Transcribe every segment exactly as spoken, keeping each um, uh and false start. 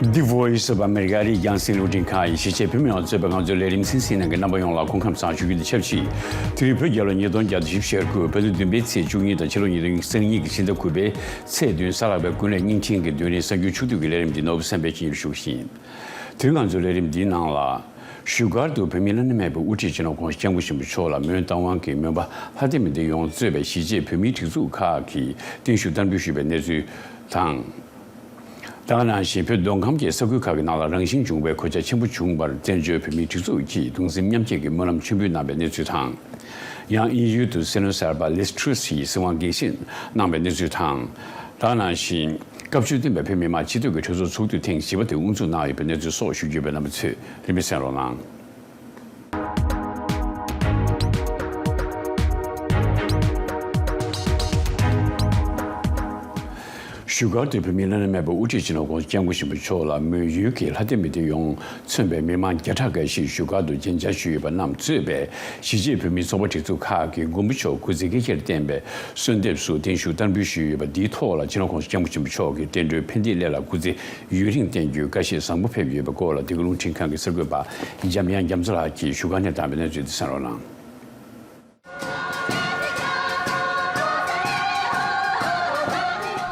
The Voice of America ཨ་རིའི་རྒྱང་སྲིང་རླུང་འཕྲིན་ཁང་གིས་གཞིས་བྱེས་བོད་མི་མང་གཙོས་པའི་ང་ཚོའི་ལས་རིམ་གསན་གཟིགས་གནང་མཁན་རྣམ་པ་ཡོངས་ལ་སྐུ་ཁམས་བཟང་ཞུ་རྒྱུ་དང་ཆབས་ཅིག་དེ་རིང་བོད་རྒྱལ་ལོ་ཉིས་སྟོང་བརྒྱ་དང་བཞི་བཅུ་ཞེ་དགུ། བོད་ཟླ་བདུན་པའི་ཚེས་བཅུ་གཉིས་དང་ཕྱི་ལོ་ཉིས་སྟོང་ཉི་ཤུ་རྩ་གཉིས་ཀྱི་ཕྱི་ཟླ་དགུ་པའི་ཚེས་བདུན། གཟའ་ལྷག་པའི་ཀུན་གླེང་བརྙན་འཕྲིན་གྱི་མདུན་རིང་གསར་འགྱུར་ཕྱོགས་བསྡུས་ཀྱི་ལས་རིམ་འདི་ནོར་བུ་བསམ་འཕེལ་གྱིས་སྙན་སྒྲོན་ཞུ་བ་ཡིན། དེ་རིང་ང་ཚོའི་ལས་རིམ་འདིའི་ནང་ལ། བཞུགས་སྒར་དུ་བོད་མིའི་བླ་ན་མེད་པའི་དབུ་ཁྲིད་སྤྱི་ནོར་༸གོང་ས་༸སྐྱབས་མགོན་ཆེན་པོ་མཆོག་ལ་མོན་རྟ་དབང་གི་མོན་པ་ལྷ་ལྡན་མི་སྡེ་ཡོངས་གཙོས་པའི་གཞིས་བྱེས་བོད་མིའི་སྒྲིག་འཛུགས་ཁག་གིས་བརྟན་བཞུགས་བསྟར་འབུལ་ཞུས་པའི་གནས་ཚུལ་དང་། ད་ག་ནང་བཞིན་བོད་མདོ་ཁམས་ཀྱི་ས་ཁུལ་ཁག་གི་ནང་ལ་རང་བཞིན་བྱུང་བའི་གོད་ཆག་ཆེན་པོ་བྱུང་བར་བཙན་བྱོལ་བོད་མིའི་སྒྲིག་འཛུགས་ཀྱིས་གདུང་སེམས་མཉམ་སྐྱེད་ཀྱི་སྨོན་ལམ་མཆོད་འབུལ་གནང་བའི་གནས་ཚུལ་དང་། ཡང་དབྱིན་ཡུལ་དུ་སེ་ནོར་གསར་པ་ལིས་ཊྲི་སི་ཡིས་སྲིད་དབང་སྒེར་གཞན་གནང་བའི་གནས་ཚུལ་དང་། ད་ག་ནང་བཞིན། སྐབས་བཅུ་བདུན་པའི་བོད་མི་མང་སྤྱི་འཐུས་ཀྱི་གྲོས་ཚོགས་ཚོགས་དུས་ཐེངས་བཞི་པ་དེ་དབུ་འཛུགས་གནང་ཡོད་པའི་གནས་ཚུལ་སོགས་ཞུ་རྒྱུ་ཡོད་པས་རྣམ་པ་ཚོས་རིམ་པས་གསན་རོགས་གནང་། བཞུགས་སྒར་དུ་བོད་མིའི་བླ་ན་མེད་པའི་དབུ་ཁྲིད་སྤྱི་ནོར་༸གོང་ས་༸སྐྱབས་མགོན་ཆེན་པོ་མཆོག་ལ་མོན་ཡུལ་གྱི་ལྷ་ལྡན་མི་སྡེ་ཡོངས་མཚོན་པའི་མི་མང་བརྒྱ་ཕྲག་འགའ་ཞིག་བཞུགས་སྒར་དུ་མཇལ་བཅར་ཞུས་ཡོད་པ་རྣམས་གཙོས་པའི་གཞིས་བྱེས་བོད་མིའི་ཚོགས་པ་སྒྲིག་འཛུགས་ཁག་གིས་མགོན་པོ་མཆོག་སྐུ་ཚེ་སྐྱེད་ཀྱིར་བརྟེན་པའི་གསོལ་འདེབས་སུ་བརྟན་བཞུགས་བསྟར་འབུལ་ཞུས་ཡོད་པ་འདིའི་ཐོག་ལ་སྤྱི་ནོར་༸གོང་ས་༸སྐྱབས་མགོན་ཆེན་པོ་མཆོག་གིས་རྟེན་འབྲེལ་ཕན་བདེའི་སླད་ལ་སྐུ་ཚེ་ཡུན་རིང་བརྟན་རྒྱུའི་བཀའ་བཞེས་བཟང་པོ་ཕེབས་ཡོད་པའི་སྐོར་ལ་བདེ་སྐྱིད་རླུང་འཕྲིན་ཁང་གི་གསར་འགོད་པ་འཇམ་དབྱངས་རྒྱ་མཚོ་ལགས་ཀྱིས་བཞུགས་སྒར་ནས་བཏང་བའི་གནས་ཚུལ་དེ་གསན་རོགས་གནང་།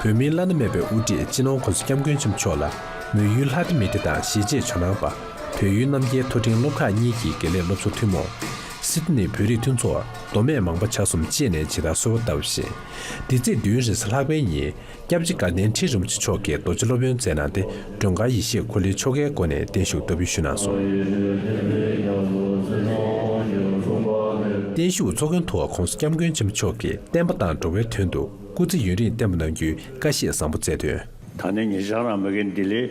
བོད་མིའི་བླ་ན་མེད་པའི་དབུ་ཁྲིད་སྤྱི་ནོར་༸གོང་ས་༸སྐྱབས་མགོན་ཆེན་པོ་མཆོག་ལ་མོན་ཡུལ་ལྷ་ལྡན་མི་སྡེ་དང་གཞིས་བྱེས་ཇོ་ནང་པ། བོད་ཡུལ་རྣམ་རྒྱལ་མཐོ་འབྲིང་སློབ་ཁག་གཉིས་ཀྱི་དགེ་ལས་སློབ་ཟུར་ཐུན་མོང་། སིད་ནི་བོད་རིགས་མཐུན་ཚོགས། མདོ་སྨད་མང་པ་ཆ་གསུམ་བཅས་ནས་ཇི་ལྟར་གསོལ་བ་བཏབ་བཞིན། འདི་ཚེས་བདུན་རེས་གཟའ་ལྷག་པའི་ཉིན། སྐྱབས་རྗེ་དགའ་ལྡན་ཁྲི་རིན་པོ་ཆེ་མཆོག་གིས་རྡོ་རྗེ་སློབ་དཔོན་མཛད་གནང་སྟེ་མགྲོན་ཁང་ཡེ་ཤེས་འཁོར་ལོའི་ཆོ་གའི་སྒོ་ནས་བརྟན་བཞུགས་བསྟར་འབུལ་ཞུས་གནང་སོང་། བརྟན་བཞུགས་ཚོགས་མགོན་ཐོག་༸གོང་ས་༸སྐྱབས་མགོན་ཆེན་པོ་མཆོག་གིས་བསྟན་པ་དང་འགྲོ་བའི་དོན་དུ་སྐུ་ཚེ་ཡུན་རིང་བརྟན་པ་གནང་རྒྱུའི་བཀའ་བཞེས་བཟང་པོ་སྩལ་དོན། ད་ནི་ཉེ་ཆར་རང་མི་གི་ལྡི་ལི་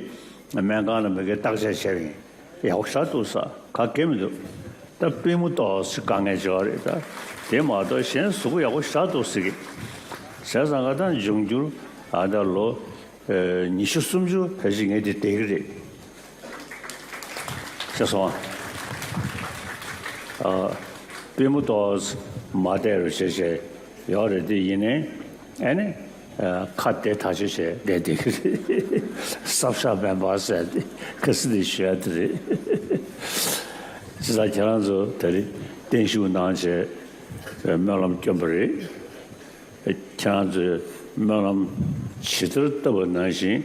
སྨན་ཁང་ལ་མི་གི་བརྟག་དཔྱད་བྱས་པ་ཡིན། ཡག་པོ་ཞེ་དྲག་འདུག་ཟེར། ག་གེ་མི་འདུག་ད་པུས་མོ་ཏོག་ཙམ་དཀའ་ངལ་ཅིག་ཡོད་རེད། ད་དེ་མ་གཏོགས་གཞན་གཟུགས་པོ་ཡག་པོ་ཞེ་དྲག་འདུག་ཟེར་གི། བྱས་ཙང་ག་ད་འབྱུང་འགྱུར་ཨ་ད་ལོ་ཨེ་ཉི་ཤུ་སུམ་ཅུ་ཕལ་ཆེར་ངས་དེ་བསྡད་གི་རེད། ཤེས་སོང་ཨ། ཨ། པུས་མོ་ཏོག་ཙམ་མ་བདེ་རུ་བྱས་བྱས་ཡོད་རེད། དེ་ཡིན་ནའི་ཨ་ནི། ཁ་བདེ་ཐག་ཆོད་བྱས་བསྡད་བསྡད་ཀྱི་རེད། སྲབ་ཤ་སྨན་པ་ཟེར་ཏེ་ཁ་སི་དེ་ཞུ་ཡ་དེ་རེད། བྱས་ཙང་ཁྱེད་རང་ཚོ་ད་རེས་བརྟན་བཞུགས་གནང་བྱས་སྨོན་ལམ་བསྐྱོན་པ་རེད། ཁྱེད་རང་ཚོས་སྨོན་ལམ་ཇི་ལྟར་བཏབ་པ་ནང་བཞིན་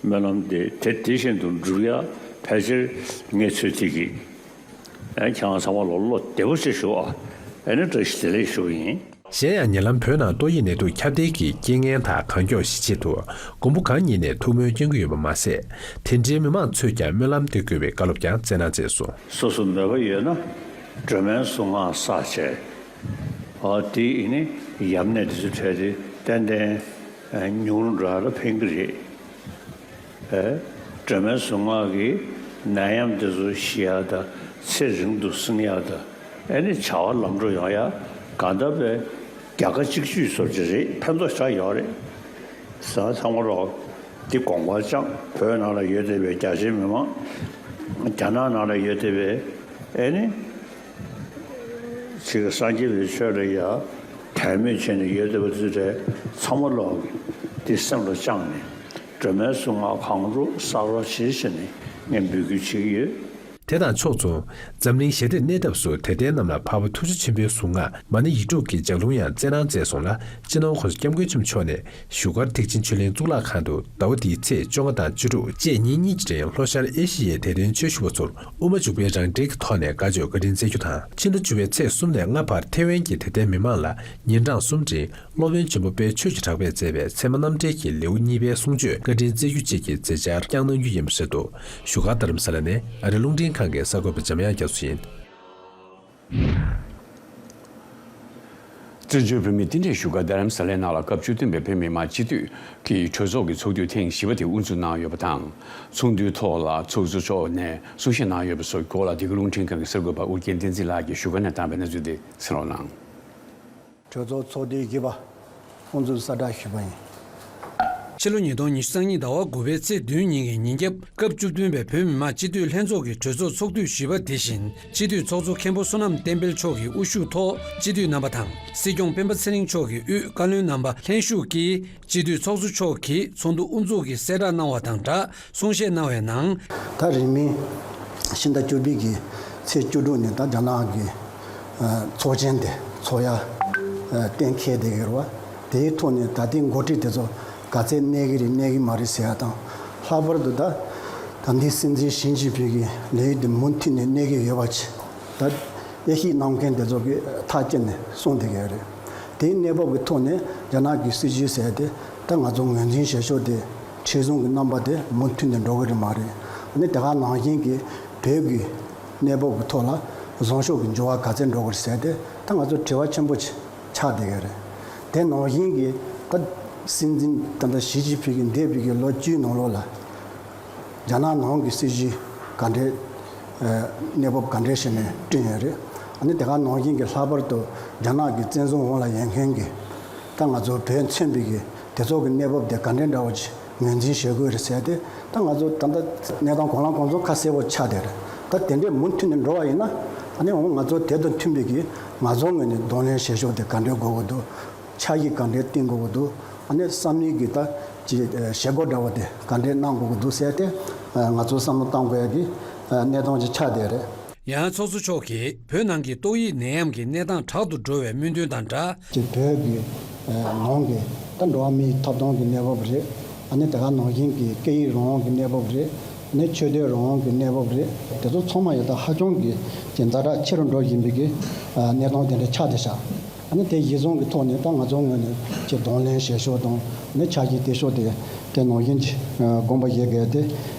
སྨོན་ལམ་དེ་དེ་དེ་བཞིན་དུ་འགྲུབ་ཡ་ཕལ་ཆེར་ངས་ཚོད་ཐིག་གིས་ཁྱེད་རང་ཚང་མ་ལ་བློ་བདེ་པོ་བྱས་བཞུགས་ཨ། ཨ་ནི་བཀྲ་ཤིས་བདེ་ལེགས་ཞུ་གི་ཡིན། གཞན་ཡང་ཉེ་ལམ་བོད་ནང་ཏོག་དབྱིབས་ནད་དུག་ཁྱབ་གདལ་གྱི་རྐྱེན་ངན་དང་གང་མགྱོགས་ཞི་ཆེད་དུ་མགོན་པོ་གང་ཉིད་ནས་ཐུགས་སྨོན་སྐྱོན་གྱི་ཡོད་པ་མ་ཟད། དེ་འབྲེལ་མི་མང་ཚོས་ཀྱང་སྨོན་ལམ་འདེབས་དགོས་པའི་བཀའ་སློབ་ཀྱང་སྩལ་གནང་མཛད་སོང་། སོ་སོ་མོས་པ་ཡོད་ན་སྒྲོལ་མའི་གཟུངས་སྔགས་བསགས་བྱས། ཨ་དེ་ཡིན་ནི་ཡམས་ནད་དེ་ཚོ་བྲལ་ཏེ་ཏན་ཏན་ཉུང་རུ་འགྲོ་ཡ་ལ་ཕན་གྱི་རེད། ཨེ། སྒྲོལ་མའི་གཟུངས་སྔགས་ཀྱིས་ནད་ཡམས་དེ་ཚོ་ཞི་ཡག་དང་ཚེ་རིང་དུ་བསྲིང་ཡག་དང་ཨེ་ནི་བྱ་བ་ལམ་འགྲོ་ཡོང་ཡག་གང་ལྟར་བས་རྒྱལ་ཁ་གཅིག་གཅོད་བཟོ་གི་རེད། ཕན་ཐོགས་ཞེ་དྲག་ཡོད་རེད། ས་ཚང་མ་རོགས་འདི་དགོངས་པ་བཅངས། བོད་ནང་ལ་ཡོད་བསྡད་པའི་རྒྱ་ཆེའི་མི་མང་རྒྱ་ནག་ནང་ལ་ཡོད་བསྡད་པའི་ཨེ་ནི་ཅིག་སངས་རྒྱས་པའི་ཆོས་ལ་ཡ་དད་མོས་བྱས་ནས་ཡོད་བསྡད་པ་ཚོ་ཚང་མ་རོགས་འདི་སེམས་ལ་བཅངས་ནས། སྒྲོལ་མའི་གཟུངས་སྔགས་གང་རུང་བསགས་རོགས་བྱེད་ཟེར་ནས་ངས་འབོད་སྐུལ་བྱེད་ཀྱི་ཡོད། དེ་དང་ཕྱོགས་མཚུངས། འཛམ་གླིང་ཞི་བདེ་གནས་ཐབས་སུ་དད་ལྡན་རྣམས་ལ་འཕགས་པ་ཐུགས་རྗེ་ཆེན་པོའི་གཟུངས་སྔགས་མ་ཎི་ཡིག་དྲུག་གི་ལྗགས་ལུང་ཡང་སྩལ་གནང་མཛད་སོང་ལ། སྤྱི་ནོར་༸གོང་ས་༸སྐྱབས་མགོན་ཆེན་པོ་མཆོག་ནས་བཞུགས་སྒར་ཐེག་ཆེན་ཆོས་གླིང་གཙུག་ལག་ཁང་དུ་ཟླ་བ་འདིའི་ཚེས་བཅོ་ལྔ་དང་བཅུ་དྲུག་བཅས་ཉིན་གཉིས་ཀྱི་རིང་ལྷོ་ཤར་ཨེ་ཤི་ཡའི་དད་ལྡན་ཆོས་ཞུ་བ་ཚོར་དབུ་མ་འཇུག་པའི་རང་འགྲེལ་གྱི་ཐོག་ནས་དགའ་སྤྲོའི་བཀའ་དྲིན་སྩལ་རྒྱུ་དང་། ཕྱི་ཟླ་བཅུ་པའི་ཚེས་གསུམ་ནས་ལྔ་བར་ཐེ་ཝན་གྱི་དད་ལྡན་མི་མང་ལ་ཉིན་གྲངས་གསུམ་རིང་། སློབ་དཔོན་ཆེན་པོ་དཔལ་ཆོས་ཀྱི་གྲགས་པས་མཛད་པའི་ཚད་མ་རྣམ་འགྲེལ་གྱི་ལེའུ་གཉིས་པའི་གསུང་ཆོས་བཀའ་དྲིན་སྩལ་རྒྱུ་བཅས་ཀྱི་མཛད་འཆར་བསྐྱངས་གནང་རྒྱུ་ཡིན་པ་རེད་འདུག། བཞུགས་སྒར་རྡ་རམ་ས་ལ་ནས་ཨ་རི་རླུང་འཕྲིན་ཁང་གི་གསར་འགོད་པ་འཇམ་དབྱངས་རྒྱ་མཚོ་ཡིན། བཙན་བྱོལ་བོད་མིའི་རྟེན་གཞི་བཞུགས་སྒར་རྡ་རམ་ས་ལའི་ནང་ལ་སྐབས་བཅུ་བདུན་པའི་བོད་མི་མང་སྤྱི་འཐུས་ཀྱི་གྲོས་ཚོགས་ཀྱི་ཚོགས་དུས་ཐེངས་བཞི་པ་དེ་དབུ་འཛུགས་གནང་ཡོད་པ་དང་། ཚོགས་འདུའི་ཐོག་ལ་ཚོགས་གཙོ་མཆོག་ནས་གསུང་བཤད་གནང་ཡོད་པ་སོགས་ཀྱི་སྐོར་ལ་འདི་ག་རླུང་འཕྲིན་ཁང་གི་གསར་འགོད་པ་ཨོ་རྒྱན་བསྟན་འཛིན་ལགས་ཀྱིས་བཞུགས་སྒར་ནས་བཏང་བའི་གནས་ཚུལ་དེ་གསན་རོགས་གནང་། གྲོས་ཚོགས་ཚོགས་དུས་བཞི་པ་དབུ་འཛུགས་གསལ་བསྒྲགས་ཞུས་པ་ཡིན། ཕྱི་ལོ་ཉིས་སྟོང་ཉི་ཤུ་རྩ་གཉིས་ཟླ་བ་དགུ་པའི་ཚེས་བདུན་ཉིན་གྱི་ཉིན་རྒྱབ་སྐབས་བཅུ་བདུན་པའི་བོད་མི་མང་སྤྱི་འཐུས་ལྷན་ཚོགས་ཀྱི་གྲོས་ཚོགས་ཚོགས་དུས་བཞི་པ་དེ་བཞིན་སྤྱི་འཐུས་ཚོགས་གཙོ་མཁན་པོ་བསོད་ནམས་བསྟན་འཕེལ་མཆོག་གི་དབུ་བཞུགས་ཐོག་སྤྱི་འཐུས་རྣམ་པ་དང་སྲིད་སྐྱོང་སྤེན་པ་ཚེ་རིང་མཆོག་གི་དབུས་བཀའ་བློན་རྣམ་པ་ལྷན་ཞུགས་ཀྱིས་སྤྱི་འཐུས་ཚོགས་གཙོ་མཆོག་གིས་ཚོགས་འདུ་དབུ་འཛུགས་ཀྱི་གསལ་བསྒྲགས་གནང་བ་དང་སྦྲགས། གསུང་བཤད་གནང་བའི་ནང་། ད་རིང་མིན་ཕྱི་ཟླ་བཅུ་པའི་གི་ཚེས་བཅུ་དྲུག་ནས་ད་རྒྱ་ནག་གི་ཚོགས་ཆེན་དེ་ཚོགས་ཡ་གཏན་འཁེལ་བསྡད་ཡོད་རེད་བ། དེའི་ཐོག་ནས་ད་ལྟའི་འགོ་ཁྲིད་དེ་ཚོ་ག་ཚད་གནས་ཀྱི་རེད་གནས་ཀྱི་མ་རེད་ཟེར་ཡ་དང་། ལྷག་པར་དུ་ད་ད་ལྟའི་སྲིད་འཛིན་ཞི་ཅིན་ཕིང་གི་ལས་ཡུན་དེ་མུ་མཐུད་ནས་གནས་ཀྱི་ཡོད་པ་ཅིག་ད་དབྱེ་ཞིབ་གནང་མཁན་དེ་ཚོ་གིས་ཐག་བཅད་ནས་གསུངས་བསྡད་ཀྱི་ཡོད་རེད། དེའི་གནས་བབ་ཀྱི་ཐོག་ནས་རྒྱ་ནག་གི་སྲིད་བྱུས་ཟེར་དེ་ད་ང་ཚོ་ངོས་འཛིན་བྱེད་ཕྱོགས་དེ་མཁྲེགས་བཟུང་གི་རྣམ་པ་དེ་མུ་མཐུད་ནས་འགྲོ་གི་རེད་མ་རེད། ཨ་ནི་དེ་ག་ནང་བཞིན་གྱི་བོད་ཀྱི་གནས་བབ་ཀྱི་ཐོག་ལ་བཟང་ཕྱོགས་ཀྱི་འགྱུར་བ་ག་ཚད་འགྲོ་གི་རེད་ཟེར་དེ་ད་ང་ཚོ་དྲི་བ་ཆེན་པོ་ཆགས་བསྡད་ཀྱི་རེད། དེ་ནང་བཞིན་གྱི་ད་སྲིད་འཛིན་ད་ལྟ་ཞི་ཅིན་ཕིང་གིས་འདས་པའི་གི་ལོ་བཅུའི་ནང་ལོགས་ལ། རྒྱ་ནག་ནང་གི་སྲིད་བྱུས་ག་འདྲའི་ཨ་གནས་བབ་ག་འདྲའི་ཞིག་ནས་བསྐྲུན་ཡོད་རེད། ཨ་ནི་དེ་ག་ནང་བཞིན་གྱི་ལྷག་པར་དུ་རྒྱ་ནག་གི་བཙན་བཟུང་འོག་ལ་ཡོད་མཁན་གྱི་ད་ང་ཚོ་བོད་མཚོན་པའི་གི་དེ་ཚོ་གི་གནས་བབ་དེ་ག་འདྲའི་འདྲ་བོ་ཅིག་ངོས་འཛིན་བྱེད་དགོས་རེད་ཟེར་ཏེ། ད་ང་ཚོ་ད་ལྟ་གནས་སྟངས་གང་ལ་གང་འཚམ་ཁ་གསལ་པོ་ཆགས་བསྡད་རེད། ད་དེ་འདྲའི་མུ་མཐུད་ནས་འགྲོ་བ་ཡིན་ན། ཨ་ནི་འོ་ང་ཚོ་དེ་དང་མཐུན་པའི་གི་ང་ཚོ་ངོས་ནས་གདོང་ལེན་བྱེད་ཕྱོགས་དེ་ག་འདྲའི་དགོས་ཀྱི་འདུག་ཆ་ཤས་ག་འདྲའི་བཏིང་དགོས་ཀྱི་འདུག་ཨ་ནི་བསམ་བློའི་གི་ད་ཅི་བྱེད་སྒོ་འདྲ་བོ་དེ་ག་འདྲའི་གནང་དགོས་ཀྱི་འདུག་ཟེར་ཏེ་ང་ཚོ་བསམ་བློ་གཏང་དགོས་ཡ་གི་གནས་སྟངས་ཅིག་ཆགས་བསྡད་རེད། ཡང་ཚོགས་གཙོ་མཆོག་གིས་བོད་ནང་གི་ཏོག་དབྱིབས་ནད་ཡམས་ཀྱི་གནས་སྟངས་དྲག་ཏུ་འགྲོ་བའི་སྨོན་འདུན་དང་སྦྲགས། ཅིག་བོད་ཀྱི་ནང་གི་ད་འགྲོ་བ་མིའི་ཐོབ་ཐང་གི་གནས་བབ་རེད། ཨ་ནི་དེ་ག་ནང་བཞིན་གྱི་སྐད་ཡིག་རང་དབང་གི་གནས་བབ་རེད། ཨ་ནི་ཆོས་དད་རང་དབང་གི་གནས་བབ་རེད། དེ་ཚོ་ཚང་མ་ཡང་ད་ཧ་ཅང་གི་ཅིག་ཛ་དྲག་ཆེ་རུ་འགྲོ་བཞིན་པའི་གི་གནས་སྟངས་དེ་འདྲ་ཆགས་བསྡད་ཤག་ཨ་ནི་དེ་གཞི་བཟུང་གི་ཐོག་ནས་ད་ང་ཚོ་ངོས་ནས་ཅིག་གདོང་ལེན་བྱེད་ཕྱོགས་དང་ནི་ཆ་ཤས་དེ་ཕྱོགས་དེ་དེ་ནང་བཞིན་གྱི་དགོངས་པ་བཞེས་དགོས་དེ་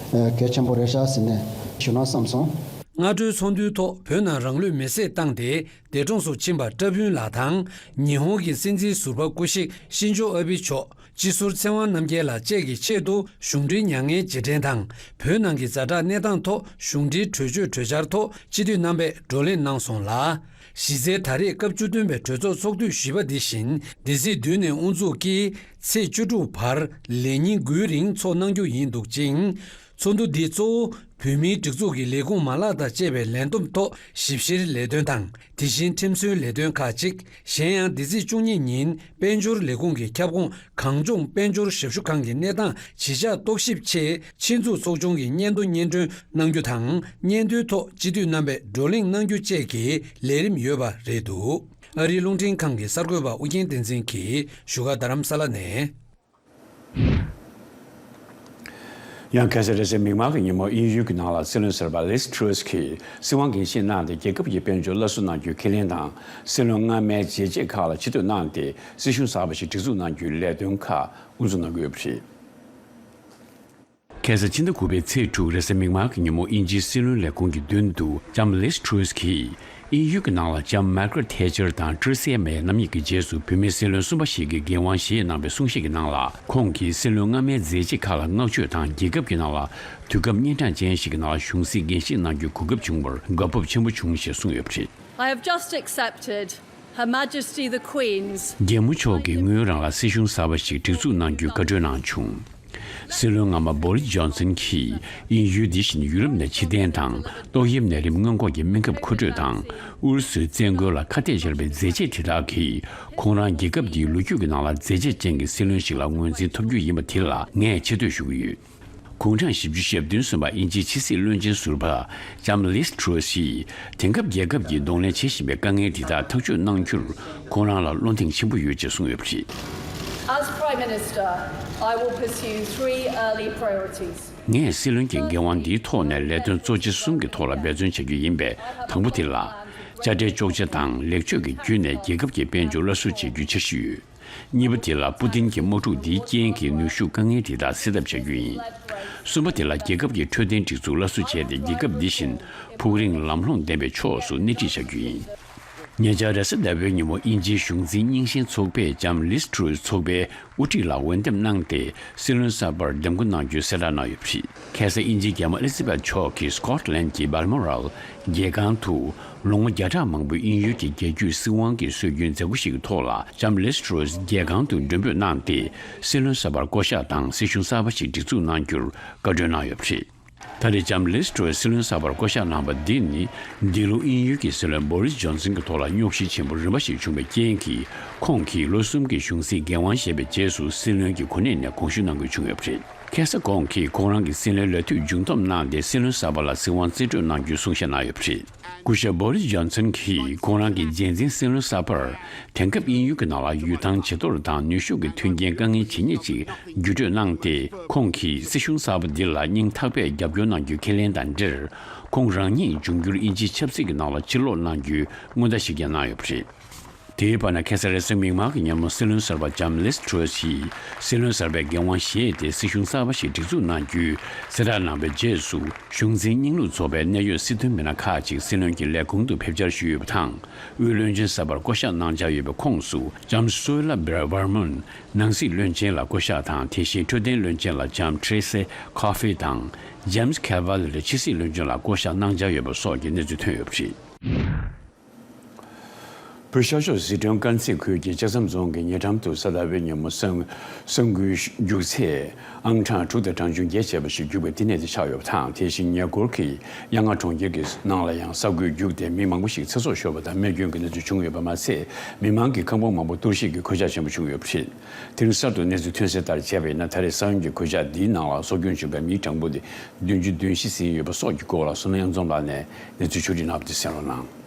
གལ་ཆེན་པོ་རེད་ཤག་ཟེར་ནས་ཞུ་ན་བསམ་སོང་། སྔ་དྲོའི་ཚོགས་འདུའི་ཐོག་བོད་ནང་རང་ལུས་མེར་སྲེག་བཏང་སྟེ་འདས་གྲོངས་སུ་ཕྱིན་པ་བཀྲ་ཕུན་ལགས་དང་ཉི་ཧོང་གི་སྲིད་འཛིན་ཟུར་པ་སྐུ་གཤེགས་ཤིན་ཇོ་ཨ་བྷི་མཆོག་སྤྱི་ཟུར་ཚེ་དབང་རྣམ་རྒྱལ་ལགས་བཅས་ཀྱི་ཆེད་དུ་གཞུང་འབྲེལ་མྱ་ངན་རྗེས་དྲན་དང་། བོད་ནང་གི་ཛ་དྲག་གནས་སྟངས་ཐོག་གཞུང་འབྲེལ་གྲོས་ཆོད་གྲོས་འཆར་ཐོག་སྤྱི་འཐུས་རྣམ་པས་བགྲོ་གླེང་གནང་སོང་ལ། གཞི་རྩའི་ད་རེས་སྐབས་བཅུ་བདུན་པའི་གྲོས་ཚོགས་ཚོགས་དུས་བཞི་པ་འདི་བཞིན་འདི་ཚེས་བདུན་ནས་དབུ་འཛུགས་ཀྱིས་ཚེས་བཅུ་དྲུག་བར་ལས་ཉིན་དགུའི་རིང་ཚོགས་གནང་རྒྱུ་ཡིན་འདུག་ཅིང་། ཚོགས་འདུ་འདི་གཙོ་བོ་བོད་མིའི་སྒྲིག་འཛུགས་ཀྱི་ལས་ཁུངས་མ་ལག་དང་བཅས་པའི་ལས་བསྡོམས་ཐོག་ཞིབ་བཤེར་ལས་དོན་དང་། དེ་བཞིན་ཁྲིམས་སྲོལ་ལས་དོན་ཁག་ཅིག་གཞན་ཡང་འདི་ཚེས་བཅུ་གཉིས་ཉིན་དཔལ་འབྱོར་ལས་ཁུངས་ཀྱི་ཁྱབ་ཁོངས་གངས་ལྗོངས་དཔལ་འབྱོར་ཞབས་ཞུ་ཁང་གི་གནས་སྟངས་ཇི་ཆགས་རྟོག་ཞིབ་ཆེད་ཆེད་འཛུགས་ཚོགས་ཆུང་གི་སྙན་ཐོ་སྙན་སྒྲོན་གནང་རྒྱུ་དང་། སྙན་ཐོའི་ཐོག་སྤྱི་འཐུས་རྣམ་པས་བགྲོ་གླེང་གནང་རྒྱུ་བཅས་ཀྱི་ལས་རིམ་ཡོད་པ་རེད་འདུག་ཨ་རིའི་རླུང་འཕྲིན་ཁང་གི་གསར་འགོད་པ་ཨུ་རྒྱན་བསྟན་འཛིན་གྱིས་བཞུགས་སྒར་རྡ་རམ་ས་ལ་ནས། ཡང་ཁ་སང་རེས་གཟའ་མིག་དམར་གྱི་ཉིན་མོ་དབྱིན་ཡུལ་གྱི་ནང་ལ་སྲིད་བློན་ཟུར་པ་ལིས་ཊྲུས་ཀྱིས་སྲིད་དབང་འགན་བཞེས་གནང་སྟེ་རྒྱལ་ཁབ་ཀྱི་དཔལ་འབྱོར་སླར་གསོ་གནང་རྒྱུའི་ཁས་ལེན་དང་། སྲིད་བློན་སྔ་མའི་མཛད་རྗེས་ཁག་ལ་ཆེ་བསྟོད་གནང་སྟེ་སྲིད་གཞུང་གསར་པ་ཞིག་སྒྲིག་འཛུགས་གནང་རྒྱུའི་ལས་དོན་ཁག་དབུ་འཛུགས་གནང་གི་ཡོད་པ་རེད། ཁ་སང་ཕྱི་ཟླ་དགུ་པའི་ཚེས་དྲུག་རེས་གཟའ་མིག་དམར་གྱི་ཉིན་མོ་དབྱིན་ཇིའི་སྲིད་བློན་ལས་ཁུངས་ཀྱི་མདུན་དུ་ལྕམ་ལིས་ཊྲུས་ཀྱིས། དབྱིན་ཡུལ་གྱི་ནང་ལ་ལྕམ་མར་ཀེརེཊ་ཐེ་ཆར་དང་ཀྲི་སི་ཡ་མེ་རྣམ་གཉིས་ཀྱི་རྗེས་སུ་བུད་མེད་སྲིད་བློན་གསུམ་པ་ཞིག་གི་འགན་དབང་བཞེས་གནང་བའི་གསུང་བཤད་ཀྱི་ནང་ལ། ཁོང་གིས་སྲིད་བློན་སྔ་མའི་མཛད་རྗེས་ཁག་ལ་བསྔགས་བརྗོད་དང་། རྒྱལ་ཁབ་ཀྱི་ནང་ལ་དུས་སྐབས་གཉན་འཕྲང་ཅན་ཞིག་གི་ནང་ལ་གཞུང་སྲིད་འགན་བཞེས་གནང་རྒྱུའི་གོ་སྐབས་བྱུང་བར་དགའ་སྤོབས་ཆེན་པོ་བྱུང་ཞེས་གསུངས་ཡོད་པ་རེད། I have just accepted Her Majesty the Queen's རྒྱལ་མོ་མཆོག་གིས་ངོས་རང་ལ་སྲིད་གཞུང་གསར་པ་ཞིག་སྒྲིག་འཛུགས་གནང་རྒྱུའི་བཀའ་འཁྲོལ་གནང་བྱུང་། སྲིད་བློན་སྔ་མ་བོ་རིས་ཇོན་སན་གྱིས་དབྱིན་ཡུལ་འདི་བཞིན་ཡུ་རོབ་ནས་ཕྱིར་འཐེན་དང་། ཏོག་དབྱིབས་ནད་རིམས་སྔོན་འགོག་གི་སྨན་ཁབ་མཁོ་སྤྲོད་དང་། ཨུ་རུ་སུའི་བཙན་རྒོལ་ལ་ཁ་གཏད་བཅར་བའི་མཛད་རྗེས་དེ་དག་གིས་ཁོང་རང་རྒྱལ་ཁབ་འདིའི་ལོ་རྒྱུས་ཀྱི་ནང་ལ་མཛད་རྗེས་ཅན་གྱི་སྲིད་བློན་ཞིག་ལ་ངོས་འཛིན་ཐོབ་རྒྱུ་ཡིན་པ་དེ་ལ་ངས་ཆེ་བསྟོད་ཞུ་གི་ཡོད། དགུང་གྲངས་བཞི་བཅུ་ཞེ་བདུན་སོན་པ་དབྱིན་ཇིའི་ཕྱི་སྲིད་བློན་ཆེན་ཟུར་པ་ལྕམ་ལིས་ཊྲུས་ཡིས་དེང་སྐབས་རྒྱལ་ཁབ་ཀྱིས་གདོང་ལེན་བྱེད་བཞིན་པའི་དཀའ་ངལ་དེ་དག་ཐག་གཅོད་གནང་རྒྱུར་ཁོང་རང་ལ་བློ་གདེང་ཆེན་པོ་ཡོད་ཅེས་གསུངས་ཡོད་པ་རེད། As Prime Minister, I will pursue three early priorities. ངས་སྲིད་བློན་གྱི་འགན་དབང་འདིའི་ཐོག་ནས་ལས་དོན་གཙོ་ཆེ་གསུམ་གྱི་ཐོག་ལ་འབད་བརྩོན་བྱ་རྒྱུ་ཡིན་པས། དང་པོ་དེ་ལ། དཔྱ་ཁྲལ་གཅོག་ཆ་དང་ལེགས་བཅོས་ཀྱི་བརྒྱུད་ནས་རྒྱལ་ཁབ་ཀྱི་དཔལ་འབྱོར་སླར་གསོ་བྱེད་རྒྱུའི་འཆར་གཞི་ཡོད། གཉིས་པ་དེ་ལ་པུ་ཏིན་གྱི་དམག་འཁྲུག་འདིའི་རྐྱེན་གྱིས་ནུས་ཤུགས་དཀའ་ངལ་དེ་དག་སེལ་ཐབས་བྱ་རྒྱུ་ཡིན། གསུམ་པ་དེ་ལ་རྒྱལ་ཁབ་ཀྱི་འཕྲོད་བསྟེན་སྒྲིག་འཛུགས་སླར་གསོ་བྱས་ཏེ་རྒྱལ་ཁབ་འདི་བཞིན་ཕུགས་རིང་ལམ་ལྷོང་ལྡན་པའི་ཕྱོགས་སུ་སྣེ་ཁྲིད་བྱ་རྒྱུ་ཡིན། ཉེ་ཆར་རེས་གཟའ་ཟླ་བའི་ཉིན་མོ་དབྱིན་ཇིའི་གཞུང་འཛིན་རྙིང་ཞེན་ཚོགས་པས་ལྕམ་ལིས་ཊྲུས་ཚོགས་པའི་དབུ་ཁྲིད་ལ་འོས་འདེམས་གནང་སྟེ་སྲིད་བློན་གསར་པར་འདེམས་བསྐོ་གནང་རྒྱུའི་གསལ་བསྒྲགས་གནང་ཡོད་པ་རེད། ཁ་སང་དབྱིན་ཇིའི་རྒྱལ་མོ་ཨེ་ལི་ཛ་བྷེཐ་མཆོག་གིས་སྐོཊ་ལན་གྱི་སྦལ་མོ་རལ་རྒྱལ་ཁང་དུ་ལོ་ངོ་བརྒྱ་ཕྲག་མང་པོའི་དབྱིན་ཡུལ་གྱི་རྒྱལ་རྒྱུད་སྲིད་དབང་གི་སྲོལ་རྒྱུན་མཛད་སྒོ་ཞིག་གི་ཐོག་ལ་ལྕམ་ལིས་ཊྲུས་རྒྱལ་ཁང་དུ་མགྲོན་འབོད་གནང་སྟེ་སྲིད་བློན་གསར་པར་བསྐོ་གཞག་དང་སྲིད་གཞུང་གསར་པ་ཞིག་སྒྲིག་འཛུགས་གནང་རྒྱུར་བཀའ་འཁྲོལ་གནང་ཡོད་པ་རེད། ད་རེས་ལྕམ་ལིས་ཊྲུས་སྲིད་བློན་གསར་པར་བསྐོ་གཞག་གནང་བ་འདི་ནི་འདི་ལོ་དབྱིན་ཡུལ་གྱི་སྲིད་བློན་བོ་རིས་ཇོན་སན་གྱི་ཐོག་ལ་རྙོག་གཞི་ཆེན་པོ་རིམ་པ་ཞིག་བྱུང་བའི་རྐྱེན་གྱིས་ཁོང་གིས་ལོ་གསུམ་གྱི་གཞུང་སྲིད་འགན་དབང་བཞེས་པའི་རྗེས་སུ་སྲིད་བློན་གྱི་གོ་གནས་ནས་དགོངས་ཞུ་གནང་དགོས་བྱུང་ཡོད་པ་རེད། ཁ་སང་ཁོང་གིས་ཁོང་རང་གི་སྲིད་བློན་ལས་དུས་མཇུག་བསྡོམས་གནང་སྟེ་སྲིད་བློན་གསར་པ་ལ་སྲིད་དབང་རྩིས་སྤྲོད་གནང་རྒྱུའི་གསུང་བཤད་གནང་ཡོད་པ་རེད། སྐུ་ཞབས་བོ་རིས་ཇོན་སན་གྱིས་ཁོང་རང་གི་རྗེས་འཛིན་སྲིད་བློན་གསར་པར་དེང་སྐབས་དབྱིན་ཡུལ་གྱི་ནང་ལ་ཡུལ་ཐང་ཇེ་མཐོར་དང་ནུས་ཤུགས་ཀྱི་མཐུན་རྐྱེན་དཀའ་ངལ་ཇི་སྙེད་ཅིག་བརྒྱུད་སྤྲོད་གནང་སྟེ་ཁོང་གིས་སྲིད་གཞུང་གསར་པ་འདི་ལ་སྙིང་ཐག་པས་རྒྱབ་སྐྱོར་གནང་རྒྱུའི་ཁས་ལེན་དང་འབྲེལ་ཁོང་རང་ཉིད་འབྱུང་འགྱུར་དབྱིན་ཇིའི་ཆབ་སྲིད་ཀྱི་ནང་ལ་ཕྱིར་ལོག་གནང་རྒྱུའི་སྔོན་བརྡ་ཞིག་ཀྱང་གནང་ཡོད་པ་རེད། དེའི་བར་ན་ཁ་སང་རེས་གཟའ་མིག་དམར་གྱི་ཉིན་མོ་སྲིད་བློན་གསར་པ་ལྕམ་ལིས་ཊྲུས་ཀྱིས་སྲིད་བློན་གསར་པའི་འགན་དབང་བཞེས་ཏེ་སྲིད་གཞུང་གསར་པ་ཞིག་སྒྲིག་འཛུགས་གནང་རྒྱུའི་གསལ་བསྒྲགས་གནང་བའི་རྗེས་སུ་གཞུང་འཛིན་རྙིང་ལུགས་ཚོགས་པའི་གནད་ཡོད་སྲིད་དོན་མི་སྣ་ཁག་ཅིག་སྲིད་བློན་གྱི་ལས་ཁུངས་དུ་ཕེབས་བཅར་ཞུས་ཡོད་པ་དང་། དབུས་བློན་ཆེན་གསར་པར་བསྐོ་གཞག་གནང་འཆར་ཡོད་པའི་ཁོངས་སུ་ལྕམ་སུ་ཝེ་ལ་བར་མོན་ནང་སྲིད་བློན་ཆེན་ལ་བསྐོ་གཞག་དང་། དེ་བཞིན་འཕྲོད་བསྟེན་བློན་ཆེན་ལ་ལྕམ་ཊི་རེ་སི་ཁོ་ཧྥེ་དང་ཇེམ་སི་ཁེ་ཝ་ལེ་རི་ཕྱི་སྲིད་བློན་ཆེན་ལ་བསྐོ་གཞག་གནང་འཆར་ཡོད་པ་སོགས་ཀྱི་གནས་ཚུལ་ཐོན་ཡོད་པ་རེད། བོད་ཤར་ཕྱོགས་ཟི་ཁྲོན་དཀར་མཛེས་ཁུལ་གྱི་ལྕགས་ཟམ་རྫོང་གི་ཉེ་འགྲམ་དུ་གཟའ་ཟླ་བའི་ཉིན་མོ་ས་ས་འགུལ་རྒྱུག་ཚད་ཨང་གྲངས་དྲུག་དང་གྲངས་ཆུང་བརྒྱད་བྱས་པ་ཞིག་རྒྱུག་པའི་བསྟི་གནས་དེ་ཆགས་ཡོད་པ་དང་། དེ་བཞིན་ཉེ་འཁོར་གྱི་གཡང་ལྔ་གྲོང་ཁྱེར་གྱི་ནང་ལ་ཡང་ས་འགུལ་རྒྱུག་སྟེ་མི་མང་པོ་ཞིག་ཚེ་སྲོག་ཤོར་བ་དང་རྨས་སྐྱོན་གྱི་གནས་ཚུལ་བྱུང་ཡོད་པ་མ་ཟད། མི་མང་གི་ཁང་པ་མང་པོ་གཏོར་བཤིག་གི་གོད་ཆག་ཆེན་པོ་བྱུང་ཡོད་པ་རེད། དེ་རིང་གསར་དུ་གནས་ཚུལ་ཐོན་གསལ་ལྟར་བྱས་པ་ཡིན་ན། ད་རེས་ས་ཡོམ་གྱི་གོད་ཆག་འདིའི་ནང་ལ་སྲོག་སྐྱོན་བྱུང་བའི་མིའི་གྲངས་འབོར་དེ་བདུན་ཅུ་དོན་བཞི་ཟིན་ཡོད་པ་སོགས་ཀྱི་སྐོར་ལ་བསོད་ནམས་གཡུ་རྫོང་ལགས་ནས་གནས་ཚུལ་ཕྱོགས་སྒྲིག་གནང་བ་དེ་གསན་རོགས་གནང་།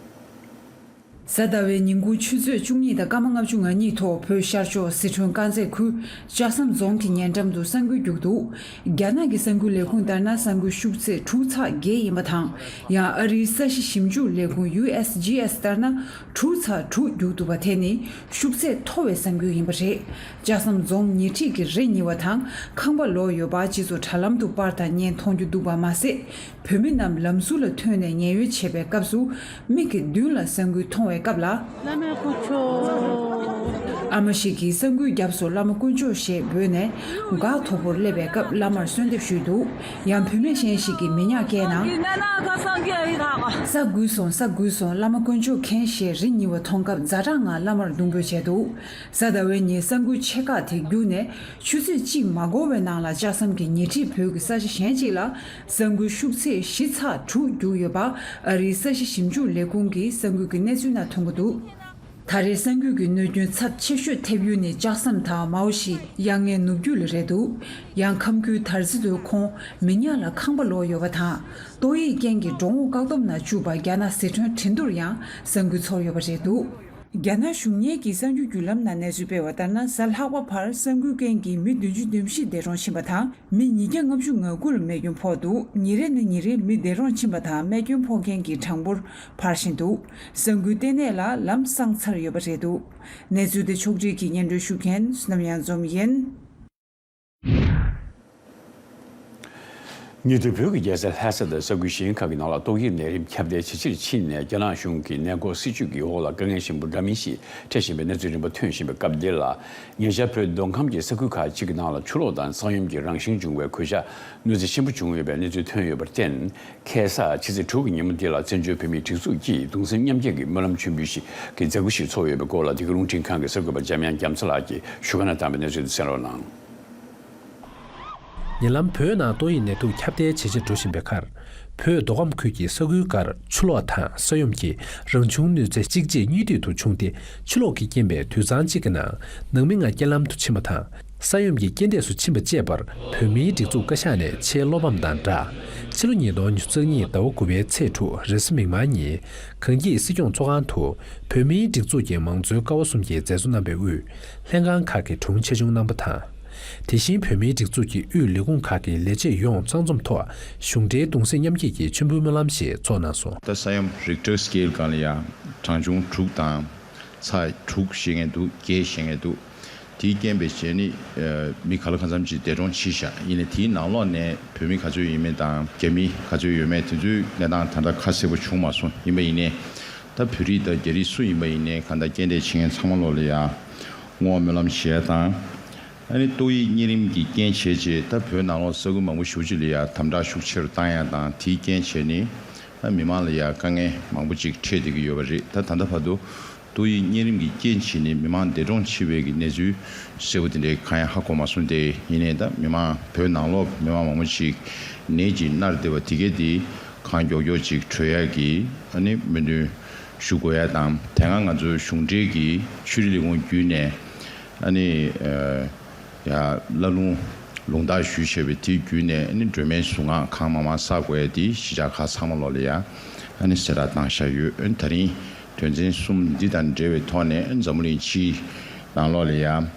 གཟའ་ཟླ་བའི་ཉིན་གུང་ཆུ་ཚོད་བཅུ་གཉིས་དང་སྐར་མ་ལྔ་བཅུ་ང་གཉིས་ཐོག་བོད་ཤར་ཕྱོགས་ཟི་ཁྲོན་དཀར་མཛེས་ཁུལ་ལྕགས་ཟམ་རྫོང་གི་ཉེ་འགྲམ་དུ་ས་འགུལ་རྒྱུག་འདུག། རྒྱ་ནག་གི་ས་འགུལ་ལས་ཁུངས་ལྟར་ན། ས་འགུལ་ཤུགས་ཚད་དྲུག་ཚེག་བརྒྱད་ཡིན་པ་དང་། ཡང་ཨ་རིའི་ས་གཞི་ཞིབ་འཇུག་ལས་ཁུངས་ཡུ་ཨེས་ཇི་ཨེས་ལྟར་ན། དྲུག་ཚེག་དྲུག་རྒྱུག་འདུག་པ། དེ་ནི་ཤུགས་ཚད་མཐོ་བའི་ས་འགུལ་ཡིན་པ་རེད། ལྕགས་ཟམ་རྫོང་ཉེ་འཁྲིས་ཀྱི་རི་ཉིལ་བ་དང་ཁང་པ་ལོག་ཡོད་པ་སྤྱི་ཚོགས་དྲ་ལམ་དུ་པར་དང་བརྙན་མཐོང་རྒྱུ་འདུག་པ་མ་ཟད། བོད་མི་རྣམས་ལམ་ཟུར་ལ་ཐོན་ནས་ཉེན་གཡོལ་བྱེད་པའི་སྐབས་སུ། མིག་གི་མདུན་ལ་ས་འགུལ་མཐོང་བའི་སྐབས་ལ། བླ་མ་དཀོན་མཆོག། ཨ་མ་ཞིག་གིས་ས་འགུལ་རྒྱབ་སོང་བླ་མ་དཀོན་མཆོག་ཞེས་འབོད་ནས། འགག་མཐོ་པོར་སླེབས་པའི་སྐབས་བླ་མར་གསོལ་འདེབས་ཞུས་འདུག། ཡང་བུད་མེད་གཞན་ཞིག་གིས་མི་ཉག་སྐད་ནང་། ས་འགུལ་སོང་། ས་འགུལ་སོང་། བླ་མ་དཀོན་མཆོག་མཁྱེན། ཞེས་རི་ཉིལ་བ་མཐོང་སྐབས་ཛ་དྲག་ངང་བླ་མར་རྡུང་འབོད་བྱས་འདུག། གཟའ་ཟླ་བའི་ཉིན་ས་འགུལ་ཆེ་ཁག་དེ་རྒྱུག་ནས་ཆུ་ཚོད་གཅིག་མ་འགོར་བའི་ནང་ལ་ལྕགས་ཟམ་གྱི་ཉེ་འཁྲིས་བོད་ཀྱི་ས་ཆ་གཞན་གཅིག་ལ་ས་འགུལ་ཤུགས་ཚད་བཞི་ཚེག་དྲུག་རྒྱུག་ཡོད་པ་ཨ་རིའི་ས་གཞི་ཞིབ་འཇུག་ལས་ཁུངས་ཀྱི་ས་འགུལ་གྱི་གནས་ཚུལ་ནང་ཐོན་གྱི་འདུག། ད་རེས་ས་འགུལ་གྱི་གནོད་སྐྱོན་ཚབས་ཆེ་ཤོས་ཐེབས་ཡུལ་ནི་ལྕགས་ཟམ་དང་མའོ་ཤི་གཡང་ལྔའི་ནུབ་རྒྱུད་ལ་རེད་འདུག། ཡང་ཁམས་ཁུལ་དར་རྩེ་དུ་ཁོང་མི་ཉག་ལ་ཁང་པ་ལོག་ཡོད་པ་དང་། ཏོག་དབྱིབས་རྐྱེན་གྱིས་འགྲོ་འོང་བཀག་སྡོམ་ནང་བཅུག་པ་རྒྱ་ནག་ཟི་ཁྲོན་ཁྲིན་ཏུར་ཡང་ས་འགུལ་ཚོར་ཡོད་པ་རེད་འདུག། རྒྱ་ནག་གཞུང་གཉེར་གྱི་གསར་འགྱུར་བརྒྱུད་ལམ་ནང་གནས་ཚུལ་སྤེལ་བ་ལྟར་ན། གཟའ་ལྷག་པ་བར་ས་འགུལ་རྐྱེན་གྱིས་མི་བདུན་ཅུ་དོན་བཞི་འདས་གྲོངས་ཕྱིན་པ་དང་། མི་ཉིས་བརྒྱ་ལྔ་བཅུ་ང་དགུ་ལ་རྨས་སྐྱོན་ཕོག་འདུག། ཉིན་རེ་ནས་ཉིན་རེར་མི་འདས་གྲོངས་ཕྱིན་པ་དང་རྨས་སྐྱོན་ཕོག་མཁན་གྱི་གྲངས་འབོར་འཕར་བཞིན་འདུག། ས་འགུལ་ལྟེ་གནས་ལ་ལམ་སངས་ཚར་ཡོད་པ་རེད་འདུག། གནས་ཚུལ་དེ་ཕྱོགས་སྒྲིག་གིས་སྙན་སྒྲོན་ཞུ་མཁན་བསོད་ནམས་གཡང་འཛོམས་ཡིན། ཉེ་དུས་བོད་ཀྱི་རྒྱལ་ས་ལྷ་ས་དང་ས་ཁུལ་གཞན་ཁག་གི་ནང་ལ་ཏོག་དབྱིབས་ནད་རིམས་ཁྱབ་གདལ་ཇེ་ཆེར་ཕྱིན་ནས། རྒྱ་ནག་གཞུང་གི་ནད་འགོག་སྲིད་ཇུས་ཀྱི་འོག་ལ་དཀའ་ངལ་ཆེན་པོ་འདྲ་མིན་ཞིག་འཕྲད་བཞིན་པའི་གནས་ཚུལ་རིམ་པ་ཐོན་བཞིན་པའི་སྐབས་འདི་ལ། ཉེ་ཆར་བོད་མདོ་ཁམས་ཀྱི་ས་ཁུལ་ཁག་ཅིག་གི་ནང་ལ་ཆུ་ལོག་དང་ས་ཡོམ་གྱི་རང་བཞིན་བྱུང་བའི་གོད་ཆག་གནོད་འཚེ་ཆེན་པོ་བྱུང་ཡོད་པའི་གནས་ཚུལ་ཐོན་ཡོད་པར་བརྟེན། ཁ་སང་ཕྱི་ཚེས་དྲུག་གི་ཉིན་མོ་འདི་ལ་བཙན་བྱོལ་བོད་མིའི་སྒྲིག་འཛུགས་ཀྱིས་གདུང་སེམས་མཉམ་སྐྱེད་ཀྱི་སྨོན་ལམ་མཆོད་འབུལ་ཞིག་གི་མཛད་སྒོ་ཞིག་ཚོགས་ཡོད་པའི་སྐོར་ལ། འདི་ག་རླུང་འཕྲིན་ཁང་གི་གསར་འགོད་པ་འཇམ་དབྱངས་རྒྱ་མཚོ་ལགས་ཀྱིས་བཞུགས་སྒར་ནས་བཏང་བའི་གནས་ཚུལ་དེ་གསན་རོགས་གནང་། ཉེ་ལམ་བོད་ནང་ཏོག་དབྱིབས་ནད་དུག་ཁྱབ་གདལ་ཇེ་ཆེར་འགྲོ་བཞིན་པའི་ཁར། བོད་མདོ་ཁམས་ཁུལ་གྱི་ས་ཁུལ་འགར་ཆུ་ལོག་དང་ས་ཡོམ་གྱི་རང་བྱུང་གནོད་འཚེ་གཅིག་རྗེས་གཉིས་མཐུད་དུ་བྱུང་སྟེ། ཆུ་ལོག་གི་རྐྱེན་པས་དུད་ཚང་གཅིག་གི་ནང་ནང་མི་ལྔ་རྐྱེན་ལམ་དུ་ཕྱིན་པ་དང་། ས་ཡོམ་གྱི་རྐྱེན་འདས་སུ་ཕྱིན་པ་བཅས་པར་བོད་མིའི་སྒྲིག་འཛུགས་བཀའ་ཤག་ནས་ཆེས་བློ་ཕམ་དང་སྦྲགས། ཕྱི་ལོ་ཉིས་སྟོང་ཉི་ཤུ་རྩ་གཉིས་ཟླ་བ་དགུ་པའི་ཚེས་དྲུག་རེས་གཟའ་མིག་དམར་ཉིན། གངས་སྐྱིད་སྲིད་སྐྱོང་ཚོགས་ཁང་དུ་བོད་མིའི་སྒྲིག་འཛུགས་ཀྱི་མང་གཙོའི་ཀ་བ་གསུམ་གྱི་མཛད་གཙོ་རྣམ་པའི་དབུས་ལྷན་ཁང་ཁག་གི་དྲུང་ཆེ་ཆུང་རྣམ་པ་དང་། དེ་བཞིན་བོད་མིའི་སྒྲིག་འཛུགས་ཀྱི་དབུས་ལས་ཁུངས་ཁག་གི་ལས་བྱེད་ཡོངས་གཙང་འཛོམས་ཐོག་གཞུང་འབྲེལ་གདུང་སེམས་མཉམ་སྐྱེད་ཀྱི་མཆོད་འབུལ་སྨོན་ལམ་ཞིག་ཚོགས་གནང་སོང་། ད་ས་ཡོམ་རིག་ཊར་སི་ཀེལ་སྒང་ལ་ཡང་གྲངས་ཆུང་དྲུག་དང་ཚེག་དྲུག་བཞེས་མཁན་འདུག། བརྒྱད་བཞེས་མཁན་འདུག། དེའི་རྐྱེན་པས་བྱས་ནི། ཨ། མི་ག་ལ་གང་འཚམ་ཅིག་འདས་གྲོངས་ཕྱིན་ཤག། ཡིན་ནའི་དེའི་ནང་ལོགས་ནས་བོད་མི་ག་ཚོད་ཡོད་མེད་དང་རྒྱ་མི་ག་ཚོད་ཡོད་མེད་དེ་ཚོའི་གནས་སྟངས་ད་ལྟ་ཁ་གསལ་པོ་བྱུང་མ་སོང་། ཡིན་པ་ཡིན་ནའི། ད་བོད་རིགས་དང་རྒྱ་རིགས་སུ་ཡིན་པ་ཡིན་ནའི་གང་ལྟར་རྐྱེན་འདས་བྱེད་མཁན་ཚང་མ་ལོག་ལ་ཡ་བསྔོ་བ་སྨོན་ལམ་ཞུ་ཡ་དང་། ཨ་ནི་ཏོག་དབྱིབས་གཉན་རིམས་ཀྱི་རྐྱེན་བྱས་རྗེས་ད་བོད་ནང་ལོགས་ས་ཁུལ་མང་པོ་ཞེ་པོ་ཅིག་ལ་ཡ་དམ་དྲག་ཤུགས་ཆེ་རུ་བཏང་ཡ་དང་དེའི་རྐྱེན་བྱས་ནས་ཨ་མི་མང་ལ་ཡ་དཀའ་ངལ་མང་པོ་ཅིག་འཕྲད་བསྡད་ཀྱི་ཡོད་པ་རེད། ད་ད་ལྟ་བར་དུ་ཏོག་དབྱིབས་གཉན་རིམས་ཀྱི་རྐྱེན་བྱས་ནས་མི་མང་འདས་གྲོངས་ཕྱིན་པའི་གི་གནས་ཚུལ་གསལ་པོ་དེ་འདྲའི་གང་ཡང་ཧ་གོ་མ་སོང་སྟེ། ཡིན་ནའི་ད་མི་མང་བོད་ནང་ལོགས་མི་མང་མང་པོ་ཅིག་ནད་ཀྱིས་མནར་བསྡད་པ་དེ་གས་དེ་གང་མགྱོགས་མགྱོགས་ཅིག་གྲོལ་ཡ་གི་ཨ་ནི་སྨོན་འདུན་ཞུ་དགོས་ཡ་དང་། དེ་སྔ་ང་ཚོའི་གཞུང་འབྲེལ་གྱི་ཆོས་རིག་ལས་ཁུངས་བརྒྱུད་ནས་ཨ་ནི་ཡ་བླ་ལུང་ལུང་བསྟར་ཞུས་བྱས་པའི་དེ་བརྒྱུད་ནས་ཨ་ནི་སྒྲོལ་མའི་གཟུངས་སྔགས་གང་མང་མང་བསགས་དགོས་ཡ་དེ་གཞིས་ཆགས་ཁག་ཚང་མ་ལོག་ལ་ཡ་ཨ་ནི་གསལ་བསྒྲགས་བཏང་བཞག་ཡོད། ཨ་ནི་ད་རིང་དོན་ཚན་གསུམ་འདི་དང་འབྲེལ་བའི་ཐོག་ནས་ཨ་ནི་འཛམ་བུ་གླིང་སྤྱིའི་ནང་ལོགས་ལ་ཡ་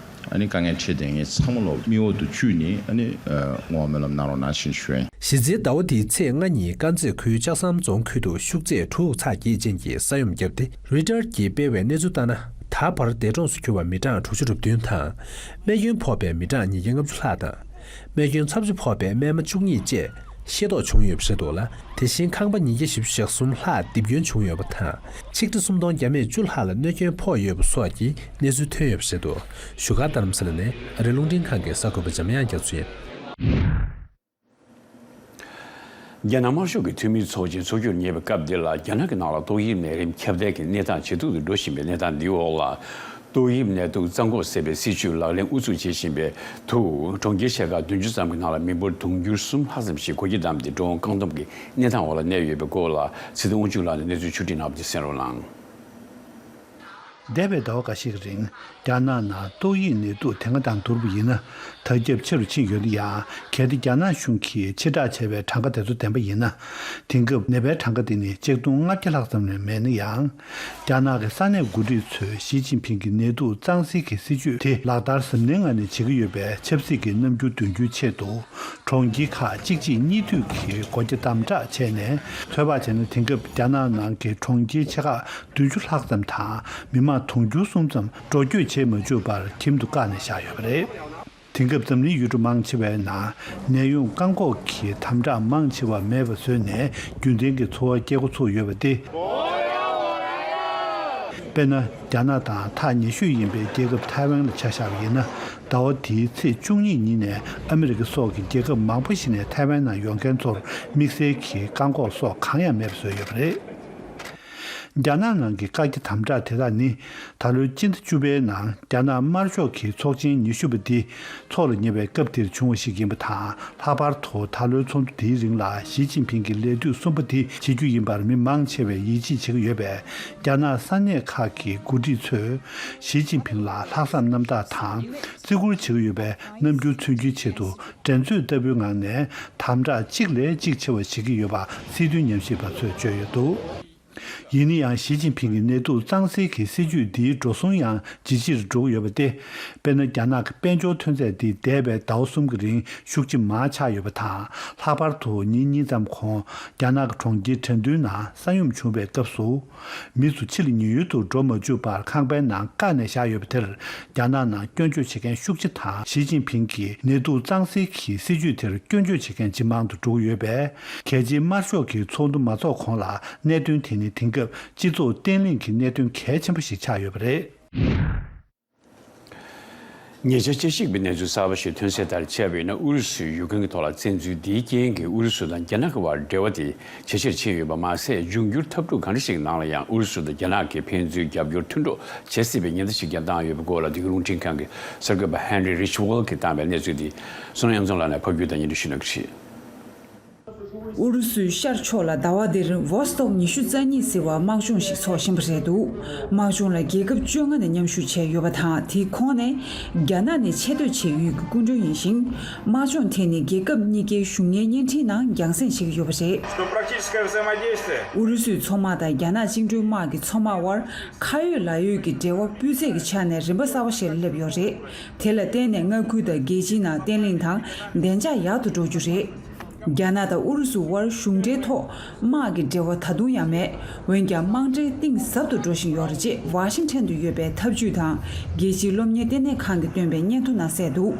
ཨ་ནི་དཀའ་ངལ་འཕྲད་བསྡད་མཁན་ཚང་མ་ལོག་མིག་འོག་ཏུ་བཅུག་ནས་ཨ་ནི་བསྔོ་བ་སྨོན་ལམ་གནང་རོགས་གནང་ཞེས་ཞུ་ཡ་ཡིན། གཞི་རྩའི་ཟླ་བ་འདིའི་ཚེས་ལྔ་ཉིན་དཀར་མཛེས་ཁུལ་ལྕགས་ཟམ་རྫོང་ཁུལ་དུ་ཤུགས་ཚད་དྲུག་ཚག་བརྒྱད་ཅན་གྱི་ས་ཡོམ་བརྒྱབ་སྟེ། རི་ཊར་གྱིས་སྤེལ་བའི་གནས་ཚུལ་ལྟར་ན། ད་བར་འདས་གྲོངས་སུ་གྱུར་བ་མི་གྲངས་དྲུག་ཅུ་རེ་བདུན་དང་། རྨས་སྐྱོན་ཕོག་པའི་མི་གྲངས་ཉིས་བརྒྱ་ལྔ་བཅུ་ལྷག་དང་། རྨས་སྐྱོན་ཚབས་ཆེ་ཕོག་པའི་རྨས་མ་བཅུ་གཉིས་བཅས་ཤེས་རྟོགས་བྱུང་ཡོད་པ་རེད་འདུག་ལ། དེ་བཞིན་ཁང་པ་ཉིས་བརྒྱ་བཞི་བཅུ་ཞེ་གསུམ་ལྷག་རྡིབ་སྐྱོན་བྱུང་ཡོད་པ་དང་། ཆིག་ཁྲི་སུམ་སྟོང་བརྒྱ་མེད་བཅུ་ལྷག་ལ་གནོད་སྐྱོན་ཕོག་ཡོད་པ་སོགས་ཀྱི་གནས་ཚུལ་ཐོན་ཡོད་པ་རེད་འདུག་བཞུགས་སྒར་རྡ་རམ་ས་ལ་ནས་ཨ་རི་རླུང་འཕྲིན་ཁང་གི་གསར་འགོད་པ་འཇམ་དབྱངས་རྒྱ་མཚོ་ཡིན། རྒྱ་ནག་དམར་ཤོག་གི་འཐུས་མིའི་ཚོགས་ཆེན་འཚོགས་རྒྱུར་ཉེ་བའི་སྐབས་འདི་ལ། རྒྱ་ནག་གི་ནང་ལ་ཏོག་དབྱིབས་ནད་རིམས་ཁྱབ་གདལ་གྱི་གནས་སྟངས་ཇེ་སྡུག་ཏུ་འགྲོ་བཞིན་པའི་གནས་སྟངས་འདིའི་འོག་ལ། ཏོག་དབྱིབས་ནད་དུག་གཙང་འགོག་ཟེར་བའི་སྲིད་ཇུས་ལག་ལེན་དབུ་འཛུགས་བྱེད་བཞིན་པའི་དུས། གྲོང་ཁྱེར་ཆེ་ཁག་བདུན་ཅུ་ཙམ་གྱི་ནང་ལ་མི་འབོར་དུང་ཕྱུར་གསུམ་ལྷག་ཙམ་ཞིག་འགོག་རྐྱེན་བསྡམས་ཏེ་འགྲོ་འོང་བཀག་སྡོམ་གྱི་གནས་སྟངས་འོག་ལ་གནས་ཡོད་པའི་སྐོར་ལ། ཚེ་བརྟན་དབང་ཕྱུག་ལགས་ནས་གནས་ཚུལ་ཕྱོགས་སྒྲིག་གནང་བ་དེ་གསན་རོགས་གནང་། འདས་པའི་ཟླ་བ་འགའ་ཤས་ཀྱི་རིང་། རྒྱ་ནག་ནང་ཏོག་དབྱིབས་ནད་དུག་དེ་སྔ་དང་བསྡུར་བ་ཡིན་ན། དར་ཁྱབ་ཆེ་རུ་ཕྱིན་ཡོད་ན་ཡང་། གལ་ཏེ་རྒྱ་ནག་གཞུང་གིས་ཕྱིར་བསྒྲགས་བྱས་པའི་གྲངས་ཀ་དེ་ཚོ་བདེན་པ་ཡིན་ན། དེང་སྐབས་ནད་པའི་གྲངས་ཀ་དེ་ནི་ཆིག་སྟོང་ལྔ་བརྒྱ་ལྷག་ཙམ་ལས་མེད་ན་ཡང་། རྒྱ་ནག་གི་ས་གནས་འགོ་ཁྲིད་ཚོས་ཞི་ཅིན་ཕིང་གི་ནད་དུག་གཙང་སེལ་གྱི་སྲིད་ཇུས་དེ་ལག་བསྟར་གཟབ་ནན་ངང་ནས་བྱེད་ཀྱི་ཡོད་པའི་ཆབ་སྲིད་ཀྱི་རྣམ་འགྱུར་འདོན་རྒྱུའི་ཆེད་དུ། གྲོང་ཁྱེར་ཁག་གཅིག་གཅིག་གཉིས་མཐུད་ཀྱིས་སྒོ་རྒྱ་དམ་དྲག་བྱས་ནས། ཚོད་དཔག་བྱས་ན། དེང་སྐབས་རྒྱ་ནག་ནང་གི་གྲོང་ཁྱེར་ཆེ་ཁག་བདུན་ཅུ་ལྷག་ཙམ་དང་། མི་མང་དུང་ཕྱུར་གསུམ་ཙམ་འགྲོ་སྐྱོད་བྱེད་མ་བཅུག་པར་ཁྱིམ་དུ་བཀག་ནས་བཞག་ཡོད་པ་རེད། དེང་སྐབས་འཛམ་གླིང་ཡུལ་གྲུ་མང་ཆེ་བའི་ནང་ནད་ཡོང་བཀག་འགོག་གི་དམ་དྲག་མང་ཆེ་བ་མེད་པ་བཟོས་ནས། རྒྱུན་ལྡན་གྱི་འཚོ་བ་སྐྱེལ་འགོ་ཚུགས་ཡོད་པ་སྟེ། དཔེར་ན། རྒྱ་ནག་དང་ཐག་ཉེ་ཤོས་ཡིན་པའི་རྒྱལ་ཁབ་ཐའེ་ཝན་ལ་ཆ་བཞག་པ་ཡིན་ན། ཟླ་བ་འདིའི་ཚེས་བཅུ་གཉིས་ཉིན་ནས་ཨ་མི་རི་ཀ་སོགས་ཀྱི་རྒྱལ་ཁབ་མང་པོ་ཞིག་ནས་ཐའེ་ཝན་ནང་ཡོང་མཁན་ཚོར་དམིགས་བསལ་གྱི་བཀག་འགོག་སོགས་གང་ཡང་མེད་པ་བཟོས་ཡོད་པ་རེད། རྒྱ་ནག་ནང་གི་བཀག་རྒྱ་དམ་དྲག་དེ་དག་ནི། ད་ལོའི་སྤྱི་ཟླ་བཅུ་པའི་ནང་རྒྱ་ནག་དམར་ཤོག་གི་ཚོགས་ཆེན་ཉི་ཤུ་པ་འདི་འཚོགས་ལ་ཉེ་བའི་སྐབས་འདིར་བྱུང་བ་ཞིག་ཡིན་པ་དང་། ལྷག་པར་དུ་ད་ལོའི་ཚོགས་འདུ་འདིའི་རིང་ལ་ཞི་ཅིན་ཕིང་གི་ལས་དུས་གསུམ་པ་འདི་བྱེད་རྒྱུ་ཡིན་པར་མི་མང་ཆེ་བས་ཡིད་ཆེས་བྱེད་ཀྱི་ཡོད་པས། རྒྱ་ནག་ས་གནས་ཁག་གི་འགོ་ཁྲིད་ཚོས་ཞི་ཅིན་ཕིང་ལ་ལྷག་བསམ་རྣམ་དག་དང་བརྩི་བཀུར་བྱེད་ཀྱི་ཡོད་པའི་རྣམ་འགྱུར་མཚོན་རྒྱུའི་ཆེད་དུ། འགྲན་རྩོད་ལྟ་བུའི་ངང་ནས་དམ་དྲག་གཅིག་ལས་གཅིག་ཆེ་བ་བྱེད་ཀྱི་ཡོད་པ་སྲིད་དོན་ཉམས་ཞིབ་པ་ཚོས་བརྗོད་ཡོད་འདུག་ཡིན་ན་ཡང་། ཞི་ཅིན་ཕིང་གི་ནད་དུག་གཙང་སེལ་གྱི་སྲིད་ཇུས་འདིའི་འགྲོ་སོང་ཡང་ཇེ་ཆེར་འགྲོ་གི་ཡོད་པ་སྟེ། དཔེར་ན། རྒྱ་ནག་གི་དཔལ་འབྱོར་ཐོན་རྫས་འདི་འདས་པའི་ཟླ་བ་གསུམ་གྱི་རིང་ཤུགས་ཆེ་མར་ཆག་ཡོད་པ་དང་། ལྷག་པར་དུ་ཉིན་གཉིས་ཙམ་གོང་རྒྱ་ནག་གི་གྲོང་ཁྱེར་ཁྲེང་ཏུའུ་ནང་ས་ཡོམ་བྱུང་བའི་སྐབས་སུ། མི་ཚོ་ཕྱི་ལ་ཉེན་གཡུལ་དུ་འགྲོ་མ་བཅུག་པར་ཁང་པའི་ནང་བཀག་ནས་བཞག་ཡོད་པ་དེར། རྒྱ་ནག་ནང་སྐྱོན་བརྗོད་བྱེད་མཁན་ཤུགས་ཆེ་དང་། ཞི་ཅིན་ཕིང་གིས་ནད་དུག་གཙང་སེལ་གྱི་སྲིད་ཇུས་དེར་སྐྱོན་བརྗོད་བྱེད་མཁན་ཇེ་མང་དུ་འགྲོ་གི་ཡོད་པས། གལ་ཆེའི་དམར་ཤོག་གི་ཚོགས་འདུ་མ་འཚོགས་གོང་ལ། གནད་དོན་དེ་ནི་དེང་སྐབས་སྤྱི་ཚོགས་བརྟན་ལྷིང་གི་གནད་དོན་གལ་ཆེན་པོ་ཞིག་ཆགས་ཡོད་པ་རེད། ཉེ་ཆར་དཔྱད་ཞིབ་པའི་གནས་ཚུལ་གསར་པ་ཞིག་ཐོན་གསལ་ལྟར། བྱས་པ་ཡིན་ན། ཨུ་རུ་སུས་ཡུཀ་རེན་གྱི་ཐོག་ལ་བཙན་འཛུལ་འདིའི་རྐྱེན་གྱིས་ཨུ་རུ་སུ་དང་རྒྱ་ནག་གི་བར་འབྲེལ་བ་དེ་ཇེ་ཆེར་ཕྱིན་ཡོད་པ་མ་ཟད། འབྱུང་འགྱུར་འཐབ་འཁྲུག་གང་འདྲ་ཞིག་ནང་ལ་ཡང་ཨུ་རུ་སུ་དང་རྒྱ་ནག་གིས་ཕན་ཚུན་རྒྱབ་སྐྱོར་མཐུན་གྲོགས་བྱེད་སྲིད་པའི་ཉེན་བརྡ་ཞིག་ཀྱང་བཏང་ཡོད་པའི་སྐོར་ལ། འདི་ག་རླུང་འཕྲིན་ཁང་གི་གསར་འགོད་པ་ཧན་རི་རིཆ་ཝལ་གྱིས་བཏང་བའི་གནས་ཚུལ་དེ་བསོད་ནམས་གཡུ་ཚོན་ལགས་ནས་ཕབ་སྒྱུར་དང་སྙན་སྒྲོན་ཞུ་གནང་གི་རེད། ཨུ་རུ་སུའི་ཤར་ཕྱོགས་ལ་ཟླ་བ་འདིར་ཝོ་སི་ཏོག་ཉི་ཤུ་རྩ་གཉིས་ཟེར་བ་དམག་སྦྱོང་ཞིག་འཚོགས་བཞིན་པ་རེད་འདུག་དམག་སྦྱོང་ལ་རྒྱལ་ཁབ་བཅོ་ལྔ་ནས་མཉམ་ཞུགས་བྱས་ཡོད་པ་དང་། དེའི་ཁོངས་ནས་རྒྱ་ནག་ནི་ཆེ་བསྟོད་བྱེད་ཡུལ་གྱི་སྐུ་མགྲོན་ཡིན་ཞིང་། དམག་སྦྱོང་དེ་ནི་རྒྱལ་ཁབ་གཉིས་ཀའི་གཞུང་གཉེར་བརྙན་འཕྲིན་ནང་རྒྱང་སྲིང་བྱེད་ཀྱི་ཡོད་པ་རེད། Что практическое взаимодействие. ཨུ་རུ་སུའི་མཚོ་དམག་དང་རྒྱ་ནག་བཅིངས་འགྲོལ་དམག་གི་མཚོ་དམག་དབར་ཁ་ཡོད་ལག་ཡོད་ཀྱི་འབྲེལ་བ་སྤུས་ཚད་ཀྱི་ཆ་ནས་རིམ་པ་གསར་པ་ཞིག་ལ་སླེབས་ཡོད་རེད། དེ་ལ་བརྟེན་ནས་མངའ་ཁུལ་དང་རྒྱལ་སྤྱིའི་ནང་བརྟན་ལྷིང་དང་བདེ་འཇགས་ཡག་ཏུ་འགྲོ་རྒྱུ་རེད། རྒྱ་ནག་དང་ཨུ་རུ་སུ་དབར་གཞུང་འབྲེལ་ཐོག་དམག་གི་འབྲེལ་བ་ད་དུང་ཡང་མེད། འོན་ཀྱང་། དམག་འབྲེལ་གཏིང་ཟབ་ཏུ་འགྲོ་བཞིན་ཡོད་རེད་ཅེས་ཝ་ཤིང་ཊོན་དུ་ཡོད་པའི་འཐབ་ཇུས་དང་རྒྱལ་སྤྱིའི་སློབ་གཉེར་ལྟེ་གནས་ཁང་གིས་བཏོན་པའི་སྙན་ཐོ་ནང་གསལ་འདུག་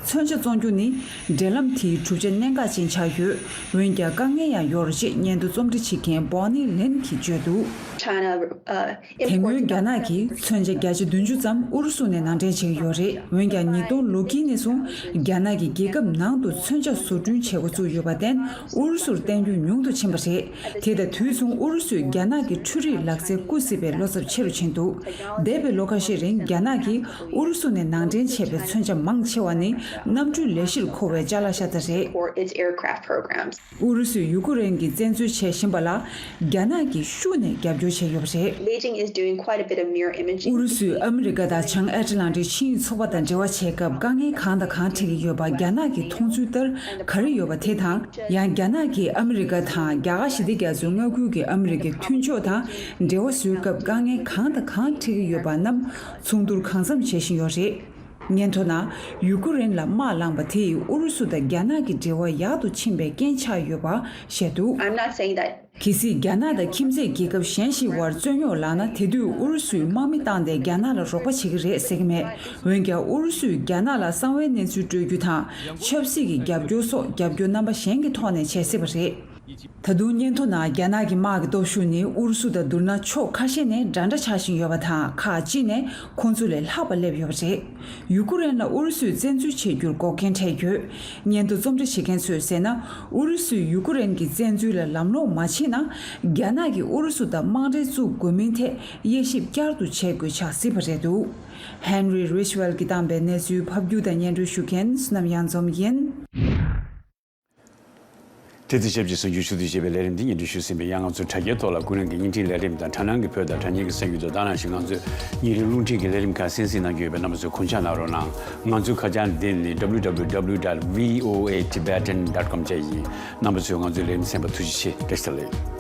མཚོན་ཆ་བཙོང་རྒྱུ་ནི་འབྲེལ་ལམ་དེའི་གྲུབ་ཆ་གནད་འགག་ཅན་ཆགས་ཡོད། འོན་ཀྱང་དཀའ་ངལ་ཡང་ཡོད་རེད་ཅེས་སྙན་ཐོ་རྩོམ་སྒྲིག་བྱེད་མཁན་Bonnie Lin གྱིས་བརྗོད་འདུག China, uh, དེ་སྔོན་རྒྱ་ནག་གིས་མཚོན་ཆ་བརྒྱ་ཆ་བདུན་ཅུ་ཙམ་ཨུ་རུ་སུ་ནས་ནང་འདྲེན་བྱེད་ཀྱི་ཡོད་རེད། འོན་ཀྱང་ཉིས་སྟོང་ལོ་དཀྱིལ་ནས་བཟུང་རྒྱ་ནག་གིས་རྒྱལ་ཁབ་ནང་དུ་མཚོན་ཆ་བཟོ་སྐྲུན་བྱེད་འགོ་བཙུགས་ཡོད་པར་བརྟེན་ཨུ་རུ་སུར་བརྟེན་རྒྱུ་ཉུང་དུ་ཕྱིན་པ་རེད། དེ་དང་དུས་མཚུངས་ཨུ་རུ་སུས་རྒྱ་ནག་གི་འཕྲུལ་རིག་ལག་རྩལ་རྐུ་སྲིད་པའི་བློ་འཚབ་ཆེ་རུ་ཕྱིན་འདུག་འདས་པའི་ལོ་ཁ་ཤས་རིང་རྒྱ་ནག་གིས་ཨུ་རུ་སུ་ནས་ནང་འདྲེན་བྱས་པའི་མཚོན་ཆ་མང་ཆེ་བ་ནི་གནམ་གྲུའི་ལས་གཞིར་མཁོ་བའི་ཅ་ལག་ཤ་སྟག་རེད། Or its aircraft programs. ཨུ་རུ་སུས་ཡུ་ཀེ་རེན་གྱི་བཙན་འཛུལ་བྱེད་བཞིན་པ་ལ་རྒྱ་ནག་གིས་ཤུགས་ནས་རྒྱབ་སྐྱོར་བྱས་ཡོད་པ་རེད། Beijing is doing quite a bit of mirror imaging. ཨུ་རུ་སུས་ཨ་མི་རི་ཀ་དང་བྱང་ཨེ་ཊ་ལན་ཊིག་ཆིངས་ཡིག་ཚོགས་པ་དང་འབྲེལ་བ་བྱེད་སྐབས་དཀའ་ངལ་གང་དང་གང་འཕྲད་ཀྱི་ཡོད་པ་རྒྱ་ནག་གི་མཐོང་ཚུལ་ལྟར་ག་རེ་ཡོད་པ་དེ་དང་། ཡང་རྒྱ་ནག་གིས་ཨ་མི་རི་ཀ་དང་རྒྱ་གར་ཞི་བདེ་རྒྱ་མཚོའི་མངའ་ཁུལ་གྱི་ཨ་མི་རི་ཀའི་མཐུན་ཕྱོགས་དང་འབྲེལ་བ་བཟོའི་སྐབས་དཀའ་ངལ་གང་དང་གང་འཕྲད་ཀྱི་ཡོད་པ་རྣམས་མཚུངས་བསྡུར་གང་འཚམ་བྱེད་བཞིན་ཡོད་རེད། སྙན་ཐོ་ནང་ཡུ་ཀེ་རེན་ལ་དམག་ལངས་པ་དེས་ཨུ་རུ་སུ་དང་རྒྱ་ནག་གི་འབྲེལ་བ་ཡག་ཏུ་ཕྱིན་པའི་རྐྱེན་ཆགས་ཡོད་པ་བཤད་འདུག I'm not saying that. གལ་སྲིད་རྒྱ་ནག་དང་ཁྱིམ་མཚེས་རྒྱལ་ཁབ་གཞན་ཞིག་དབར་རྩོད་རྙོག་ལངས་ན་དེ་དུས་ཨུ་རུ་སུས་དམག་མི་བཏང་སྟེ་རྒྱ་ནག་ལ་རོགས་པ་བྱེད་ཀྱི་རེད་ཟེར་གྱི་མེད། འོན་ཀྱང་ཨུ་རུ་སུས་རྒྱ་ནག་ལ་གསང་བའི་གནས་ཚུལ་སྤྲོད་རྒྱུ་དང་ཆབ་སྲིད་ཀྱི་རྒྱབ་སྐྱོར་སོགས་རྒྱབ་སྐྱོར་རྣམ་པ་གཞན་གྱི་ཐོག་ནས་བྱེད་སྲིད་པ་རེད། ད་དུང་སྙན་ཐོ་ནང་རྒྱ་ནག་གི་དམག་གི་སྟོབས་ཤུགས་ནི་ཨུ་རུ་སུ་དང་བསྡུར་ན་ཕྱོགས་ཁ་ཤས་ནས་འདྲ་འདྲ་ཆགས་བཞིན་ཡོད་པ་དང་ཁག་ཅིག་ནས་ཁོང་ཚོ་ལས་ལྷག་པ་སླེབས་ཡོད་པ་རེད། ཡུ་ཀེ་རེན་ལ་ཨུ་རུ་སུས་བཙན་འཛུལ་བྱེད་རྒྱུར་འགོག་རྐྱེན་འཕྲད་ཡོད། སྙན་ཐོ་རྩོམ་སྒྲིག་བྱེད་མཁན་ཚོས་ཟེར་ན། ཨུ་རུ་སུས་ཡུ་ཀེ་རེན་གྱི་བཙན་འཛུལ་ལ་ལམ་ལྷོང་མ་བྱས་ན། རྒྱ་ནག་གིས་ཨུ་རུ་སུ་དང་དམག་འབྲེལ་བཙུགས་དགོས་མིན་ཐད་དབྱེ་ཞིབ་བསྐྱར་དུ་བྱེད་དགོས་ཆགས་སྲིད་པ་རེད་འདུག Henry Ridgwell གྱིས་བཏང་པའི་གནས་ཚུལ་ཕབ་སྒྱུར་དང་སྙན་སྒྲོན་ཞུ་མཁན་བསོད་ནམས་གཡང་འཛོམས་ཡིན། དེ་དང་ཆབས་ཅིག་གསར་འགྱུར་ཕྱོགས་བསྡུས་བྱས་པའི་ལས་རིམ་འདི་སྙན་སྒྲོན་ཞུས་ཟིན་པས། ཡང་ང་ཚོའི་དྲ་རྒྱའི་ཐོག་ལ་ཀུན་རིང་གི་བརྙན་འཕྲིན་ལས་རིམ་དང་དྲ་སྣང་གི་བོད་དང་དྲ་བརྙན་གྱི་གསར་འགྱུར་དང་། དེ་ནང་བཞིན་ང་ཚོའི་ཉིན་རེའི་རླུང་འཕྲིན་གྱི་ལས་རིམ་ཁག་གསན་གཟིགས་གནང་རྒྱུ་ཡོད་པས། རྣམ་པ་ཚོས་གོ་ཆ་གནང་རོགས་གནང་། ང་ཚོའི་ཁ་བྱང་འདི་ནི་W W W dot V O A Tibetan dot com བཅས་ཡིན། རྣམ་པ་ཚོས་ང་ཚོའི་ལས་རིམ་གསན་པར་ཐུགས་རྗེ་ཆེ། བཀྲ་ཤིས་བདེ་ལེགས།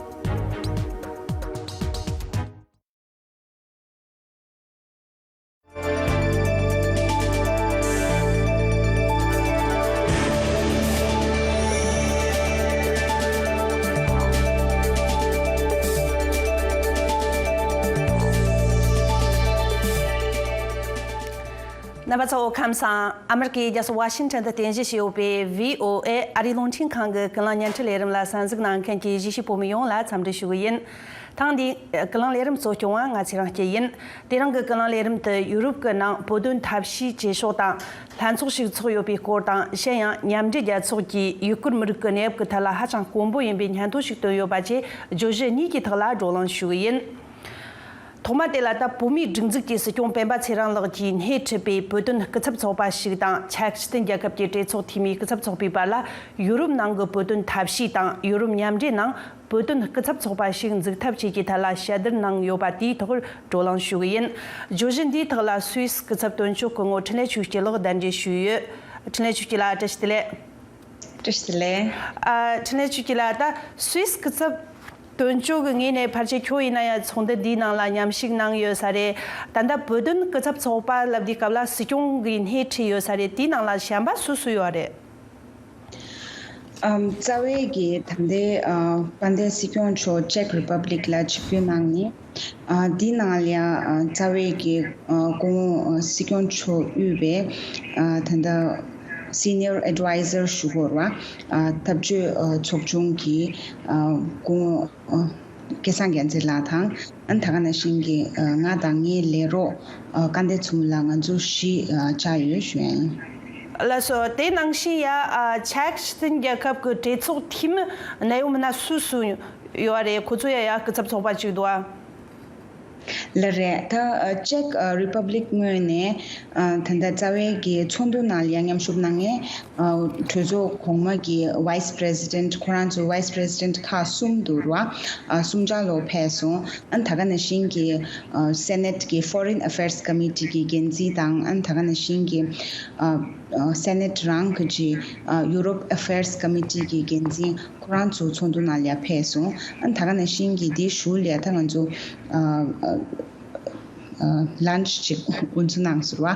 རྣམ་པ་ཚོ་ཁམས་བཟང་། ཨ་མི་རི་ཀའི་རྒྱལ་ས་ཝ་ཤིང་ཊོན་དུ་རྟེན་གཞི་བྱས་ཡོད་པའི་V O A ཨ་རིའི་རླུང་འཕྲིན་ཁང་གི་ཀུན་གླེང་བརྙན་འཕྲིན་ལས་རིམ་ལ་གསན་གཟིགས་གནང་མཁན་གྱི་གཞིས་བྱེས་བོད་མི་ཡོངས་ལ་འཚམས་འདྲི་ཞུ་གི་ཡིན། ཐེངས་འདིའི་ཀུན་གླེང་ལས་རིམ་གཙོ་སྐྱོང་བ་ང་ཚེ་རིང་སྐྱིད་ཡིན། དེ་རིང་གི་ཀུན་གླེང་ལས་རིམ་དུ་ཡུ་རོབ་ཀྱི་ནང་བོད་དོན་ཐབས་ཤེས་བྱེད་ཕྱོགས་དང་ལྷན་ཚོགས་ཤིག་ཚོགས་ཡོད་པའི་སྐོར་དང་། གཞན་ཡང་མཉམ་འབྲེལ་རྒྱལ་ཚོགས་ཀྱིས་ཡུ་གུར་མི་རིགས་ཀྱི་གནས་བབ་ཀྱི་ཐད་ལ་ཧ་ཅང་དཀོན་པོ་ཡིན་པའི་སྙན་ཐོ་ཞིག་བཏོན་ཡོད་པ་བཅས་བརྗོད་གཞི་གཉིས་ཀྱི་ཐོག་ལ་བགྲོ་གླེང་ཞུ་གི་ཡིན། ཐོག་མ་དེ་ལ་ད་བོད་མིའི་སྒྲིག་འཛུགས་ཀྱི་སྲིད་སྐྱོང་སྤེན་པ་ཚེ་རིང་ལགས་ཀྱིས་སྣེ་ཁྲིད་པའི་བོད་དོན་སྐུ་ཚབ་ཚོགས་པ་ཞིག་དང་། ཅེཀ་སི་ཊན་རྒྱལ་ཁབ་ཀྱི་གྲོས་ཚོགས་འཐུས་མིའི་སྐུ་ཚབ་ཚོགས་པའི་བར་ལ་ཡུ་རོབ་ནང་གི་བོད་དོན་ཐབས་ཤེས་དང་ཡུ་རོབ་མཉམ་འབྲེལ་ནང་བོད་དོན་སྐུ་ཚབ་ཚོགས་པ་ཞིག་འཛུགས་ཐབས་བཅས་ཀྱི་ཐད་ལ་ཞལ་བསྡུར་གནང་ཡོད་པ་དེའི་ཐོག་བགྲོ་གླེང་ཞུ་གི་ཡིན། བརྗོད་གཞི་འདིའི་ཐོག་ལ་སུད་སི་སྐུ་ཚབ་དོན་གཅོད་སྐུ་ངོ་འཕྲིན་ལས་ཆོས་སྐྱིད་ལགས་གདན་འདྲེན་ཞུས་ཡོད། འཕྲིན་ལས་ཆོས་སྐྱིད་ལགས་བཀྲ་ཤིས་བདེ་ལེགས། བཀྲ་ཤིས་བདེ་ལེགས། ཨ། འཕྲིན་ལས་ཆོས་སྐྱིད་ལགས། ད་སུད་སི་སྐུ་ཚབ་དོན་གཅོད་ཀྱི་ངོས་ནས་ཕལ་ཆེར་ཁྱོད་ཡིན་ན་ཡང་ཚོགས་འདུ་འདིའི་ནང་ལ་མཉམ་ཞུགས་གནང་ཡོད་ས་རེད། ད་ལྟ་བོད་དོན་སྐུ་ཚབ་ཚོགས་པ་ལབ་དུས་སྐབས་ལ་སྲིད་སྐྱོང་གིས་སྣེ་ཁྲིད་ཡོད་ས་རེད། དེའི་ནང་ལ་གཞན་པ་སུ་སུ་ཡོད་རེད། ཨམ། རྩ་བའི་གི་ད་ལྟའི་ཨ་དཔལ་ལྡན་སྲིད་སྐྱོང་མཆོག་ཅེཀ་རི་པབ་ལིག་ལ་ཆིབས་བསྒྱུར་གནང་ནས། ཨ། འདི་ནང་ལ་ཡང་ཨ་རྩ་བའི་གི་ཨ་སྐུ་ངོ་ཨ་སྲིད་སྐྱོང་མཆོག་དབུས་པའི་ཨ་ད་ལྟ་སི་ནི་ཡར་ཨེ་ཌི་ཝའི་ཟར་ཞུ་དགོས་རེད་བ། ཨ། འཐབ་ཇུས་ཨ་ཚོགས་ཆུང་གི་ཨ་སྐུ་ངོ་ཨ་སྐལ་བཟང་རྒྱལ་མཚན་ལགས་དང་། ཨ་ནི་ད་ག་ནང་བཞིན་གྱི་ཨ་ང་དང་ངའི་ལས་རོགས་ཨ་སྐལ་ལྡན་མཚོ་མོ་ལགས། ང་ཚོ་བཞི་ཨ་བཅར་ཡོད་ཞུ་ཡ་ཡིན། ལགས་སོ། དེ་ནང་བཞིན་ཡ་ཨ་ཅེཀ་སི་ཊན་རྒྱལ་ཁབ་ཀྱི་གྲོས་ཚོགས་འཐུས་མི་གནད་ཡོད་མི་སྣ་སུ་སུ་ཡོད་རེད། ཁོ་ཚོ་ཡ་ཡ་སྐུ་ཚབ་ཚོགས་པ་གཅིག་འདུག་ཨ། ལགས་རེད། ད་ཨ་ཅེཀ་ཨ་རི་པབ་ལིག་ངོས་ནས་ཨ་ད་ལྟ་རྩ་བའི་གི་ཚོགས་འདུ་ནང་ལ་ཡ་མཉམ་ཞུགས་གནང་མཁན་ཨ་གྲོས་ཚོགས་གོང་མ་གི་ཝའི་སི་པི་རེ་སི་ཌེན་ཊི། ཁོ་རང་ཚོ་ཝའི་སི་པི་རེ་སི་ཌེན་ཊི་ཁག་གསུམ་འདུག་ར། ཨ་གསུམ་ཆ་ལོ་ཕེབས་སོང་། ཨ་ནི་ད་ག་ནང་བཞིན་གྱི་ཨ་སེ་ནེ་ཊི་གི་ཕོ་རིན་ཨ་ཕེར་སི་ཀོ་མི་ཊི་གི་འགན་འཛིན་དང་། ཨ་ནི་ད་ག་ནང་བཞིན་གྱི་ཨ་ཨ་སེ་ནེ་ཊི་རང་གི་ཅི་ཨ་ཡུ་རོབ་ཨ་ཕེར་སི་ཀོ་མི་ཊི་གི་འགན་འཛིན། ཁོ་རང་ཚོ་ཚོགས་འདུ་ནང་ལ་ཡ་ཕེབས་སོང་། ཨ་ནི་ད་ག་ནང་བཞིན་གྱི་དེའི་གཞུག་ལ་ཡ་ད་ང་ཚོ་ཨ་ཨ་ཨ་ལན་ཆི་ཅིག་དགོངས་ཚུལ་གནང་ཟེར་བ།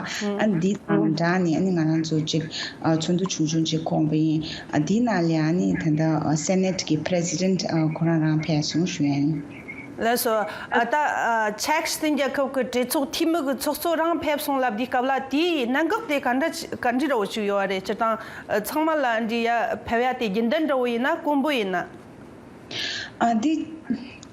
ཨ་ནི་འདི་དང་སྦྲགས་ནས་ཨ་ནི་ང་རང་ཚོ་ཅིག་ཨ་ཚོགས་འདུ་ཆུང་ཆུང་ཅིག་བསྐོངས་པ་ཡིན། ཨ་འདི་ནང་ལ་ཡ་ཨ་ནི་ད་ལྟ་ཨ་སེ་ནེ་ཊི་གི་པི་རེ་སི་ཌེན་ཊི་ཨ་ཁོ་རང་རང་ཕེབས་སོང་ཞུ་ཡ་ཡིན། ལགས་སོ། ཨ་ད་ཨ་ཅེཀ་སྟེང་རྒྱལ་ཁབ་ཀྱི་གྲོས་ཚོགས་འཐུས་མི་གི་ཚོགས་གཙོ་རང་ཕེབས་སོང་ལབ་དུས་སྐབས་ལ་དེའི་གནད་འགག་དེ་ག་འདྲ་ག་འདྲ་འདྲ་བོ་ཞིག་ཡོད་རེད། སྤྱིར་བཏང་ཨ་ཚང་མ་ལ་འདི་ཡ་ཕེབས་ཡ་དེ་རྒྱུན་ལྡན་འདྲ་བོ་ཡིན་ན་དཀོན་པོ་ཡིན་ན། ཨ་འདི་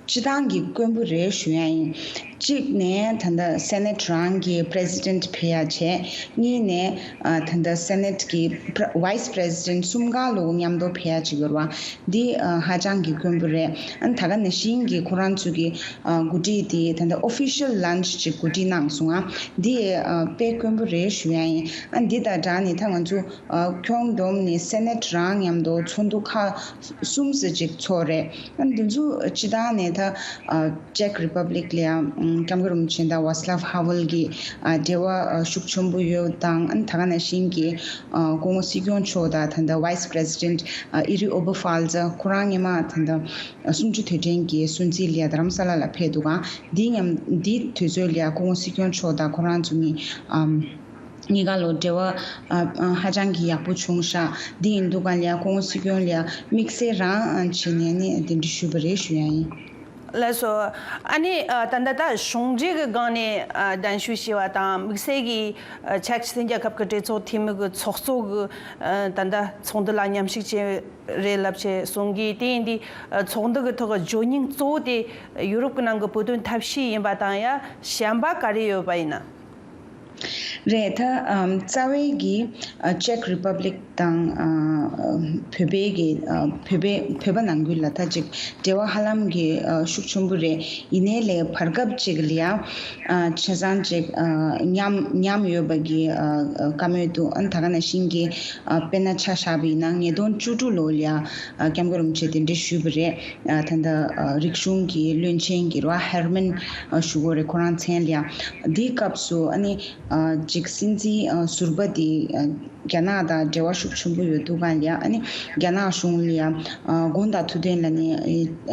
སྤྱི་བཏང་གི་དཀོན་པོ་རེད་ཞུ་ཡ་ཡིན། གཅིག་ནས་ད་ལྟ་སེ་ནེ་ཊི་རང་གི་པི་རེ་སི་ཌེན་ཊི་ཕེབས་ཡ་བྱས། གཉིས་ནས་ཨ་ད་ལྟ་སེ་ནེ་ཊི་གི་བྷ་ཡིས་པི་རེ་སི་ཌེན་ཊི་གསུམ་ཀ་ལོ་མཉམ་དུ་ཕེབས་ཡ་ཅིག་ཡོད་རེད་བ། འདི་ཨ་ཧ་ཅང་གི་དཀོན་པོ་རེད། ཨ་ནི་ད་ག་ནང་བཞིན་གྱི་ཁོ་རང་ཚོ་གི་ཨ་གོ་སྒྲིག་དེ་ད་ལྟ་ཨོ་ཕི་ཤལ་ལོན་ཆི་ཅིག་གོ་སྒྲིག་གནང་སོང་ང་། འདི་ཨ་དཔེ་དཀོན་པོ་རེད་ཞུ་ཡ་ཡིན། ཨ་འདི་དང་སྦྲགས་ནས་ད་ང་ཚོ་ཨ་ཁྱོན་བསྡོམས་ནས་སེ་ནེ་ཊི་རང་མཉམ་དུ་ཚོགས་འདུ་ཁག་གསུམ་ཙམ་ཅིག་ཚོགས་རེད། ཨ་འདི་ཚོ་སྤྱི་བཏང་ནས་ད་ཨ་ཅེཀ་རི་པབ་ལིག་ལ་ཡང་སྐྱབས་མགོན་རིན་པོ་ཆེ་དང་ཝཱ་སི་ལབ་ཧ་ཝེལ་གྱི་ཨ་འབྲེལ་བ་ཨ་ཤུགས་ཆེན་པོ་ཡོད་དང་། ཨ་ནི་ད་ག་ནང་བཞིན་གྱི་ཨ་སྐུ་ངོ་སྲིད་སྐྱོང་མཆོག་དང་ད་ལྟ་ཝའིས་པི་རེ་སི་ཌེན་ཊི་ཨ་ཨི་རི་ཨོ་བྷ་ཧྥལ་ཛ་ཁོ་རང་སྔོན་མ་ད་ལྟ་གསུམ་བཅུ་དུས་དྲན་གྱི་སྲུང་བརྩི་ལ་ཡ་རྡ་རམ་ས་ལ་ལ་ཕེབས་འདུག་ག་འདི་མཉམ་འདི་དུས་ཚོད་ལ་ཡ་སྐུ་ངོ་སྲིད་སྐྱོང་མཆོག་དང་ཁོ་རང་ཚོ་གཉིས་ཨམ། གཉིས་ཀ་ལོ་འབྲེལ་བ་ཨ་ཨ་ཧ་ཅང་གི་ཡག་པོ་བྱུང་ཤག་འདི་ཡིན་དུས་ག་ལ་ཡ་སྐུ་ངོ་སྲིད་སྐྱོང་ལ་ཡ་དམིགས་བསལ་རང་ཨ་བྱས་ནས་ནི་གདན་འདྲེན་ཞུས་པ་རེད་ཞུ་ཡ་ཡིན། ལགས་སོ། ཨ་ནི་ཨ་ད་ལྟ་ད་གཞུང་འབྲེལ་གྱི་སྒང་ནས་ཨ་གདན་ཞུ་བྱས་པ་དང་དམིགས་བསལ་གྱི་ཨ་ཅེཀ་སྟེང་རྒྱལ་ཁབ་ཀྱི་གྲོས་ཚོགས་འཐུས་མི་གི་ཚོགས་གཙོ་གི་ཨ་ད་ལྟ་ཚོགས་འདུ་ལ་མཉམ་ཞུགས་བྱས་རེད་ལབ་བྱས་གསུང་གིས། དེ་ཡིན་དུས་ཨ་ཚོགས་འདུ་གི་ཐོག་གི་བརྗོད་སྙིང་གཙོ་བོ་དེ་ཡུ་རོབ་ཀྱི་ནང་གི་བོད་དོན་ཐབས་ཤེས་ཡིན་པ་དང་། ཡ་གཞན་པ་ག་རེ་ཡོད་པ་ཡིན་ན། རེད། ད་ཨམ་རྩ་བའི་གི་ཨ་ཅེཀ་རི་པབ་ལིག་དང་ཨ་བོད་པའི་གི་ཨ་བོད་པའི་བོད་པ་ནང་ཁུལ་ལ་ད་ཅིག་འབྲེལ་བ་ཧ་ལམ་གི་ཨ་ཤུགས་ཆེན་པོ་རེད། ཡིན་ནའི་ལས་བར་སྐབས་ཅིག་ལ་ཡ་ཨ་ཆ་ཚང་ཅིག་ཨ་ཉམས་ཉམས་ཡོད་པ་གི་ཨ་ཨ་བཀའ་མོལ་འདུག་ཨ་ནི་ད་ག་ནང་བཞིན་གི་ཨ་དཔེར་ན་ཆ་བཞག་པ་ཡིན་ན་ཉིས་སྟོང་བཅུ་དྲུག་ལོ་ལ་ཡ་ཨ་སྐྱབས་མགོན་རིན་པོ་ཆེ་གདན་འདྲེན་ཞུས་པ་རེད། ཨ་ད་ལྟ་ཨ་རིག་གཞུང་གི་བློན་ཆེན་གྱི་ར་ཧེར་མན་ཨ་ཞུ་དགོས་རེད། ཁོ་རང་མཚན་ལ་ཡ་འདིའི་སྐབས་སུ་ཨ་ནི་ཨ་ཅིག་སྲིད་འཛིན་ཨ་ཟུར་པ་དེ་ཨ་རྒྱ་ནག་དང་འབྲེལ་བ་ཤུགས་ཆེན་པོ་ཡོད་འདུག་ག་ལ་ཡ། ཨ་ནི་རྒྱ་ནག་གཞུང་ལ་ཡ་ཨ་དགོངས་དག་ཐུགས་འདུན་ལ་ནི་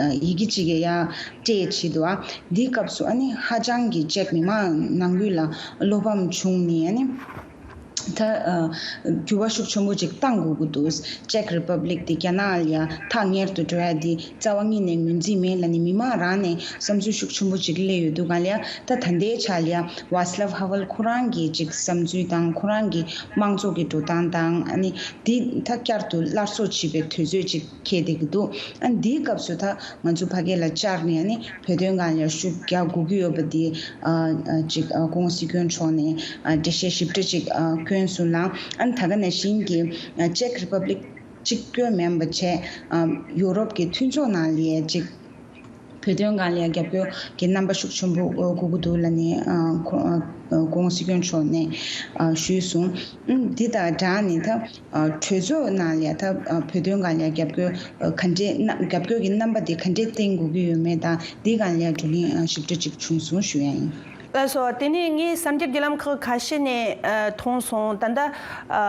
ཨ་ཡི་གེ་གཅིག་གི་ཡ་སྤྲད་བྱས་འདུག་ཨ་འདིའི་སྐབས་སུ་ཨ་ནི་ཧ་ཅང་གི་ཅེཀ་མི་མང་ནང་ཁུལ་ལ་བློ་ཕམ་བྱུང་ནས། ཨ་ནི་ད་ཨ་འགྱུར་བ་ཤུགས་ཆེན་པོ་ཅིག་གཏང་དགོས་ཀྱི་འདུག་ཅེཀ་རི་པབ་ལིག་དེ་རྒྱ་ནག་ལ་ཡ་ཐག་ཉེ་དུ་འགྲོ་ཡ་དེ་རྩ་བ་ཉིད་ནས་ངོས་འཛིན་མེད་ལབ་ནས་མི་མང་རང་ནས་བསམ་ཚུལ་ཤུགས་ཆེན་པོ་ཅིག་སླེབས་ཡོད་འདུག་ག་ལ་ཡ། ད་ད་ལྟའི་ཆ་ལ་ཡ་ཝཱ་སི་ལབ་ཧ་ཝེལ་ཁོ་རང་གི་ཅིག་བསམ་ཚུལ་དང་ཁོ་རང་གི་དམངས་གཙོ་གི་འགྲོ་སྟངས་དང་། ཨ་ནི་དེ་ད་བསྐྱར་དུ་སླར་གསོ་བྱེད་པའི་དུས་ཚོད་ཅིག་འཁེལ་བསྡད་ཀྱི་འདུག་ཨ་འདིའི་སྐབས་སུ་ད་ང་ཚོ་ཕ་གི་ལ་བཅར་ནས་ཨ་ནི་བོད་དོན་སྒང་ལ་ཤུགས་རྒྱག་དགོས་ཀྱི་ཡོད་པ་འདི་ཨ་ཨ་ཅིག་ཨ་སྐུ་ངོ་སྲིད་སྐྱོང་མཆོག་ནས་ཨ་འགྲེལ་བཤད་ཞིབ་ཕྲ་ཅིག་ཨ་བསྐྱོན་སོང་ལ། ཨ་ནི་ད་ག་ནང་བཞིན་གྱི་ཨ་ཅེཀ་རི་པབ་ལིག་གཅིག་པོ་མིན་པ་བྱས་ཨ་ཡུ་རོབ་ཀྱི་མཐུན་ཚོགས་ནང་ལ་ཅིག་བོད་དོན་སྒང་ལ་རྒྱབ་སྐྱོར་གྱི་རྣམ་པ་ཤུགས་ཆེན་པོ་དགོས་ཀྱི་འདུག་ལབ་ནས་ཨ་ཁོ་ཨ་སྐུ་ངོ་སྲིད་སྐྱོང་མཆོག་ནས་ཨ་ཞུས་སོང་། ཨ་འདི་དང་སྦྲགས་ནས་ད་ཨ་གྲོས་ཚོགས་ནང་ལ་ད་ཨ་བོད་དོན་སྒང་ལ་རྒྱབ་སྐྱོར་ཨ་ག་འདྲས་རྣམ་རྒྱབ་སྐྱོར་གྱི་རྣམ་པ་དེ་ག་འདྲས་བསྟན་དགོས་ཀྱི་ཡོད་མེད་དང་། འདི་སྒང་ལ་བགྲོ་གླེང་ཨ་ཞིབ་ཕྲ་ཅིག་བྱུང་སོང་ཞུ་ཡ་ཡིན། ལགས་སོ། དེ་ནས་ངས་གསར་འགྱུར་བརྒྱུད་ལམ་ཁག་ཁ་ཤས་ནས་ཨ་མཐོང་སོང་། ད་ལྟ་ཨ་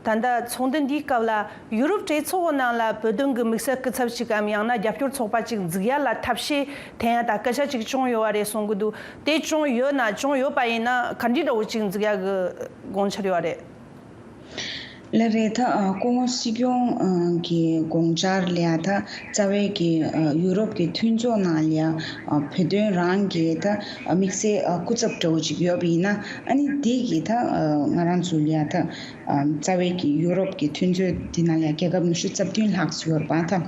ད་ལྟ་ཚོགས་འདུ་འདིའི་སྐབས་ལ་ཡུ་རོབ་གྲོས་ཚོགས་ནང་ལ་བོད་དོན་གྱི་དམིགས་བསལ་སྐུ་ཚབ་ཅིག་གམ་ཡང་ན་རྒྱབ་སྐྱོར་ཚོགས་པ་ཅིག་འཛུགས་ཡ་ལ་ཐབས་ཤེས་འཐེན་ཡ་དང་སྐད་ཆ་ཅིག་བྱུང་ཡོད་པ་རེད་གསུང་གི་འདུག་དེ་བྱུང་ཡོད་ན། བྱུང་ཡོད་པ་ཡིན་ན་ག་འདྲའི་འདྲ་བོ་ཅིག་འཛུགས་ཡ་གི་དགོངས་འཆར་ཡོད་པ་རེད། ལགས་རེད། ད་ཨ་སྐུ་ངོ་སྲིད་སྐྱོང་ཨ་གི་དགོངས་འཆར་ལ་ཡ་ད་རྩ་བའི་གི་ཨ་ཡུ་རོབ་ཀྱི་མཐུན་ཚོགས་ནང་ལ་ཡ་ཨ་བོད་དོན་རང་གི་ད་ཨ་དམིགས་བསལ་ཨ་སྐུ་ཚབ་འདྲ་བོ་ཅིག་ཡོད་པ་ཡིན་ན། ཨ་ནི་འདི་གི་ད་ཨ་ང་རང་ཚོ་ལ་ཡ་ད་ཨ་རྩ་བའི་གི་ཡུ་རོབ་ཀྱི་མཐུན་ཚོགས་འདི་ནང་ལ་ཡ་རྒྱལ་ཁབ་ཉི་ཤུ་རྩ་བདུན་ལྷག་ཙམ་ཡོད་རེད་པ། ད་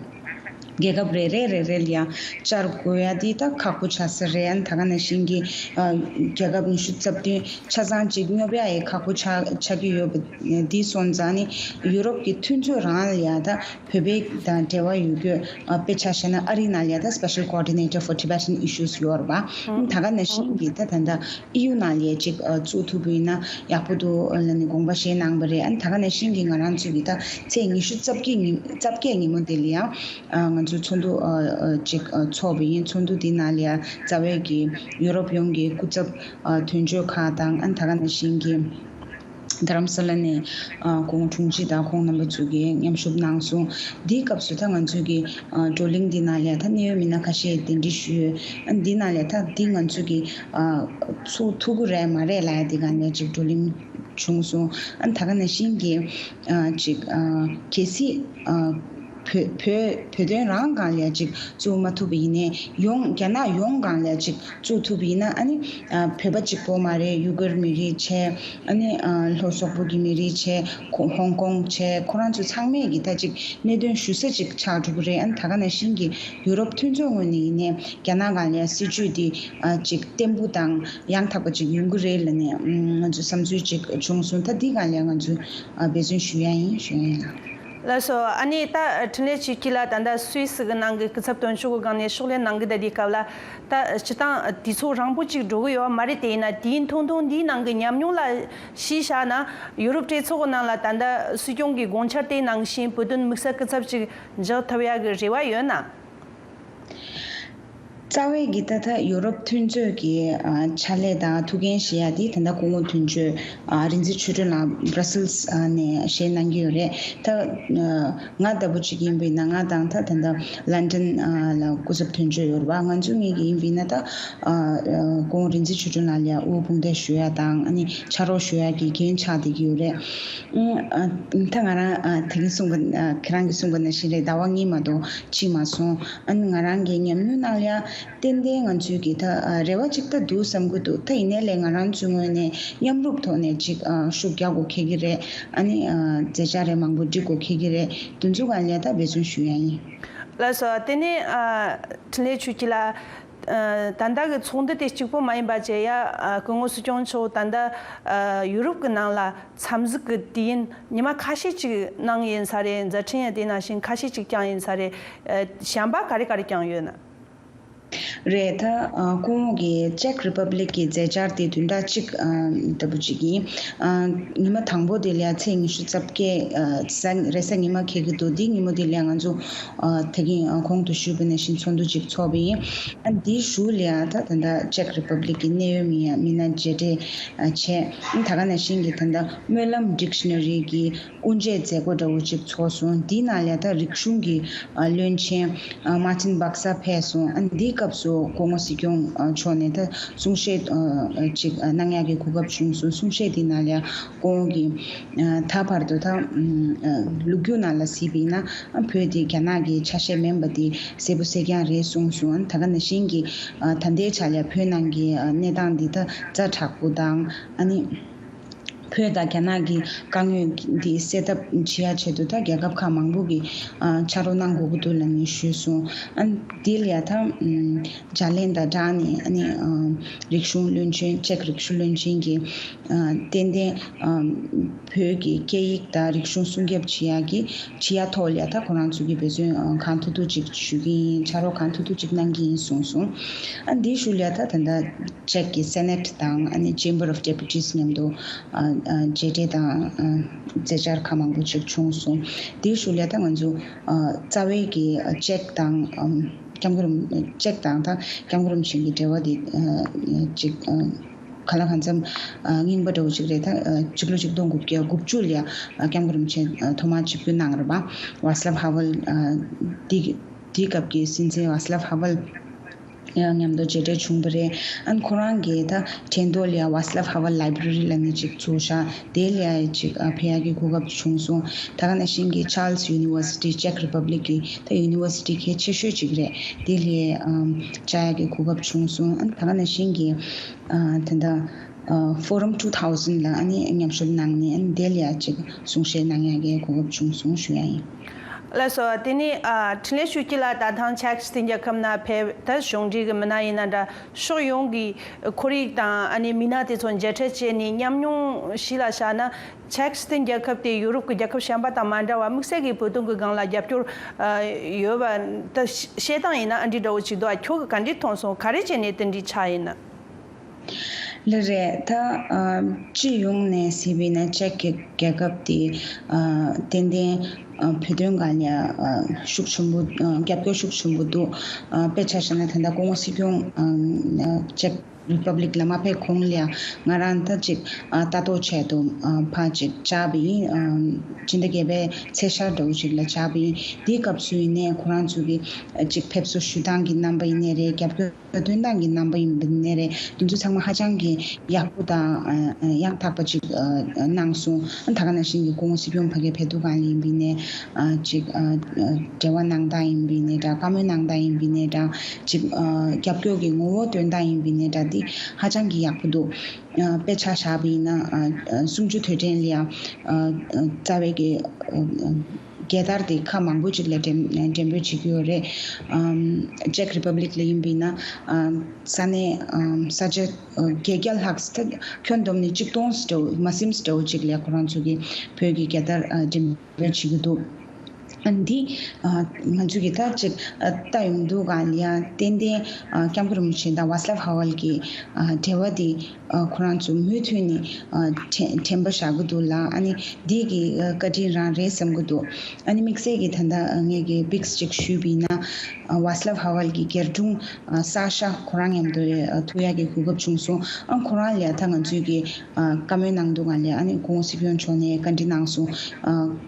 རྒྱལ་ཁབ་རེ་རེ་རེ་རེ་ལ་ཡ་བཅར་དགོས་ཡ་འདི་ད་ཁག་པོ་ཆགས་ས་རེད། ཨ་ནི་ད་ག་ནང་བཞིན་གྱི་ཨ་རྒྱལ་ཁབ་ཉི་ཤུ་རྩ་བདུན་ཆ་ཚང་གཅིག་སྙོབ་ཡ་ཡི་ཁག་པོ་ཆགས་ཆགས་ཀྱི་ཡོད་པ་འདི་སོང་ཙང་། ཨ་ནི་ཡུ་རོབ་ཀྱི་མཐུན་ཚོགས་རང་ལ་ཡ་ད་བོད་པའི་དང་འབྲེལ་བ་ཡོད་རྒྱུ་ཨ་དཔེ་ཆ་བཞག་ན་ཨ་རིའི་ནང་ལ་ཡ་ད་Special Coordinator for Tibetan Issues ཡོད་རེད་པ། ཨ་ནི་ད་ག་ནང་བཞིན་གྱི་ད་ད་ལྟ་ཨི་ཡུ་ནང་ལ་ཡ་ཅིག་ཨ་བཙུགས་ཐུབ་པ་ཡིན་ན་ཡག་པོ་འདུག་ལབ་ནས་དགོངས་པ་བཞེས་གནང་བ་རེད། ཨ་ནི་ད་ག་ནང་བཞིན་གྱི་ང་རང་ཚོ་གི་ད་ཚེས་ཉི་ཤུ་རྩ་བརྒྱད་ཉིན་རྩ་བརྒྱད་ཉིན་མོ་དེ་ལ་ཡ་ཨ་ང་ཚོ་ཚོགས་འདུ་ཨ་ཨ་ཅིག་ཨ་ཚོགས་པ་ཡིན། ཚོགས་འདུ་འདི་ནང་ལ་ཡ་རྩ་བའི་གི་ཡུ་རོབ་ཡོངས་ཀྱི་སྐུ་ཚབ་ཨ་དོན་གཅོད་ཁག་དང་། ཨ་ནི་ད་ག་ནང་བཞིན་གྱི་རྡ་རམ་ས་ལ་ནས་ཨ་ཁོང་དྲུང་ཆེ་དང་ཁོང་རྣམ་པ་ཚོ་གིས་མཉམ་ཞུགས་གནང་སོང་། འདིའི་སྐབས་སུ་ད་ང་ཚོ་གི་ཨ་བགྲོ་གླེང་འདི་ནང་ལ་ཡ་ད་གནད་ཡོད་མི་སྣ་ཁ་ཤས་གདན་འདྲེན་ཞུས་ཡོད། ཨ་འདི་ནང་ལ་ཡ་ད་འདི་ང་ཚོ་གི་ཨ་ཚུགས་ཐུབ་ཀྱི་རེད་མ་རེད་ལབ་ཡ་འདི་སྒང་ནས་ཅིག་བགྲོ་གླེང་བྱུང་སོང་། ཨ་ད་ག་ནང་བཞིན་གྱི་ཨ་ཅིག་ཨ་གལ་སྲིད་ཨ་ བོད་བོད་བོད་དོན་རང་སྒང་ལ་ཅིག་བཙུགས་མ་ཐུབ་པ་ཡིན་ནའི་ཡོངས་རྒྱ་ནག་ཡོངས་སྒང་ལ་ཅིག་བཙུགས་ཐུབ་པ་ཡིན་ན། ཨ་ནི་ཨ་བོད་པ་གཅིག་པོ་མ་རེད། ཡུ་གུར་མི་རིགས་བྱས། ཨ་ནི་ཨ་ལྷོ་སོག་པོ་གི་མི་རིགས་བྱས། ཁོ་ཧོང་ཀོང་བྱས། ཁོ་རང་ཚོ་ཚང་མས་ཀྱི་ད་ཅིག་གནད་དོན་ཞུ་ས་ཅིག་ཆགས་འགྲོ་གི་རེད། ཨ་ནི་ད་ག་ནང་བཞིན་གྱི་ཡུ་རོབ་མཐུན་ཚོགས་ངོས་ནས་ཡིན་ནའི་རྒྱ་ནག་སྒང་ལ་སྲིད་ཇུས་འདི་ཨ་ཅིག་བརྟན་པོ་དང་ཡང་དག་པ་ཅིག་ཡོང་གི་རེད་ལབ་ནས་ང་ཚོ་བསམ་ཚུལ་ཅིག་བྱུང་སོང་། ད་འདི་སྒང་ལ་ང་ཚོ་ཨ་འབད་བརྩོན་ཞུ་ཡ་ཡིན་ཞུ་ཡ་ཡིན་ལགས། ལགས་སོ། ཨ་ནི་ད་འཕྲིན་ལས་ཆོས་སྐྱིད་ལགས་ད་ལྟ་སུད་སི་གི་ནང་གི་སྐུ་ཚབ་དོན་གཅོད་ཀྱི་སྒང་ནས་ཕྱག་ལས་གནང་གི་ད་དེའི་སྐབས་ལ་ད་སྤྱིར་བཏང་དུས་ཚོད་རིང་པོ་ཅིག་འགྲོ་གི་ཡོད་མ་རེད། དེ་ཡིན་ན་དུས་ཡུན་ཐུང་ཐུང་འདིའི་ནང་གི་ཉམས་མྱོང་ལ་གཞི་བཞག་ན་ཡུ་རོབ་གྲོས་ཚོགས་ཀྱི་ནང་ལ་ད་ལྟ་སྲིད་སྐྱོང་གི་དགོངས་འཆར་དེ་ནང་བཞིན་བོད་དོན་དམིགས་བསལ་སྐུ་ཚབ་ཅིག་འཇོག་ཐུབ་ཡག་གི་རེ་བ་ཡོད་ན། རྩ་བའི་གི་ད་ལྟ་ཡུ་རོབ་མཐུན་ཚོགས་ཀྱི་ཨ་ཕྱག་ལས་དང་ཐུགས་འགན་བཞེས་ཡ་དེ་ད་ལྟ་སྐུ་ངོ་དོན་གཅོད་ཨ་རིག་འཛིན་ཆོས་སྒྲོན་ལགས་Brussels་ཨ་ནས་བཞེས་གནང་གི་ཡོད་རེད། ད་ཨ་ང་ལྟ་བུ་གཅིག་ཡིན་པ་ཡིན་ན་ང་དང་ད་ད་ལྟ་London་ཨ་ལ་སྐུ་ཚབ་དོན་གཅོད་ཡོད་རེད་པ། ང་ཚོ་གཉིས་ཀྱི་ཡིན་པ་ཡིན་ན་ད་ཨ་ཨ་སྐུ་ངོ་རིག་འཛིན་ཆོས་སྒྲོན་ལགས་ལ་དབུ་དཔུང་འདེགས་ཞུ་ཡ་དང་ཨ་ནི་ཕྱག་རོགས་ཞུ་ཡ་གི་འགན་ཆགས་བསྡད་ཀྱི་ཡོད་རེད། ཨ་ད་ང་རང་ཨ་དེ་རིང་གསུངས་པ་ཨ་ཁྱེད་རང་གིས་གསུངས་པ་ནང་བཞིན་རེད། ཟླ་བ་གཉིས་མ་གཏོགས་ཕྱིན་མ་སོང་། ཨ་ནི་ང་རང་གི་ཉམས་མྱོང་ནང་ལ་ཡ། ཏན་ཏན་ང་ཚོའི་གི་ད་ཨ་རེ་བ་ཅིག་ད་འདུག་བསམ་གི་འདུག་ད་ཡིན་ནའི་ལས་ང་རང་ཚོའི་ངོས་ནས་མཉམ་རུབ་ཐོག་ནས་ཅིག་ཨ་ཤུགས་རྒྱག་དགོས་ཁེལ་གི་རེད། ཨ་ནི་ཨ་མཛད་འཆར་རེ་མང་པོ་སྒྲིག་དགོས་ཁེལ་གི་རེད། དེ་ཚོ་ག་ལས་ད་འབད་བརྩོན་ཞུ་ཡ་ཡིན། ལགས་སོ། དེ་ནས་ཨ་འཕྲིན་ལས་ཆོས་སྐྱིད་ལགས། ཨ་ད་ལྟ་གི་ཚོགས་འདུ་དེ་གཅིག་པོ་མ་ཡིན་པ་བྱས་ཡ་ཨ་སྐུ་ངོ་སྲིད་སྐྱོང་མཆོག་ད་ལྟ་ཨ་ཡུ་རོབ་ཀྱི་ནང་ལ་འཚམས་གཟིགས་ཀྱི་དུས་ཡུན་ཉི་མ་ཁ་ཤས་ཅིག་གནང་ཡིན་ས་རེད། མཛད་འཕྲིན་ཡང་དེ་ནང་བཞིན་ཁ་ཤས་ཅིག་བསྐྱངས་ཡིན་ས་རེད། ཨ་བྱམས་པ་ག་རེ་ག་རེ་བསྐྱངས་ཡོད་ན། རེད། ད་ཨ་སྐུ་ངོ་གིས་Czech Republic་གི་མཛད་འཆར་དེ་བདུན་ཕྲག་གཅིག་ཨ་ལྟ་བུ་ཅིག་ཡིན། ཨ་ཉི་མ་དང་པོ་དེ་ལ་ཚེས་ཉི་ཤུ་རྩ་བརྒྱད་ཨ་གཟའ་རེས་གཟའ་ཉི་མ་འཁེལ་གྱི་འདུག་འདི་ཉིན་མོ་དེ་ལ་ང་ཚོ་ཨ་ད་གིན་ཨ་གོང་དུ་ཞུས་པ་ནང་བཞིན་ཚོགས་འདུ་ཅིག་ཚོགས་པ་ཡིན། ཨ་འདིའི་གཞུག་ལ་ད་ད་ལྟ་Czech Republic་གི་གནད་ཡོད་མི་ཡ་མི་སྣ་མཇལ་འཕྲད་ཨ་བྱས། ཨ་ད་ག་ནང་བཞིན་གྱི་ད་ལྟ་སྨོན་ལམ་Dictionary་གི་དབུ་འབྱེད་མཛད་སྒོ་འདྲ་བོ་ཅིག་ཚོགས་སོང་། འདིའི་ནང་ལ་ད་རིག་གཞུང་གི་ཨ་བློན་ཆེན་ཨ་Martin Baksa་ཕེབས་སོང་། ཨ་འདིའི་སྐབས་སུ་སྐུ་ངོ་སྲིད་སྐྱོང་ཨ་མཆོག་ནས་ད་གསུང་བཤད་ཨ་ཅིག་ཨ་གནང་ཡག་གི་གོ་སྐབས་བྱུང་སོང་། གསུང་བཤད་འདིའི་ནང་ལ་སྐུ་ངོ་གིས་ཨ་ད་བར་དུ་ད་ཨ་ལོ་རྒྱུས་ནང་ལ་གཟིགས་པ་ཡིན་ན་ཨ་བོད་དེ་རྒྱ་ནག་གི་ཆ་ཤས་མིན་པ་དེ་གསལ་པོ་གསལ་རྐྱང་རེད་གསུངས་སོང་། ཨ་ད་ག་ནང་བཞིན་གྱི་ཨ་ད་ལྟའི་ཆ་ལ་བོད་ནང་གི་ཨ་གནས་སྟངས་འདི་ད་ཛ་དྲག་པོ་དང་ཨ་ནི། བོད་དང་རྒྱ་ནག་གི་དཀའ་ངལ་འདི་སེལ་ཐབས་བྱེད་ཡ་ཆེད་དུ་ད་རྒྱལ་ཁབ་ཁག་མང་པོ་གིས་ཨ་ཕྱག་རོགས་གནང་དགོས་ཀྱི་འདུག་ལབ་ནས་ཞུས་སོང་། ཨ་འདི་ལ་ཡ་ད་ཨམ་ལྗགས་ལན་དང་སྦྲགས་ནས་ཨ་ནི་ཨ་རིག་གཞུང་བློན་ཆེན་Czech་རིག་གཞུང་བློན་ཆེན་གྱིས་ཨ་ཏན་ཏན་ཨ་བོད་ཀྱི་སྐད་ཡིག་དང་རིག་གཞུང་སྲུང་སྐྱོབ་བྱེད་ཡ་གི་བྱེད་ཡ་ཐོག་ལ་ཡ་ད་ཁོ་རང་ཚོ་གིས་འབད་བརྩོན་ཨ་གང་ཐུབ་ཐུབ་ཅིག་ཞུ་གི་ཡིན། ཕྱག་རོགས་གང་ཐུབ་ཐུབ་ཅིག་གནང་གི་ཡིན་གསུངས་སོང་། ཨ་འདིའི་གཞུག་ལ་ཡ་ད་ད་ལྟ་Czech་གི་Senate་དང་ཨ་ནི་Chamber of Deputies་མཉམ་དུ་ཨ་ཨ་མཇལ་འཕྲད་དང་ཨ་མཛད་འཆར་ཁག་མང་པོ་ཅིག་བྱུང་སོང་། དེའི་གཞུག་ལ་ད་ང་ཚོ་ཨ་རྩ་བའི་གི་ཨ་Czech་དང་ཨམ་སྐྱབས་མགོན་རིན་Czech་དང་ད་སྐྱབས་མགོན་རིན་པོ་ཆེ་གི་འབྲེལ་བ་དེ་ཨ་ཅིག་ཨ་གང་ལ་གང་འཚམ་ཨ་རྙིང་པ་འདྲ་བོ་ཅིག་རེད། ད་ཨ་ཕྱི་ལོ་ཆིག་སྟོང་དགུ་བརྒྱ་དགུ་བཅུ་ལ་ཨ་སྐྱབས་མགོན་རིན་པོ་ཆེ་ཨ་ཐོག་མར་ཆིབས་བསྒྱུར་གནང་རེད་པ། Václav Havel་ཨ་དེ་དེའི་སྐབས་ཀྱི་སྲིད་འཛིན་Václav Havel་ཡང་མཉམ་དུ་མཇལ་འཕྲད་བྱུང་བ་རེད། ཨ་ནི་ཁོ་རང་གིས་ད་ཁྲེང་ཏུའུ་ལ་Václav Havel Library་ལབ་ནས་ཅིག་བཙུགས་བཞག་དེ་ལ་ཡ་ཅིག་ཨ་ཕེབས་ཡག་གི་གོ་སྐབས་བྱུང་སོང་། ད་ག་ནང་བཞིན་གྱི་Charles University་Czech Republic་གི་ད་University་གལ་ཆེ་ཤོས་ཅིག་རེད། དེ་ལ་ཨམ་བཅར་ཡག་གི་གོ་སྐབས་བྱུང་སོང་། ཨ་ནི་ད་ག་ནང་བཞིན་གྱི་ཨ་ད་ལྟ་ཨ་Forum two thousand་ལ་ཨ་ནི་མཉམ་ཞུགས་གནང་ནས་ཨ་ནི་དེ་ལ་ཡ་ཅིག་གསུང་བཤད་གནང་ཡག་གི་གོ་སྐབས་བྱུང་སོང་ཞུ་ཡ་ཡིན། ལགས་སོ། དེ་ནས་ཨ་འཕྲིན་ལས་ཆོས་སྐྱིད་ལགས་ད་ཐེངས་ཅེཀ་སི་ཊན་རྒྱལ་ཁབ་ནང་ཕེབས། ད་གཞུང་འབྲེལ་གྱི་མི་སྣ་ཡིན་ན་འདྲ་ཕྱོགས་ཡོངས་ཀྱི་ཁོར་ཡུག་དང་ཨ་ནི་མི་སྣ་དེ་ཚོ་མཇལ་འཕྲད་བྱས་ནས་ཉམས་མྱོང་གཞི་ལ་བཞག་ན་ཅེཀ་སི་ཊན་རྒྱལ་ཁབ་དེ་ཡུ་རོབ་ཀྱི་རྒྱལ་ཁབ་གཞན་པ་དང་མ་འདྲ་བར་དམིགས་བསལ་གྱི་བོད་དོན་གྱི་སྒང་ལ་རྒྱབ་སྐྱོར་ཨ་ཡོད་པ་ད་བཤད་སྟངས་ཡིན་ན་ཨ་འདྲ་འདྲ་བོ་ཅིག་འདུག་ཨ་ཁྱོད་ཀྱིས་ག་འདྲ་མཐོང་སོང་། ག་རེ་བྱས་ནས་དེ་འདྲ་ཆགས་ཡིན་ན། ལགས་རེད། ད་ཨ་སྤྱི་ཡོངས་ནས་གཟིགས་པ་ཡིན་ན་ཅེཀ་གི་རྒྱལ་ཁབ་དེ་ཨ་ཏན་ཏན་ཨ་བོད་དོན་སྒང་ལ་ཨ་ཤུགས་ཆེན་པོ་ཨ་རྒྱབ་སྐྱོར་ཤུགས་ཆེན་པོ་འདུག་ཨ་དཔེ་ཆ་བཞག་ན་ད་ལྟ་སྐུ་ངོ་སྲིད་སྐྱོང་ཨ་ཅེཀ་ Republic ལ་མ་ཕེབས་གོང་ལ་ཡང་ང་རང་ད་ཅིག་ཨ་ལྟ་རྟོག་ཆེད་དུ་ཨ་ཕར་ཅིག་བཅར་བ་ཡིན། ཨ་སྤྱི་ཟླ་བརྒྱད་པའི་ཚེས་ཤར་འདྲ་བོ་ཅིག་ལ་བཅར་བ་ཡིན། དེའི་སྐབས་སུ་ཡིན་ནའི་ཁོ་རང་ཚོ་གི་ཨ་ཅིག་ཕེབས་བསུ་ཞུ་སྟངས་ཀྱི་རྣམ་པ་ཡིན་ནའི་རེད། རྒྱབ་སྐྱོར་སྟོན་སྟངས་ཀྱི་རྣམ་པ་ཡིན་པ་ཡིན་ནའི་རེད། དེ་ཚོ་ཚང་མ་ཧ་ཅང་གི་ཡག་པོ་དང་ཨ་ཨ་ཡང་དག་པ་ཅིག་ཨ་གནང་སོང་། ཨ་ད་ག་ནང་བཞིན་གྱི་སྐུ་ངོ་སྲིད་སྐྱོང་ཕ་གིར་ཕེབས་དུས་སྒང་ལ་ཡིན་པ་ཡིན་ནའི་ཨ་ཅིག་ཨ་ཨ་འབྲེལ་བ་གནང་སྟངས་ཡིན་པ་ཡིན་ནའི་འདྲ། བཀའ་མོལ་གནང་སྟངས་ཡིན་པ་ཡིན་ནའི་འདྲ། ཅིག་ཨ་རྒྱབ་སྐྱོར་གྱི་ངོ་བོ་སྟོན་སྟངས་ཡིན་པ་ཡིན་ནའི་འདྲ། འདི་ཧ་ཅང་གི་ཡག་པོ་འདུག། ཨ་དཔེ་ཆ་བཞག་པ་ཡིན་ན་ཨ་ཨ་གསུམ་བཅུ་དུས་དྲན་ལ་ཡང་ཨ་ཨ་རྩ་བའི་གི་ཨ་ཨ་རྒྱལ་དར་དེ་ཁག་མང་པོ་ཅིག་ལ་འགྲེམས་འགྲེམས་སྤེལ་བྱེད་ཀྱི་ཡོད་རེད། ཨམ་Czech Republic ལ་ཡིན་པ་ཡིན་ན་ཨམ་ས་གནས་ཨམ་ས་ཆ་ཨ་བརྒྱད་བརྒྱ་ལྷག་ད་ཁྱོན་བསྡོམས་ནས་གཅིག་སྟོང་ཙམ་འདྲ་བོ་མ་ཟིན་ཙམ་འདྲ་བོ་ཅིག་ལ་ཁོ་རང་ཚོ་གི་བོད་ཀྱི་རྒྱལ་དར་ཨ་འགྲེམས་སྤེལ་བྱེད་ཀྱི་འདུག། ཨ་འདི་ཨ་ང་ཚོ་གི་ད་ཅིག་ཨ་ལྟ་ཡོང་དུས་སྒང་ལ་ཡང་ཏན་ཏན་ཨ་སྐྱབས་མགོན་རིན་པོ་ཆེ་དང་ཝཱ་སི་ལབ་ཧ་ཝལ་གྱི་ཨ་འབྲེལ་བ་འདི་ཨ་ཁོ་རང་ཚོ་མུ་མཐུད་ནས་ཨ་དྲན་དྲན་པ་བཞག་གི་འདུག་ལ། ཨ་ནི་འདི་གི་ཨ་བཀའ་དྲིན་རང་རེད་བསམ་གི་འདུག། ཨ་ནི་དམིགས་བསལ་གྱི་ད་ལྟ་ངས་གི་པིག་སི་ཅིག་ཞུས་པ་ཡིན་ན། ཝཱ་སི་ལབ་ཧ་ཝལ་གྱི་སྒེར་དྲུང་ས་ཤ་ཁོ་རང་མཉམ་དུ་ཐུག་ཡག་གི་གོ་སྐབས་བྱུང་སོང་། ཨ་ཁོ་རང་ལ་ད་ང་ཚོས་ཀྱི་བཀའ་མོལ་གནང་འདུག་ག་ལ། ཨ་ནི་སྐུ་ངོ་སྲིད་སྐྱོང་མཆོག་ནས་བཀའ་འདྲི་གནང་སོང་།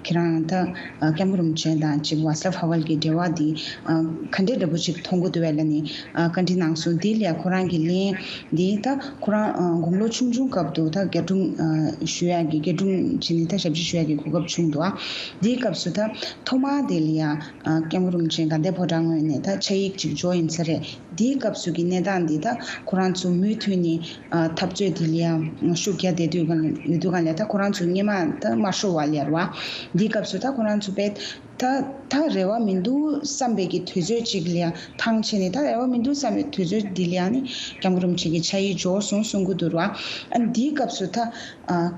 ཁྱེད་རང་ད་སྐྱབས་མགོན་རིན་པོ་ཆེ་དང་ཅིག་ཝཱ་སི་ལབ་ཧ་ཝལ་གྱི་འབྲེལ་བ་འདི་ག་འདྲའི་འདྲ་པོ་ཅིག་མཐོང་གི་འདུག་བས་ལ་ནི་བཀའ་འདྲི་གནང་སོང་། དེ་ལ་ཁོ་རང་གི་ལན་འདི་ད་ཁོ་རང་དགུང་ལོ་ཆུང་ཆུང་སྐབས་དུ་ད་སྒེར་དྲུང་ཞུ་ཡག་གི་སྒེར་དྲུང་བྱས་ནས་ད་ཞབས་ཕྱི་ཞུ་ཡག་གི་གོ་སྐབས་བྱུང་འདུག། ཨ་འདིའི་སྐབས་སུ་ད་ཐོག་མ་དེ་ལ་ཡ། ཨ་སྐྱབས་མགོན་རིན་པོ་ཆེ་དགའ་ལྡན་ཕོ་བྲང་ངོས་ནས་ད་ཕྱག་ཡིག་ཅིག་འབྱོར་ཡིན་ས་རེད། འདིའི་སྐབས་སུ་གི་གནས་སྟངས་འདི་ད་ཁོ་རང་ཚོ་མུ་མཐུད་ནས་ཨ་འཐབ་རྩོད་འདི་ལ་ཡང་ཤུགས་རྒྱག་བསྡད་དུས་གང་ཡོད་དུས་གང་ལ་ད་ཁོ་རང་ཚོ་སྔོན་མ་ད་དམར་ཤོག་བ་ལ་ཡར་བ། འདིའི་སྐབས་སུ་ད་ཁོ་རང་ཚོ་བས་ད་ད་རེ་བ་མི་འདུག་བསམ་པའི་གི་དུས་ཚོད་ཅིག་ལ་ཡང་ཐང་ཆད་ནས། ད་རེ་བ་མི་འདུག་བསམ་པའི་དུས་ཚོད་འདི་ལ་ཡང་ནི་སྐྱབས་མགོན་རིན་པོ་ཆེ་གི་ཕྱག་ཡིག་འབྱོར་སོང་གསུང་གི་འདུག་ར། ཨ་འདིའི་སྐབས་སུ་ད་ཨ་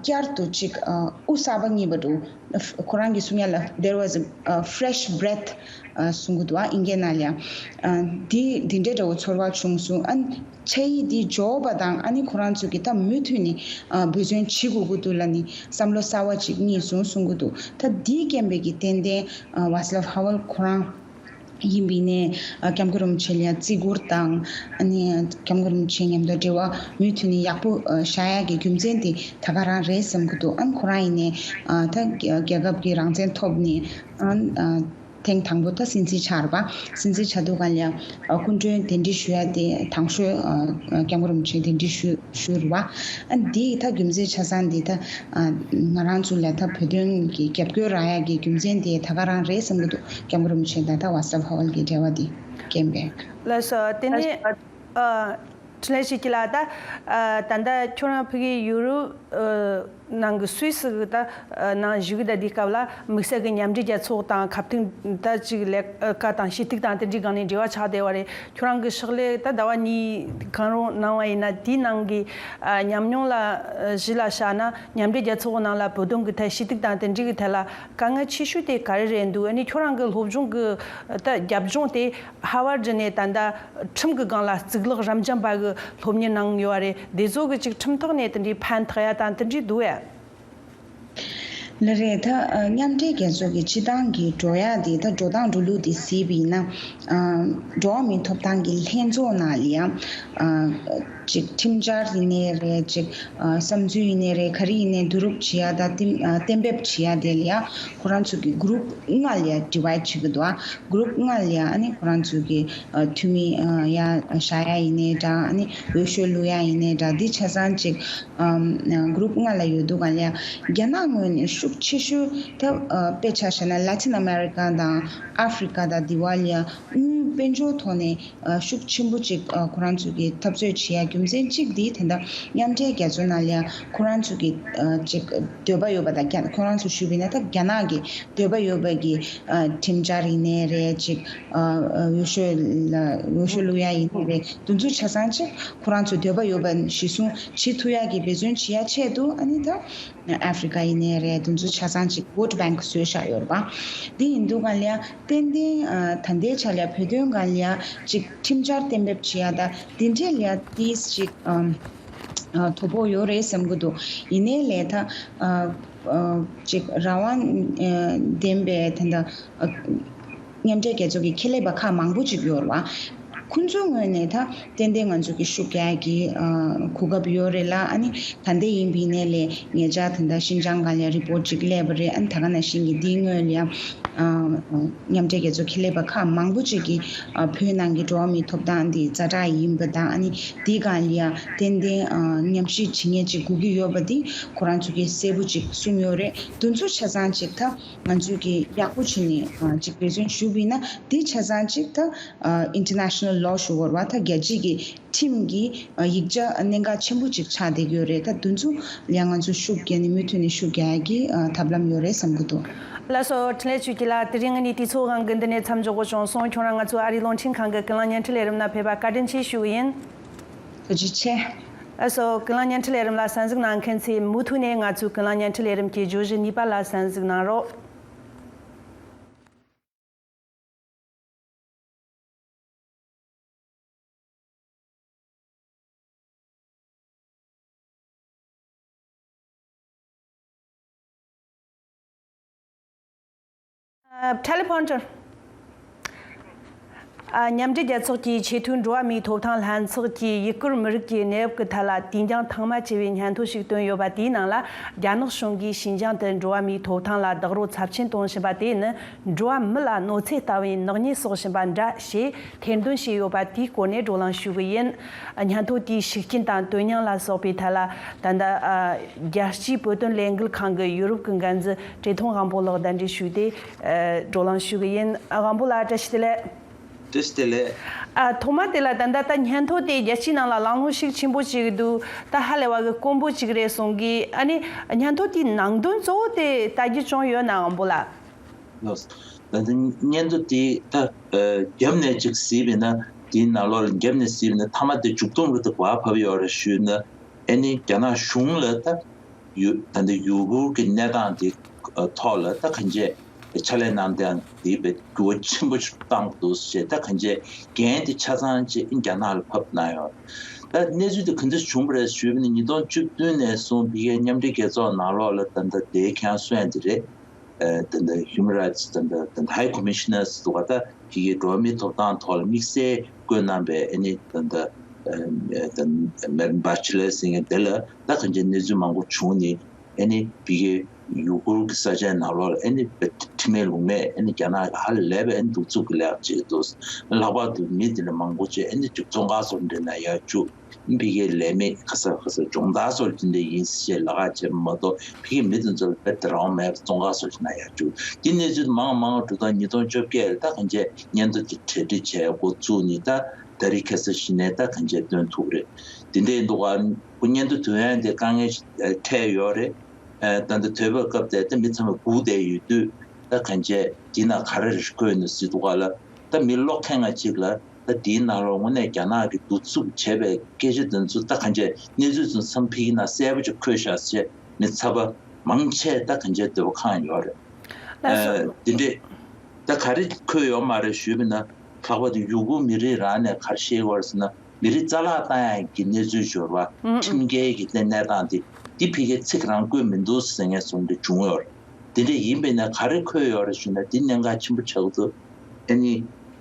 བསྐྱར་དུ་ཅིག་ཨ་དབུགས་གསར་པ་རྙེད་པ་འདུག། ཁོ་རང་གིས་གསུང་ཡ་ལ་there was a, a fresh breath གསུང་གི་འདུག་ཨ། ཨིན་སྐད་ནང་ལ་ཡང་། འདི་འདི་འདྲའི་འདྲ་བོ་ཚོར་བ་བྱུང་སོང་། ཨ་ཕྱག་ཡིག་འདི་འབྱོར་བ་དང་ཨ་ནི་ཁོ་རང་ཚོ་གིས་ད་མུ་མཐུད་ནས་འབད་བརྩོན་བྱེད་དགོས་ཀྱི་འདུག་ལ་ནི་བསམ་བློ་གསར་བ་ཅིག་རྙེད་སོང་གསུང་གི་འདུག། ད་འདིའི་རྐྱེན་པས་ཀྱི་ཏན་ཏན་ཝཱ་སི་ལབ་ཧ་ཝལ་ཁོ་རང་ཡིན་པའི་ནས་སྐྱབས་མགོན་རིན་པོ་ཆེ་ལ་བརྩི་བཀུར་དང་། ཨ་ནི་སྐྱབས་མགོན་རིན་པོ་ཆེ་མཉམ་དུ་འབྲེལ་བ་མུ་མཐུད་ནས་ཡག་པོ་བཞག་ཡག་གི་རྒྱུ་མཚན་དེ་ད་ག་རང་རེད་བསམ་གྱི་འདུག། ཨ་ནི་ཁོ་རང་ཡིན་ནས་ད་རྒྱལ་ཁབ་ཀྱི་རང་བཙན་ཐོབ་ནས་ཨ་ཐེངས་དང་པོ་ད་སྲིད་འཛིན་ཆགས་རེད་པ། སྲིད་འཛིན་ཆགས་དུས་ག་ལ་ཡང་སྐུ་མགྲོན་གདན་འདྲེན་ཞུ་ཡ་དེ་དང་ཤོས་སྐྱབས་མགོན་རིན་པོ་ཆེ་གདན་འདྲེན་ཞུ་ཞུས་རེད་པ། ཨ་འདི་ད་རྒྱུ་མཚན་ཆ་ཚང་འདི་ད་ང་རང་ཚོ་ལ་ད་བོད་དོན་གྱི་རྒྱབ་སྐྱོར་རག་ཡག་གི་རྒྱུ་མཚན་དེ་ད་ག་རང་རེད་བསམ་གྱི་འདུག། སྐྱབས་མགོན་རིན་པོ་ཆེ་དང་ད་ཝཱ་སི་ལབ་ཧ་ཝལ་གྱི་འབྲེལ་བ་འདི་རྐྱེན་པས། ལགས་སོ། དེ་ནས་ཨ་འཕྲིན་ལས་ཞིག་གི་ལ་ད་ཨ་ད་ལྟ་ཁྱོད་རང་ཕ་གི་ཡུ་རོབ་ཨ་ནང་གི་སུད་སི་གི་ད་ཨ་ནང་བཞུགས་གི་ད་དེའི་སྐབས་ལ་དམིགས་བསལ་གི་མཉམ་འབྲེལ་རྒྱལ་ཚོགས་དང་ཁ་གཏུག་ད་ཅིག་ལས་ཀ་དང་ཞུ་གཏུག་དང་དེ་འདྲའི་སྒང་ནས་འབྲེལ་བ་ཆགས་བསྡད་པ་རེད། ཁྱོད་རང་གི་ཕྱག་ལས་ད་ཟླ་བ་གཉིས་གང་རུང་གནང་བ་ཡིན་ན། དེའི་ནང་གི་ཨ་ཉམས་མྱོང་ལ་ཨ་གཞི་ལ་བཞག་ན་མཉམ་འབྲེལ་རྒྱལ་ཚོགས་ནང་ལ་བོད་དོན་གི་ཐད་ཞུ་གཏུག་དང་དེ་འདྲའི་གི་ཐད་ལ་དཀའ་ངལ་ཆེ་ཤོས་དེ་ག་རེ་རེད་འདུག། ཨ་ནི་ཁྱོད་རང་གི་སློབ་སྦྱོང་གི་ད་རྒྱབ་ལྗོངས་དེ་ཧར་ཝར་ཌི་ནས་ད་ལྟ་ཁྲིམས་ཀྱི་སྒང་ལ་གཙུག་ལག་རབ་འབྱམས་པ་གི་སློབ་གཉེར་གནང་ཡོད་རེད། དེ་ཚོ་གི་ཅིག་ཁྲིམས་ཐོག་ནས་དེ་འདྲའི་ཕན་ཐོགས་ཡ་དང་དེ་འདྲའི་འདུག་ཨེ། ལགས་རེད། ད་ཨ་མཉམ་འབྲེལ་རྒྱལ་ཚོགས་ཀྱི་སྤྱི་བཏང་གི་འགྲོ་ཡ་དེ་ད་འགྲོ་སྟངས་འགྲོ་ལུགས་དེ་གཟིགས་པ་ཡིན་ན། ཨ་འགྲོ་བ་མིའི་ཐོབ་ཐང་གི་ལྷན་ཚོགས་ནང་ལ་ཡང་ཨ་ཅིག་ཁྲིམས་འཆར་ཡིན་ནའི་རེད། ཅིག་ཨ་བསམ་ཚུལ་ཡིན་ནའི་རེད། ག་རེ་ཡིན་ནའི་བསྡུ་རུབ་བྱེད་ཡ་དང་གཏན་ཨ་གཏན་འབེབས་བྱེད་ཡ་དེ་ལ་ཡང་ཁོ་རང་ཚོ་གི་གུ་རུབ་ལྔ་ལ་ཡང་ཌི་ཝའིཌ་བྱེད་ཀྱི་འདུག། ཨ་གུ་རུབ་ལྔ་ལ་ཡང་ཨ་ནི་ཁོ་རང་ཚོ་གི་ཨ་འཐུས་མི་ཨ་ཡ་བཞག་ཡ་ཡིན་ནའི་འདྲ། ཨ་ནི་འོས་ཤོག་བླུག་ཡ་ཡིན་ནའི་འདྲ། འདི་ཆ་ཚང་ཅིག་ཨམ་གུ་རུབ་ལྔ་ལ་ཡོད་འདུག་ག་ལ་ཡ། རྒྱ་ནག་ངོས་ནས་ཤུགས་ཆེ་ཤོས་ད་ཨ་དཔེ་ཆ་བཞག་ན་ལ་ཏིན་ཨ་མེ་རི་ཀ་དང་ཨ་ཧྥི་རི་ཀ་དང་འདི་བ་ལ་ཡ་དངུལ་དཔལ་འབྱོར་ཐོག་ནས་ཨ་ཤུགས་ཆེན་པོ་ཅིག་ཨ་ཁོ་རང་ཚོ་གི་འཐབ་རྩོད་བྱེད་ཡ་རྒྱུ་མཚན་གཅིག་འདི་ད་ལྟ་མཉམ་འབྲེལ་རྒྱལ་ཚོགས་ནང་ལ་ཡ་ཁོ་རང་ཚོ་གི་ཨ་ཅིག་འདོད་པ་ཡོད་པ་དང་། རྒྱ་ཁོ་རང་ཚོ་ཞུས་པ་ཡིན་ན་ད་རྒྱ་ནག་གི་འདོད་པ་ཡོད་པ་གི་ཨ་ཁྲིམས་འཆར་ཡིན་ནའི་རེད། ཅིག་ཨ་ཨ་འོས་ཤོག་ལ་འོས་ཤོག་བླུག་ཡ་ཡིན་ནའི་རེད། དེ་ཚོ་ཆ་ཚང་ཅིག་ཁོ་རང་ཚོ་འདོད་པ་ཡོད་པ་གཞི་བཟུང་བྱེད་ཐུབ་ཡ་གི་འབད་བརྩོན་བྱེད་ཡ་ཆེད་དུ་ཨ་ནི་ད་ཨ་ཧྥི་རི་ཀ་ཡིན་ནའི་རེད། དེ་ཚོ་ཆ་ཚང་ཅིག་བྷོ་ཊི་བེང་ཀི་བཟོས་བཞག་ཡོད་རེད་པ། འདི་ཡིན་དུས་ག་ལ་ཡ་ཏན་ཏན་ཨ་ད་ལྟའི་ཆ་ལ་ཡ་བོད་དོན་སྒང་ལ་ཡ་ཅིག་ཁྲིམས་འཆར་གཏན་འབེབས་བྱེད་ཡ་ད་འདི་འདྲས་ལ་ཡ་ཏིས་ཅིག་ཨམ་ཨ་དོ་ཕོག་ཡོད་རེད་བསམ་གི་འདུག། ཡིན་ནའི་ལས་ད་ཨ་ཨ་ཅིག་རང་དབང་ཨ་ལྡན་པའི་ད་ལྟ་ཨ་མཉམ་འབྲེལ་རྒྱལ་ཚོགས་ཀྱི་ཁེ་ལས་པ་ཁག་མང་པོ་ཅིག་ཡོད་རེད་བ། ཁོང་ཚོའི་ངོས་ནས་ད་ཏན་ཏན་ང་ཚོ་གི་ཤུགས་རྒྱག་གི་ཨ་གོ་སྐབས་ཡོད་རེད་ལ། ཨ་ནི་ད་ལྟ་ཡིན་པའི་ནས་ལས་ཉེ་ཆར་ད་ལྟ་ཤིན་ཅང་སྒང་ལ་རི་པོར་ཊི་ཅིག་སླེབས་པ་རེད། ཨ་ནི་ད་ག་ནང་བཞིན་གྱི་འདིའི་སྔོན་ལ་ཡང་ཨ་མཉམ་འབྲེལ་རྒྱལ་ཚོགས་ཁེ་ལས་པ་ཁག་མང་པོ་ཅིག་གིས་ཨ་བོད་ནང་གི་འགྲོ་བ་མིའི་ཐོབ་ཐང་འདི་ཛ་དྲག་ཡིན་པ་དང་། ཨ་ནི་འདིའི་སྒང་ལ་ཡང་ཏན་ཏན་ཨ་མཉམ་ཞུགས་བྱེད་མཁན་ཅིག་དགོས་ཀྱི་ཡོད་པ་འདི་ཁོ་རང་ཚོ་གིས་གསལ་པོ་ཅིག་གསུངས་ཡོད་རེད། འདི་ཚོ་ཆ་ཚང་ཅིག་ད་ང་ཚོས་ཀྱི་ཡག་པོ་བྱས་ནས་ཨ་ཅིག་འབད་བརྩོན་ཞུས་པ་ཡིན་ན། འདི་ཆ་ཚང་ཅིག་ད་ཨ་international law ཞུ་དགོས་རེད་བ། ད་རྒྱལ་སྤྱིའི་གི་ཁྲིམས་ཀྱི་ཨ་ཡིག་ཆ་གནད་འགག་ཆེན་པོ་ཅིག་ཆགས་བསྡད་ཀྱི་ཡོད་རེད། ད་འདི་ཚོ་ལ་ང་ཚོ་ཤུགས་རྒྱག་ནས་མུ་མཐུད་ནས་ཤུགས་རྒྱག་ཡག་གི་ཨ་ཐབས་ལམ་ཡོད་རེད་བསམ་གྱི་འདུག་ལགས་སོ། འཕྲིན་ལས་ཆོས་སྐྱིད་ལགས། དེ་རིང་ངེད་གཉིས་དུས་ཚོད་དབང་གིས་འདི་ནས་མཚམས་འཇོག་དགོས་བྱུང་སོང་། ཁྱོད་རང་ང་ཚོའི་ཨ་རིའི་རླུང་འཕྲིན་ཁང་གི་ཀུན་གླེང་བརྙན་འཕྲིན་ལས་རིམ་ནང་ཕེབས་པར་བཀའ་དྲིན་ཆེ་ཞུ་གི་ཡིན། ཐུགས་རྗེ་ཆེ། ལགས་སོ། ཀུན་གླེང་བརྙན་འཕྲིན་ལས་རིམ་ལ་གསན་གཟིགས་གནང་མཁན་ཚོས་མུ་མཐུད་ནས་ང་ཚོའི་ཀུན་གླེང་བརྙན་འཕྲིན་ལས་རིམ་གྱི་བརྗོད་གཞི་གཉིས་པ་ལ་གསན་གཟིགས་གནང་རོགས། ཨ། Teleprompter། ཨ། མཉམ་འབྲེལ་རྒྱལ་ཚོགས་ཀྱི་ཆེས་མཐོའི་འགྲོ་བ་མིའི་ཐོབ་ཐང་ལྷན་ཚོགས་ཀྱིས་ཡུ་གུར་མི་རིགས་ཀྱི་གནས་བབ་ཀྱི་ཐད་ལ་དུས་འགྱངས་ཐེངས་མ་བྱས་པའི་སྙན་ཐོ་ཞིག་བཏོན་ཡོད་པ། དེའི་ནང་ལ་རྒྱ་ནག་གཞུང་གིས་ཞིན་ཅང་དུ་འགྲོ་བ་མིའི་ཐོབ་ཐང་ལ་རྡོག་རོལ་ཚབས་ཆེན་གཏོང་བཞིན་པ་དེ་ནི་འགྲོ་བ་མི་ལ་གནོད་འཚེ་ལྟ་བུའི་ནག་ཉེས་བསགས་བཞིན་པ་འདྲ་ཞེས་ཐེར་འདོན་བྱས་ཡོད་པ་དེའི་སྐོར་ནས་བགྲོ་གླེང་ཞུ་གི་ཡིན། སྙན་ཐོ་དེའི་ཤུགས་རྐྱེན་དང་དོན་སྙིང་ལ་སོགས་པའི་ཐད་ལ་ད་ལྟ་ཨ་རྒྱལ་སྤྱིའི་བོད་དོན་ལས་འགུལ་ཁང་གི་ཡུ་རོབ་ཀྱི་འགན་འཛིན་བཀྲས་མཐོང་དབང་པོ་ལགས་གདན་འདྲེན་ཞུས་ཏེ་ཨ་བགྲོ་གླེང་ཞུ་གི་ཡིན། ཨ། དབང་པོ་ལགས་བཀྲ་ཤིས་བདེ་ལེགས། བཀྲ་ཤིས་བདེ་ལེགས། ཨ། ཐོག་མ་དེ་ལ་ད་ལྟ་ད་སྙན་ཐོ་དེ་རྒྱལ་སྤྱིའི་ནང་ལ་གླེང་སློང་ཤུགས་ཆེན་པོ་ཅིག་འདུག་ད་ཧ་ལས་པ་གི་དཀོན་པོ་ཅིག་རེད་གསུང་གི། ཨ་ནི་སྙན་ཐོ་དེའི་ནང་དོན་གཙོ་བོ་དེ་ལྟ་རྒྱུ་བྱུང་ཡོད་ན། དབང་པོ་ལགས། ལགས། ད་ལྟ་སྙན་ཐོ་དེ་ད་ཨ་རྒྱབ་ནས་ཅིག་གཟིགས་པ་ཡིན་ན། དེའི་ནང་ལོགས་ལ་རྒྱབ་ནས་གཟིགས་པ་ཡིན་ན། མཐའ་མ་དེ་མཇུག་སྡོམ་རུ་དེ་ག་པར་བབས་ཡོད་རེད་ཞུས་ན། ཨ་ནི་རྒྱ་ནག་གཞུང་ལ་ད་ཡུ་ད་ལྟ་ཡུ་གུར་གྱི་གནས་སྟངས་དེ་ཐོག་ལ་ད་གང་བྱས་ཕྱག་ལས་གནང་སྟངས་དེ་བས་འགྱུར་བ་ཆེན་པོ་ཞིག་བཏང་འདུག་ཞེས། ད་གང་བྱས་འགན་དེ་ཆ་ཚང་ཅིག་རྒྱ་ནག་ལ་ཕབ་གནང་ཡོད། ད་གནས་ཚུལ་དེ་ག་འདྲ་བྱུང་བ་རེད་ཞུས་པ་ཡིན་ན། ཉིས་སྟོང་བཅུ་བདུན་ནས་བཟུང་ཕ་གིའི་མཉམ་འབྲེལ་རྒྱལ་ཚོགས་ནང་ལོགས་ལ་ད་ལྟ་དེ་ཁྱེད་རང་གསུངས་ཡ་དེ་རེད། ཨ། ད་ལྟ་Human Rights ད་ལྟ་ད་ལྟ་High Commissioner ཟེར་བ། ད་ཕ་གིའི་འགྲོ་བ་མིའི་ཐོབ་ཐང་ཐོག་ལ་དམིགས་བསལ་བསྐོས་གནང་བའི་ཨ་ནི་ད་ལྟ་ཨ་ད་Michelle Bachelet ཟེར་མཁན་དེ་ལ་ད་གང་ཅི་གནས་ཚུལ་མང་པོ་བྱུང་ནས། ཨ་ནི་ཕ་གིའི་ཡུ་གུར་གྱི་ས་ཆའི་ནང་ལོགས་ལ་ཨ་ནི་ཁྲིམས་མེད་ལུགས་མེད་ཨ་ནི་རྒྱ་ནག་གིས་ཧ་ལས་པའི་ཨ་ནི་གདུག་རྩུབ་ཀྱི་ལས་ཀ་བྱེད་ཀྱི་འདུག་ལྷག་པར་དུ་མི་དེ་འདྲ་མང་པོ་ཅིག་ཨ་ནི་ཅིག་བཙོན་ཁང་སོགས་འདྲ་ནང་ཡར་བཅུག་ཕ་གིའི་ལས་མེད་ག་ས་ག་ས་སྦྱོང་བརྡར་སོགས་དེ་འདྲ་ཡིན་ཞེས་ལབ་ཁ་བྱས་མ་གཏོགས། ཕ་གིའི་མི་དེ་ཚོ་ལ་དཔེ་དེ་རང་མེད་པར་བཙོན་ཁང་སོགས་ནང་ཡར་བཅུག་དེ་གནས་ཚུལ་མང་མང་འགྲོ་སྟངས། ཉིས་སྟོང་བཅོ་བརྒྱད་ལ་ད་གང་བྱས་སྙན་ཐོ་དེ་གྲ་སྒྲིག་བྱས་འགོ་བཙུགས་ནས། ད་ད་རེས་ཁ་སང་གཞི་ནས་ད་གང་བྱས་བཏོན་ཐུབ་རེད། དེ་འདྲ་ཡིན་དུས་ཁོ་སྙན་ཐོ་བཏོན་ཡ་དེ་དཀའ་ངལ་འཕྲད་ཡོད་རེད། ཨ། ད་ལྟ་དུས་བབ་སྐབས་དེ་ད་མི་ཚང་མ་སྒུག་བསྡད་ཡོད་དུས། ད་གང་བྱས་དེའི་ནང་ག་རེ་རེ་བཀོད་ནས་ཟེར་དུས་ཁ་ལ། ད་མི་ཀློག་མཁན་ང་གཅིག་ལ་ད་དེའི་ནང་ལོགས་དངོས་གནས་རྒྱ་ནག་གིས་གདུག་རྩུབ་བྱས་པའི་སྐད་ཆ་དེ་ཚོ་ད་གང་བྱས་གནས་ཚུལ་ཚོ་མཚམས་ཕ་གིའི་ནང་གསལ་པོ་ཅིག་འཁོད་ཤག་ཟེར་ནས་ཚབ་པ་མང་ཆེ་ད་གང་བྱས་འདོད་པ་ཁེངས་ཡོད་རེད། ལགས་སོ། ཨ། དེ་འདྲས་ད་ག་རེ་འཁོད་ཡོད་མ་རེད་ཞུས་པ་ཡིན་ན། ལྷག་པར་དུ་ཡུ་གུར་མི་རིགས་རང་ནས་ག་རེ་བཤད་ཡོད་རེད་ཟེར་ན། མི་རིགས་རྩ་བརླག་བཏང་ཡག་གི་གནས་ཚུལ་འབྱོར་བ། ཨང་། ཁྲིམས་འགལ་གྱི་གནས་སྟངས་དེ་འདི་ཕ་གིའི་ཚིག་རང་བཀོད་མི་འདུག་ཟེར་མཁན་བཟོ་འདྲ་བྱུང་ཡོད་རེད། དེ་འདྲ་ཡིན་པས་ན་ག་རེ་འཁོད་ཡོད་རེད་ཞུས་ན། འདི་གནད་འགག་ཆེན་པོ་ཆགས་འདུག་ཨ་ནི་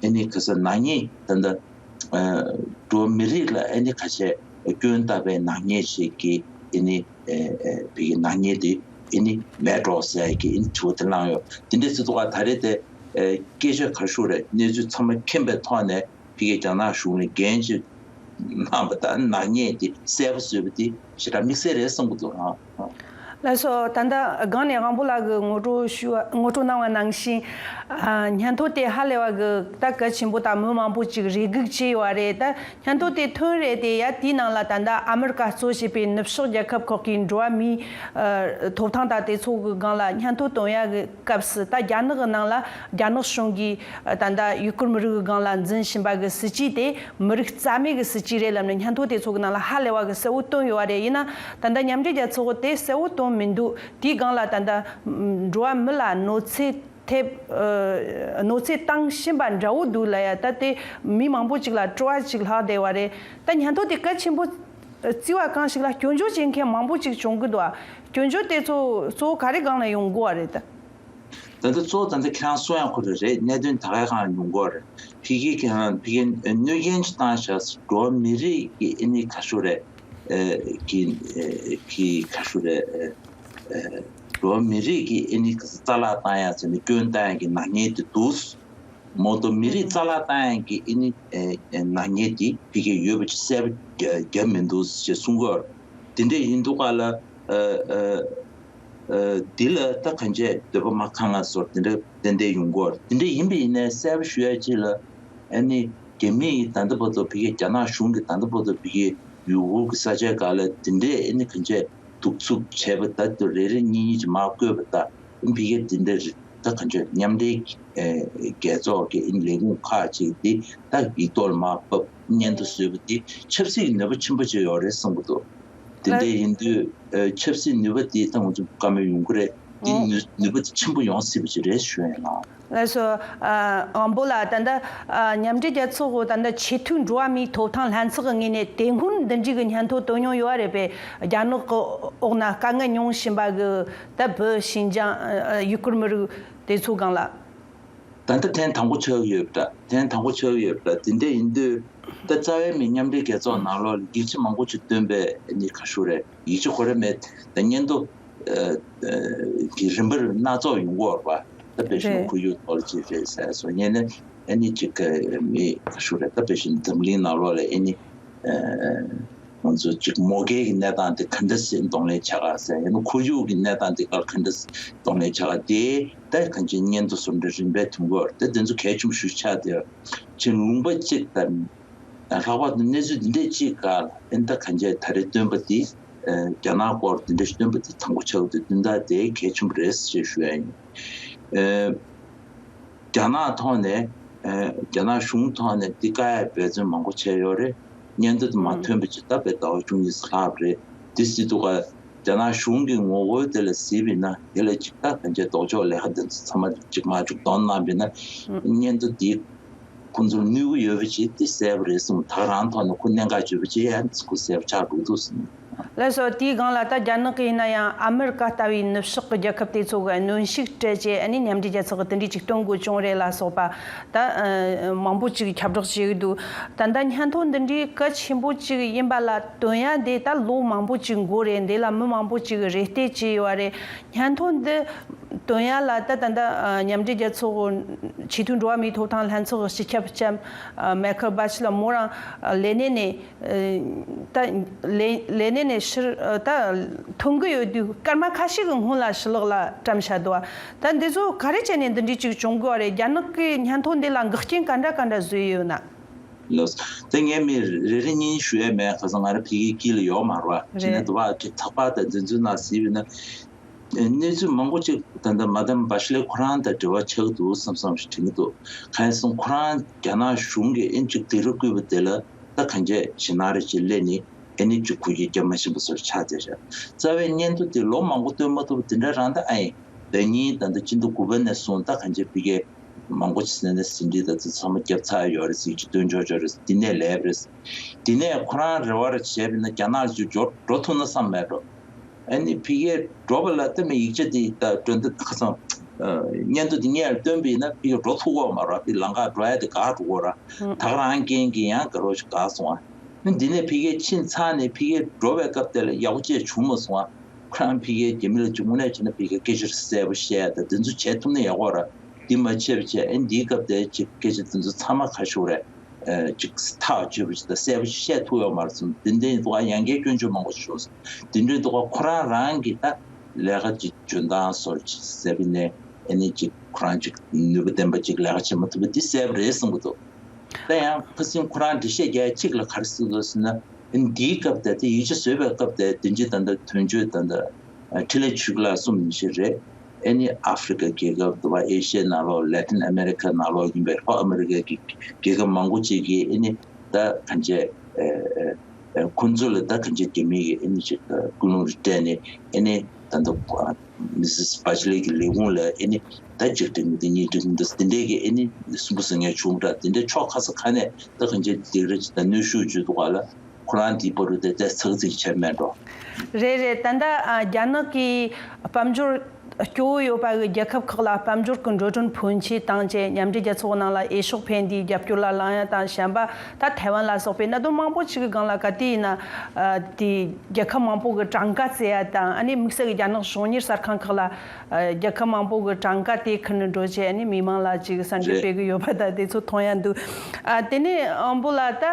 ཨ་ནི་ག་ས་ནག་ཉེས་ད་ལྟ་ཨ་འགྲོ་བ་མི་རིགས་ལ་ཨ་ནི་ཁ་ཤས་སྐྱོན་བཏགས་པའི་ནག་ཉེས་ཤིག་གི་ཨ་ནི་ཨ་ཨ་ཕ་གིའི་ནག་ཉེས་དེ་ཨ་ནི་མེད་འགྲོ་ཟེར་ཡག་གི་ཨ་ནི་དྲི་བ་དེ་བསླངས་ཡོད། དེ་འདྲ་ཟེར་དུས་ཁ་ད་རེས་དེ་ཨ་སྐད་ཆ་ག་རེ་ཞུ་དགོས་རེད། གནས་ཚུལ་ཚང་མ་མཁྱེན་པའི་ཐོག་ནས། ཕ་གིའི་རྒྱ་ནག་གཞུང་ལ་འགན་ཅིག་གནང་བ་དང་ནག་ཉེས་དེ་གསལ་པོ་བཟོས་པ་དེ་ཞེ་དྲག་དམིགས་བསལ་རེད་བསམ་གྱི་འདུག་ཨང་། ལགས་སོ། ད་ལྟ་སྒང་ནས་དབང་པོ་ལགས་ཀྱིས་ངོ་སྤྲོད་ཞུ་བ། ངོ་སྤྲོད་གནང་བ་ནང་བཞིན། ཨ། སྙན་ཐོ་དེ་ཧ་ལས་པ་གི་ད་གལ་ཆེན་པོ་དང་མི་མང་པོ་ཅིག་རེ་སྒུག་བྱས་ཡོད་རེད། ད་སྙན་ཐོ་དེ་ཐོན་རེད་དེ། ཡ་དེའི་ནང་ལ་ད་ལྟ་ཨ་མི་རི་ཀ་གཙོ་བྱས་པའི་ནུབ་ཕྱོགས་རྒྱལ་ཁབ་ཁག་གི་འགྲོ་བ་མིའི་ཨ་ཐོབ་ཐང་དང་དེ་ཚོ་གི་སྒང་ལ་སྙན་ཐོ་བཏོན་ཡ་གི་སྐབས་སུ། ད་རྒྱ་ནག་གི་ནང་ལ་རྒྱ་ནག་གཞུང་གིས་ད་ལྟ་ཡུ་གུར་མི་རིགས་ཀྱི་སྒང་ལ་འཛིན་བཞིན་པ་གི་སྲིད་ཇུས་དེ་མི་རིགས་རྩ་མེད་ཀྱི་སྲིད་ཇུས་རེད་ལབ་ནས་སྙན་ཐོ་དེ་ཚོ་གི་ནང་ལ་ཧ་ལས་པ་གི་གསལ་བོ་བཏོན་ཡོད་པ་རེད། ཡིན་ན་ད་ལྟ་མཉམ་འབྲེལ་རྒྱལ་ཚོགས་དེ་གསལ་བོ་བཏོན་མི་འདུག་དེའི་སྒང་ལ་ད་ལྟ་འགྲོ་བ་མི་ལ་གནོད་འཚེ་ཐེབས། ཨ། གནོད་འཚེ་བཏང་བཞིན་པ་འདྲ་བོ་འདུག་ལབ་ཡ། ད་དེ་མི་མང་པོ་ཅིག་ལ་སྤྲོ་བ་ཅིག་ལྷག་བསྡད་པ་རེད། ད་སྙན་ཐོ་དེ་གལ་ཆེན་པོ་བརྩི་བ་གང་ཞིག་ལ་སྐྱོན་བརྗོད་བྱེད་མཁན་མང་པོ་ཅིག་བྱུང་གི་འདུག་ཨ། སྐྱོན་བརྗོད་དེ་ཚོ་གཙོ་བོ་ག་རེ་སྒང་ལ་ཡོང་དགོས་པ་རེད་ད། ད་ལྟ་གཙོ་བོ་ད་ལྟ་ཁྱེད་རང་གསུང་ཡག་ཁོ་རང་རེད། གནད་དོན་ད་ག་གང་ཉུང་གོ་རེད། ཕ་གི་ཁྱེད་རང་ཕ་གི་གནོད་སྐྱོན་ཅིག་བཏང་བཞག་འགྲོ་བ་མི་རིགས་ཀྱི་ཨེ་ནི་ག་ཞུ་རེད། ཨེ་གི་ཨེ་གི་ག་ཞུ་རེད། ཨེ་ཨེ་འགྲོ་བ་མི་རིགས་ཀྱི་ཨེ་ནི་ག་ས་རྩ་བརླག་བཏང་ཡག་ཟེར་ནས་སྐྱོན་བཏང་ཡག་གི་ནག་ཉེས་དེ་འདུག་མོ་ཏོ་མི་རིགས་རྩ་བརླག་བཏང་ཡག་གི་ཨེ་ནི་ཨེ་ཨེ་ནག་ཉེས་དེ་ཕ་གི་ཡོད་པ་ཅིག་གསལ་པོ་རྒྱབ་མི་འདུག་ཅེས་གསུང་གི་ཡོད་རེད། དེ་འདྲ་ཡིན་དུས་ག་ལ་ཨེ་ཨེ། ཨ་འདི་ལ་ད་གང་བྱས་འདོད་པ་མ་ཁེངས་ང་སོགས་དེ་འདྲ་ཏན་ཏན་ཡོང་གི་ཡོད་རེད། དེ་འདྲ་ཡིན་པ་ཡིན་ནའི་གསལ་པོ་ཞུ་ཡ་གཅིག་ལ། ཨ་ནི་རྒྱ་མི་ཡིས་ད་ལྟ་བར་དུ་ཕ་གིའི་རྒྱ་ནག་གཞུང་གིས་ད་ལྟ་བར་དུ་ཕ་གིའི་ཡུ་གུར་གྱི་ས་ཆའི་སྒང་ལ་དེ་འདྲའི་ཨ་ནི་གང་བྱས་གདུག་རྩུབ་བྱས་པ་ད་དུ་རེ་རེ་གཉིས་གཉིས་ཀྱིས་མར་བཀོད་པ་ད་ཕ་གིའི་དེ་འདྲ་རེད། ད་གང་བྱས་མཉམ་འབྲེལ་ཨེ་རྒྱལ་ཚོགས་ཀྱི་ཨ་ནི་ལས་ཁུངས་ཁག་ཅིག་དེ་ད་ཡིག་ཐོག་ལ་མར་ཕབ་སྙན་ཐོ་བཟོས་པ་དེ་ཆབ་སྲིད་ཀྱི་ནུས་པ་ཆེན་པོ་ཅིག་ཡོད་རེད་བསམ་གྱི་འདུག་དེ་འདྲ་ཡིན་དུས་ཨ་ཆབ་སྲིད་ནུས་པ་དེ་ད་ང་ཚོ་བཀའ་མོལ་ཡོང་གི་རེད། དེ་ནུས་ནུས་པ་དེ་ཆེན་པོ་ཡོང་སྲིད་པ་ཅིག་རེད་ཞུ་ཡ་ཡིན། ལགས་སོ། ཨ་དབང་པོ་ལགས། ད་ལྟ་ཨ་མཉམ་འབྲེལ་རྒྱལ་ཚོགས་ཀྱི་ད་ལྟ་ཆེས་མཐོའི་འགྲོ་བ་མིའི་ཐོབ་ཐང་ལྷན་ཚོགས་ཀྱི་ངོས་ནས་དེ་སྔོན་འདི་འདྲའི་གི་སྙན་ཐོ་བཏོན་མྱོང་ཡོད་རེད་པས། རྒྱ་ནག་གི་འོག་ན་དཀའ་ངལ་མྱོང་བཞིན་པ་གི་ད་བོད་ཞིན་ཅང་ཨ་ཡུ་གུར་མི་རིགས་དེ་ཚོ་སྒང་ལ། ད་ལྟ་ཐེངས་དང་པོ་ཆགས་ཀྱི་ཡོད་པ་འདྲ། ཐེངས་དང་པོ་ཆགས་ཀྱི་ཡོད་པ་འདྲ། དེ་འདྲ་ཡིན་དུས་ད་རྩ་བའི་མི་མཉམ་འབྲེལ་རྒྱལ་ཚོགས་ནང་ལོགས་ལ་ཡིག་ཆ་མང་པོ་ཅིག་བཏོན་པའི་ཨ་ནི་ག་ཞུ་རེད། ཡིག་ཆ་གོ་རེ་མེད། ད་སྙན་ཐོ་ཨ་ཨ་གི་རིམ་པར་སྣ་ཚོགས་ཡོང་གི་ཡོད་རེད་པ། ད་དཔེ་བཞིན་རེད། ཁོར་ཡུག་ཐོག་ཅིག་རེད་ཟེར་སོང་། ཡིན་ནའི་ཨ་ནི་ཅིག་གི་མི་ག་ཞུ་རེད། ད་དཔེ་བཞིན་འཛམ་གླིང་ནང་ལོགས་ལ་ཨ་ནི་ཨ་ང་ཚོ་གཅིག་མོ་སྒེར་གྱི་གནས་སྟངས་དེ་ག་འདྲ་སེ་གདོང་ལེན་བྱ་ག་ཟེར། ཡང་ན་ཁོར་ཡུག་གི་གནས་སྟངས་དེ་ག་ག་འདྲ་སེ་གདོང་ལེན་བྱ་ག་དེ་ད་གང་ཅི་སྙན་ཐོ་བཟོ་འདྲ་རིམ་པས་ཐོན་གྱི་ཡོད་རེད། ད་དེ་ཚོ་གལ་ཆེན་པོ་ཞིག་ཆགས་བསྡད་ཡོད། ཅིག་ལུང་པ་གཅིག་དང་ལྷག་པར་དུ་གནས་ཚུལ་འདི་འདྲས་གཅིག་ག་ཨེ་ད་གང་ཅི་ད་རེས་བཏོན་པ་དེ་ཨེ་རྒྱ་ནག་སྐོར་འདི་འདྲས་བཏོན་པ་དེ་དང་པོ་ཆགས་འདུག་དོན་དག་དེ་གལ་ཆེན་པོ་རེད་ཅེས་ཞུ་ཡ་ཡིན། ཨེ། རྒྱ་ནག་ཐོག་ནས་ཨེ་རྒྱ་ནག་གཞུང་ཐོག་ནས་འདི་བཀག་ཡ་འབད་བརྩོན་མང་པོ་བྱས་ཡོད་རེད། སྙན་ཐོ་དེ་མ་ཐོན་པ་ཅིག་ད་བའི་ཟླ་བ་བཅུ་གཉིས་ལྷག་པ་རེད། དེ་སྲིད་དུ་ག་རྒྱ་ནག་གཞུང་གི་ངོ་རྒོལ་དེ་ལ་གཟིགས་པ་ཡིན་ན་དེ་ལ་ཅིག་ད་གང་ཅི་ལྡོག་ཕྱོགས་ལས་ཀ་འདི་ཚོ་ཚང་མ་ཅིག་མ་འཇུག་གདོང་གནང་པ་ཡིན་ན་སྙན་ཐོ་འདི་ཁོང་ཚོར་གནོད་ཀྱི་ཡོད་པ་ཅིག་དེ་གསལ་པོ་རེད་གསུངས། ད་ག་རང་ཐོག་ནས་ཁོ་གནད་འགག་བརྗོད་པ་ཅིག་ཡང་ཁོ་གསལ་པོ་ཆགས་འགྲོ་འདུག་གསུངས། ལགས་སོ། དེའི་སྒང་ལ་ད་རྒྱ་ནག་གི་ཡིན་ན་ཡང་ཨ་མི་རི་ཀ་ལྟ་བུའི་ནུབ་ཕྱོགས་ཀྱི་རྒྱལ་ཁབ་དེ་ཚོ་གི་གནོན་ཤུགས་སྤྲད་རྗེས་ཨ་ནི་མཉམ་འབྲེལ་རྒྱལ་ཚོགས་ཀྱི་དེ་འདྲའི་ཅིག་གཏོང་དགོས་བྱུང་རེད་ལ་སོགས་པ་ད་ཨ་མང་པོ་ཅིག་ཁྱབ་བསྒྲགས་བྱེད་ཀྱི་འདུག་ད་ལྟ་སྙན་ཐོ་འདི་འདྲའི་གལ་ཆེན་པོ་ཅིག་ཡིན་པ་ལ་བཏོན་ཡ་དེ་ད་ལོ་མང་པོ་ཅིག་འགོར་རེད། འདི་ལ་མི་མང་པོ་ཅིག་རེ་ལྟོས་བྱས་ཡོད་རེད། སྙན་ཐོ་འདི་བཏོན་ཡ་ལ་ད་ད་ལྟ་ཨ་མཉམ་འབྲེལ་རྒྱལ་ཚོགས་ཆེས་མཐོའི་འགྲོ་བ་མིའི་ཐོབ་ཐང་ལྷན་ཚོགས་སྤྱི་ཁྱབ་ལྕམ་ཨ་མའི་ཁལ་བྷ་ཆི་ལར་མོ་རང་ཨ་ལས་གནས་ནས་ཨ་ད་ལས་ལས་གནས་ནས་ཕྱིར་ཨ་ད་ཐོན་གི་ཡོད་དུས་སྐར་མ་ཁ་ཤས་ཀྱི་སྔོན་ལ་ཕྱི་ལོགས་ལ་བཀྲམ་བཞག་འདུག་ད་འདི་ཚོ་ག་རེ་བྱས་ནས་འདི་འདྲའི་ཅིག་བྱུང་དགོས་པ་རེད། རྒྱ་ནག་གི་སྙན་ཐོ་འདི་ལ་འགོག་རྐྱེན་ག་འདྲ་ག་འདྲ་བཟོས་ཡོད་ན། ལགས། དེ་ངས་མི་རེ་རེ་གཉིས་ཞུ་ཡས་མེད། ཁ་སང་ང་རང་ཕ་གིའི་དཀྱིལ་ལ་ཡོད་མ་རེད་པ། བྱས་ནས་དུ་བ་གི་ཐག་པ་དང་འཛིན་ཚུལ་ནང་གཟིགས་པ་ཡིན་ན། གནས་ཚུལ་མང་པོ་ཅིག་ད་ལྟ་མ་དམ་བྷ་ཤི་ལེ་ཁོ་རང་དང་འབྲེལ་བ་ཆགས་འདུག་བསམ་བསམ་ཞིག་དྲན་གྱི་འདུག་གང་ཡིན་ཟེར་ན་ཁོ་རང་རྒྱ་ནག་གཞུང་གིས་ཨེ་ཅིག་སྡིགས་ར་བསྐུལ་བ་དེ་ལ་ད་གང་བྱས་ཞེད་སྣང་རེ་ཅིག་སླེབས་ནས་ཨེ་ནི་ཅིག་ཁོ་གིས་རྒྱབ་མ་ཕྱིན་པ་བཟོ་ཆགས་བསྡད་བཞག་རྩ་བའི་སྙན་ཐོ་དེ་ལོ་མང་པོ་བཏོན་མ་ཐུབ་པ་དེ་འདྲ་རང་ད་ཨ་ཡིན། ཟླ་ཉིན་ད་ལྟ་སྤྱི་ཟླ་དགུ་པ་ནས་བཟུང་ད་གང་བྱས་ཕ་གིའི་མང་པོ་ཅིག་ཟིན་ནས་ཟིན་བྲིས་ད་ཚོ་ཚང་མ་བརྒྱབ་ཚར་ཡོད་རེད་ཟེར་གྱི་སྟོན་ཆོག་ཆོག་རེད། འདི་ནས་ལས་རེད། འདི་ནས་ཁོ་རང་རེ་བ་རེ་བྱས་པ་ཡིན་ན་རྒྱ་ནག་ལ་ཅིག་འབྱོར་འགྲོ་ཐུབ་ན་བསམ་མེད་འགྲོ། ཨ་ནི་ཕ་གིར་འགྲོ་བ་ལ་ལྟ་མི་ཡིག་ཆ་འདི་ད་འགྲོ་འདི་ཁ་སང་སྙན་ཐོ་འདི་སྔོན་ལ་བཏོན་པ་ཡིན་ན་ཕ་གིར་འགྲོ་ཐུབ་ཀྱི་ཡོད་མ་རེད། ཕ་གི་ལམ་ཁ་འགྲོ་ཡ་དེ་འགག་འགྲོ་གི་རེད། ད་ག་རང་རྐྱེན་གྱིས་ཡང་དགའ་རོགས་ཤིག་འགག་སོང་ཨ། འདི་ནས་ཕ་གིར་ཕྱིན་ཚར་ནས་ཕ་གིར་འགྲོ་བའི་སྐབས་དེ་ལ་ཡག་པོ་བྱས་བྱུང་མ་སོང་ཨ། ཁོ་རང་ཕ་གིའི་རྒྱ་མི་ལ་ཅིག་དངོས་གནས་བྱས་ན་ཕ་གིའི་སྐད་ཆ་གསལ་པོ་བཤད་ཡ་དང་དེ་ཚོ་བྱེད་ཐུབ་ན་ཡག་པོ་རེད། འདི་མ་བྱས་པ་བྱས་ཨེ་འདིའི་སྐབས་དེ་ཅིག་སྐད་ཆ་དེ་ཚོ་ཚང་མ་ཁ་ཤོར་རེད། ཨེ་ཅིག་ཐག་ཆོད་པོ་ཅིག་དང་གསལ་པོ་ཅིག་བཤད་ཐུབ་ཡོད་མ་རེད་གསུངས། དེ་འདྲའི་འདུག་ཨ། ཡང་བསྐྱར་སྐྱོན་བརྗོད་མང་པོ་ཞིག་བྱུང་སོང་། དེ་འདྲའི་འདུག་ཨ། ཁོ་རང་རང་གི་ད་ལས་ཀ་ཅིག་འཇོན་ཐང་སོར་ཅིག་ཟེར་བ་ནས་ཨེ་ནི་ཅིག་ཁོ་རང་ཅིག་ནུས་པ་ལྡན་པ་ཅིག་ལས་ཀ་བྱེད་མ་ཐུབ་པ་འདི་གསལ་པོ་རེད་གསུང་གི་འདུག་ད་ཡང་ཁ་སང་ཁོ་རང་འགྲེལ་བཤད་རྒྱག་ཡ་གཅིག་ལ་ག་རེ་ཟེར་འདུག་ཟེར་ན། འདིའི་སྐབས་དེ་དེ་ཡིག་ཆ་བཟོས་པའི་སྐབས་དེ་དེ་འཇི་ད་ལྟ་དོན་གཅོད་ད་ལྟ་འཕྲིན་ལས་ཆོས་སྐྱིད་ལགས་གསུངས་ནང་བཞིན་རེད། ཨེ་ནི་ཨ་ཧྥེ་རི་ཁ་རྒྱལ་ཁབ་དུ་བ་ཨེ་ཤི་ཡའི་ནང་ལོགས་ལེ་ཐིན་ཨ་མེ་རི་ཁ་ནང་ལོགས་ཡིན་པའི་ལྷོ་ཨ་མེ་རི་ཁ་གི་རྒྱལ་ཁབ་མང་པོ་ཅིག་གིས་ཨེ་ནི་ད་གང་བྱས་ཨེ་ཨེ་ཁོང་ཚོ་ལ་ད་གང་བྱས་རྒྱ་མི་གིས་ཨེ་ནི་ཅིག་ཀུན་སློང་རེ་སྤྲད་ནས་ཨེ་ནི་ད་ལྟ་མི་སིས་བྷ་ཆི་ལེ་གི་ལས་ཁུངས་ལ་ཨེ་ནི་ད་གཅིག་སྒྲིལ་མི་འདུག་གཉིས་སྒྲིལ་མི་འདུག་དེ་འདྲའི་གི་ཨེ་ནི་སུན་པོ་ཟ་མཁན་བྱུང་འདྲ། དེ་འདྲའི་ཕྱོགས་ཁ་ས་ཁ་ནས་ད་གང་བྱས་སྡིགས་ར་ཅིག་དང་གནོན་ཤུགས་བྱེད་འདུག་ག་ལ། ཁོ་རང་དེའི་བར་དུ་དེ་དེ་ཚག་ཚིག་བྱས་མེད་འགྲོ། རེད་རེད། ད་ལྟ་ཨ་རྒྱ་ནག་གི་དཔལ་འབྱོར་སྐྱོ་བོ་ཡོད་པ་གི་རྒྱལ་ཁབ་ཁག་ལ་དཔལ་འབྱོར་གྱི་འགྲོ་གྲོན་ཕོན་ཆེ་བཏང་བྱས་མཉམ་འབྲེལ་རྒྱལ་ཚོགས་ནང་ལ་འོས་ཤོག་འཕེན་དུས་རྒྱབ་སྐྱོར་ལ་ལངས་ཡ་དང་། གཞན་པ་ད་ཐའེ་ཝན་ལ་སོགས་པའི་གནད་དོན་མང་པོ་ཞིག་གི་སྒང་ལ་ག་དུས་ཡིན་ན་ཨ་དེ་རྒྱལ་ཁབ་མང་པོ་གི་གྲངས་ཀ་བཙལ་ཡ་དང་། ཨ་ནི་དམིགས་བསལ་གྱི་རྒྱ་ནག་གཞུང་གཉེར་གསར་ཁང་ཁག་ལ་ཨ་རྒྱལ་ཁབ་མང་པོ་གི་གྲངས་ཀ་དེ་ཁུར་ནས་འགྲོ་བྱས། ཨ་ནི་མི་མང་ལ་ཅིག་གསར་འགྱུར་རེད། སྤེལ་གི་ཡོད་པ་ད་དེ་ཚོ་མཐོང་ཡ་འདུག་ཨ་དེ་ནས་དབང་པོ་ལགས། ད་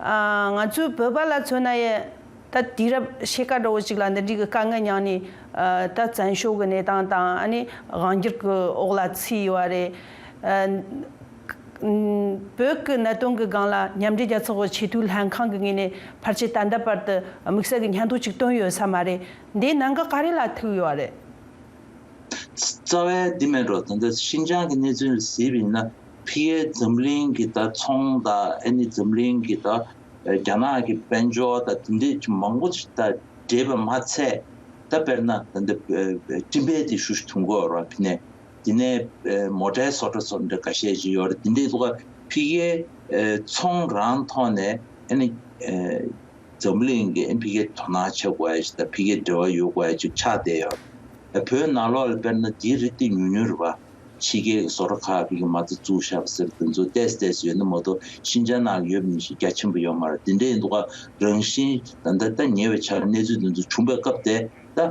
ཨ་ང་ཚོའི་བོད་པ་ལ་མཚོན་ན་ཡང་ད་དུས་རབས་ཕྱེད་ཀ་འདྲ་བོ་ཅིག་ལ་འདི་འདྲའི་གི་དཀའ་ངལ་མྱངས་ནས་ཨ་ད་བཙན་བྱོལ་གི་གནས་སྟངས་དང་། ཨ་ནི་དབང་སྒྱུར་གི་འོག་ལ་ཚུད་ཡོད་པ་རེད། ཨ་བོད་ཀྱི་གནད་དོན་གྱི་སྒང་ལ་མཉམ་འབྲེལ་རྒྱལ་ཚོགས་ཀྱི་ཆེས་མཐོའི་ལྷན་ཁང་གི་ངོས་ནས་ཕལ་ཆེར་ད་ལྟ་བར་དུ་དམིགས་བསལ་གྱི་སྙན་ཐོ་ཅིག་བཏོན་ཡོད་ས་མ་རེད། འདིའི་གནད་འགག་ག་རེ་ལ་ཐུག་ཡོད་རེད། རྩ་བའི་འདི་མེད་འགྲོ། ད་ལྟ་ཤིན་ཅང་གི་གནས་ཚུལ་གཟིགས་པ་ཡིན་ན། ཕ་གིའི་འཛམ་གླིང་གི་ད་ཚོང་དང་། ཨ་ནི་འཛམ་གླིང་གི་ད་རྒྱ་ནག་གི་དཔལ་འབྱོར་དང་དེ་འདྲས་ཀྱི་མང་པོ་ཞིག་ད་འདྲེས་པ་མ་ཚད། ད་དཔེར་ན་ད་ལྟ་སྤྲིན་པའི་དེ་ཤུགས་ཐུང་གོ་ར་ཕི་ནས། དེ་ནས་མོ་ཊའི་བཟོ་གྲྭ་སོགས་འདྲ་འགའ་ཤས་ཅིག་ཡོད་རེད། དེ་འདྲའི་ཐོག་ཕ་གིའི་ཚོང་རང་ཐོག་ནས། ཨ་ནི་འཛམ་གླིང་གི་ཨ་ཕ་གིའི་དོ་སྣང་བྱེད་དགོས་ཡ་ཞིག་དང་། ཕ་གིའི་འབྲེལ་བ་ཡོད་དགོས་ཡ་ཅིག་ཆགས་བསྡད་ཡོད་རེད། བོད་ནང་ལོགས་ལ་དཔེར་ན་དེའི་རིགས་དེ་ཉུང་ཉུང་རེད་པ། ཕྱི་རྒྱལ་གྱི་བཟོ་གྲྭ་ཁག་ཕ་གིས་མ་རྩ་བཙུགས་བཞག་པ་ཟེར་དེ་ཚོ་ཏོག་ཙམ་ཏོག་ཙམ་ཡོད་ན་མ་གཏོགས། ཤིན་ཅང་ནང་ཡོད་པ་ནང་བཞིན་རྒྱ་ཆེན་པོ་ཡོད་མ་རེད། དེ་འདྲ་ཡིན་དུས་ཀ་རང་བཞིན་ད་ལྟ་ད་ཉེ་བའི་ཆར་གནས་ཚུལ་འདི་ཚོ་བྱུང་བའི་སྐབས་དེ། ད་ཨ་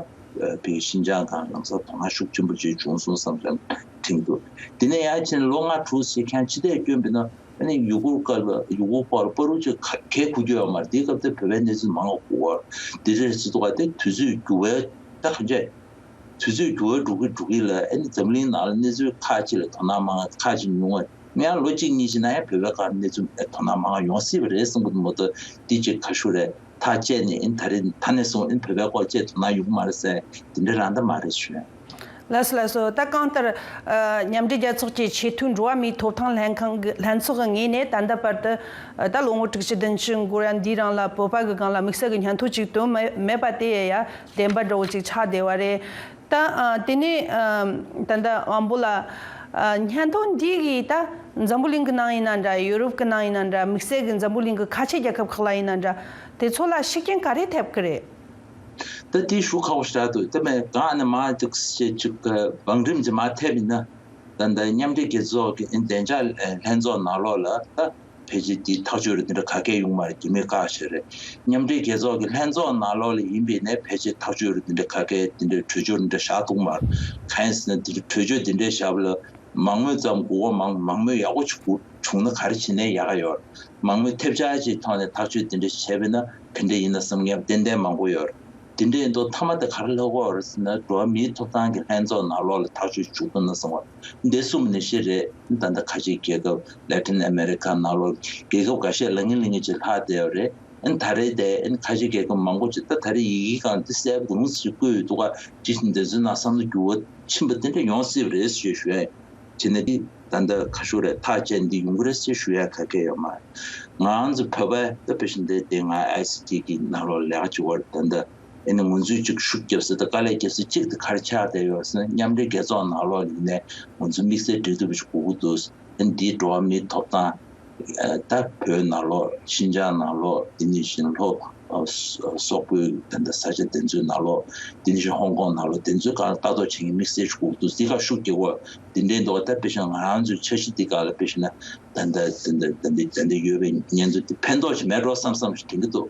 ཕ་གིའི་ཤིན་ཅང་སྒང་ལམ་སང་དོ་སྣང་ཤུགས་ཆེན་པོ་ཅིག་བྱུང་སོང་བསམ་བསམ་དྲན་འདུག་དེ་ནས་ཡར་ཕྱིན་ལོ་ལྔ་དྲུག་ཙམ་ཁྱེད་རང་ཕྱི་བལྟས་སྐྱོན་པ་ཡིན་ན། ཨ་ནི་ཡུ་གུར་སྐབས་ལ་ཡུ་གུར་སྐོར་ལ་བར་དུ་ཅིག་ག་གས་གོ་རྒྱུ་ཡོད་མ་རེད། དེའི་སྐབས་དེ་བོད་པའི་གནས་ཚུལ་མང་བ་གོ་བ་དེ་རེད་ཟེར་འདུག་ག་དེ་དུས་ཚོད་འགྱུར་བའི་ད་གང་བྱས། དུས་ཚོད་འགྱུར་བ་འགྲོ་གི་འགྲོ་གི་ལ། ཨ་ནི་འཛམ་གླིང་ནང་ལ་གནས་ཚུལ་ཁག་ཅིག་ལ་དོ་སྣང་མང་ཁག་ཅིག་ཉུང་བ། ང་ཡང་ལོ་གཅིག་གཉིས་ཤིག་ནང་ཡང་བོད་པའི་སྒང་གནས་ཚུལ་དོ་སྣང་མང་ཡོང་སྲིད་པ་རེད་བསམ་གི་འདུག་མ་གཏོགས། འདི་ཅིག་ག་ཤུ་རེད། ཐག་བཅད་ནས་ཨ་ནི་ད་རེས་ད་ནས་བཟུང་ཨ་ནི་བོད་པའི་སྐོར་བཅས་དོ་སྣང་ཡོང་གི་མ་རེད་ཟེར་དེ་འདྲ་རང་ད་མ་རེད་ཞུ། ལགས་སོ་ལགས་སོ། ད་གང་ལྟར་ཨ་མཉམ་འབྲེལ་རྒྱལ་ཚོགས་ཀྱི་ཆེས་མཐོའི་འགྲོ་བ་མིའི་ཐོབ་ཐང་ལྷན་ཁང་གི་ལྷན་ཚོགས་ཀྱི་ངོས་ནས་ད་ལྟ་བར་དུ་ཨ་ད་ལོ་ངོ་དྲུག་ཅུ་བདུན་ཅུ་འགོར་ཡ་འདིའི་རིང་ལ་བོད་པ་གི་སྒང་ལ་དམིགས་བསལ་གྱི་སྙན་ཐོ་ཅིག་བཏོན་མེད་མེད་པ་དེ་ཡ་ཡ་བདེན་པ་འདྲ་བོ་ཅིག་ཆགས་བསྡད་པ་རེད། ད་ཨ་དེ་ནས་ཨ་ད་ལྟ་དབང་པོ་ལགས། ཨ་སྙན་ཐོ་འདི་གིས་ད་འཛམ་བུ་གླིང་གི་ནང་ཡིན་ན་འདྲ། ཡུ་རོབ་གི་ནང་ཡིན་ན་འདྲ། དམིགས་བསལ་གྱི་འཛམ་བུ་གླིང་གི་ཁ་ཆེ་རྒྱལ་ཁབ་ཁག་ལ་ཡིན་ན་འདྲ། དེ་ཚོ་ལ་ཤུགས་རྐྱེན་ག་རེ་ཐེབས་ཀྱི་རེད། ད་དེ་ཞུ་ཁག་པོ་ཞིག་རེད་འདུག་དེ་མིན་གང་ནས་མ་ཅིག་ཅིག་བང་རིམ་ཅིག་མ་ཐེབས་ཡིན་ན། ད་ལྟ་མཉམ་འབྲེལ་རྒྱལ་ཚོགས་ཀྱི་བདེ་འཇགས་ལྷན་ཚོགས་ནང་ལོགས་ལ་ད་ཕལ་ཆེར་དེའི་ཐག་གཅོད་རེ་དེ་འདྲ་ག་གས་ཡོང་མ་རེད། རྒྱུ་མེད་བཀག་ཞིག་རེད། མཉམ་འབྲེལ་རྒྱལ་ཚོགས་ཀྱི་ལྷན་ཚོགས་ནང་ལོགས་ལ་ཡིན་པའི་ནས་ཕལ་ཆེར་ཐག་གཅོད་རེ་དེ་འདྲ་ག་གས་དེ་འདྲའི་གྲོས་ཆོད་རེ་འདྲ་བཞག་འདུག་མ་རེད། གང་ཡིན་ཟེར་ན་དེ་འདྲའི་གྲོས་ཆོད་དེ་འདྲ་བཞག་པ་ལ། མང་མོས་ཙམ་དགོས་པ་མང་མང་མོས་ཡག་པོ་ཅིག་དགོས་བྱུང་ན་ག་རེ་བྱེད་ནའི་ཡག་ག་ཡོད། མང་མོས་ཐེབས་ཆག་ཅིག་ཐོག་ནས་ཐག་གཅོད་དེ་འདྲ་བྱས་པས་ན་ག་འདྲ་ཡིན་ན་བསམ་མཁན་ཏན་ཏན་མང་པོ་ཡོད། དེ་འདྲ་ཡིན་དུས་མཐའ་མ་དེ་ག་རེ་ལྷག་གོ་རེད་ཟེར་ན། འགྲོ་བ་མིའི་ཐོབ་ཐང་གི་ལྷན་ཚོགས་ནང་ལོགས་ལ་ཐག་གཅོད་བྱུང་ཐུབ་ན་བསམ་པ། འདི་གསུམ་ནི་ཤེས་རེད། ད་ལྟ་ཁ་ཆེའི་རྒྱལ་ཁབ་ལེ་ཊིན་ཨ་མེ་རི་ཁ་ནང་ལོགས་རྒྱལ་ཁབ་འགའ་ཤས་ལ་ངན་ལ་ངན་ཅིག་ལྷག་བསྡད་ཡོད་རེད། ཨ་ནི་ད་རེས་དེ་ཨ་ནི་ཁ་ཆེ་རྒྱལ་ཁབ་མང་པོ་ཅིག་ད་ད་རེས་ཡི་གེ་སྒང་འདི་གསལ་པོ་གང་ཞིག་བཀོད་ཡོད་འདུག་ག་ཅིག་འདི་ཚོའི་ནང་བསམ་བློ་འགྱུར་བ་ཕྱིན་པ་དེ་འདྲ་ཡོང་སྲིད་པ་རེད་ཞེས་ཞུ་ཡ་ཡིན། བྱས་ན་འདི་ད་ལྟ་ཁ་ཤུག་རེད། ཐག་བཅད་འདི་ཡོང་གི་རེད་ཅེས་ཞུ་ཡ་ག་གེ་ཡོད་མ་རེད། ང་ཚོ་བོད་པ་ད་དཔེ་བཞིན་དེ་དེ་ང་ཨའི་སི་ཊི་གི་ནང་ལོགས་ལས་ཀ་བྱེད་པར་ད་ལྟ་ཨ་ནི་ང་ཚོས་ཅིག་ཤུགས་རྒྱབ་ས་དང་དཀའ་ལས་རྒྱབ་ས་གཅིག་དེ་ག་རེ་ཆགས་བསྡད་ཡོད་ཟེར་ན། མཉམ་འབྲེལ་རྒྱལ་ཚོགས་ནང་ལོགས་ཡིན་ནའི་ང་ཚོ་དམིགས་བསལ་འབྲེལ་གཏུག་པ་ཞིག་དགོས་ཀྱི་འདུག་ཨ་ནི་འདིའི་འགྲོ་བ་མིའི་ཐོབ་ཐང་ད་བོད་ནང་ལོགས། ཤིན་ཅང་ནང་ལོགས། དེ་ནས་གཞན་ལྷོ་སོག་པོའི་ད་ལྟ་ས་ཆ་དེ་ཚོའི་ནང་ལོགས། དེ་ནས་གཞན་ཧོང་ཀོང་ནང་ལོགས། དེ་ཚོའི་སྒང་ལ་ལྟ་རྟོག་བྱེད་མཁན་དམིགས་བསལ་ཞིག་དགོས་འདུག་འདི་ག་ཤུགས་རྒྱག་དགོས། དེ་འདྲའི་འདུག་ད་དཔེ་བཞིན་ང་རང་ཚོའི་འཆར་གཞི་འདི་ག་ལ་དཔེ་བཞིན་ན་ད་ལྟ་ད་ལྟ་ད་ལྟ་ད་ལྟ་ཡོད་པའི་གནས་ཚུལ་དེ་ཕན་ཐོགས་ཅིག་མེད་འགྲོ་བསམ་བསམ་ཞིག་དྲན་གྱི་འདུག་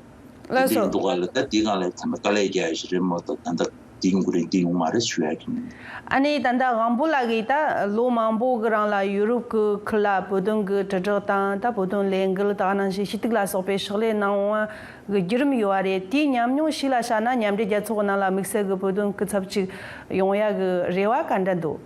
ལགས་སོ། དེ་འདུག་ག་ལ་ད་དེའི་སྒང་ལ་ཚང་མ་དཀའ་ལས་རྒྱག་ཡ་ཞིག་རེད་མ་གཏོགས། ད་ལྟ་དེ་ཡོང་གི་རེད། དེ་ཡོང་མ་རེད་ཞུ་ཡ་གི་མིན། ཨ་ནི་ད་ལྟ་དབང་པོ་ལགས་ཀྱིས་ད་ལོ་མང་པོ་གི་རིང་ལ་ཡུ་རོབ་ཀྱི་ཁུལ་ལ་བོད་དོན་གྱི་དྲིལ་བསྒྲགས་དང་། ད་བོད་དོན་ལས་འགུལ་དེ་ག་ནང་བཞིན་ཞུ་གཏུག་ལ་སོགས་པའི་ཕྱག་ལས་གནང་བ་གི་བརྒྱུད་རིམ་ཡོད་པ་རེད། དེའི་ཉམས་མྱོང་ཞིག་ལ་བཞག་ན། མཉམ་འབྲེལ་རྒྱལ་ཚོགས་ཀྱི་ནང་ལ་དམིགས་བསལ་གྱི་བོད་དོན་སྐུ་ཚབ་ཅིག་ཡོང་ཡ་གི་རེ་བ་ག་འདྲ་འདུག་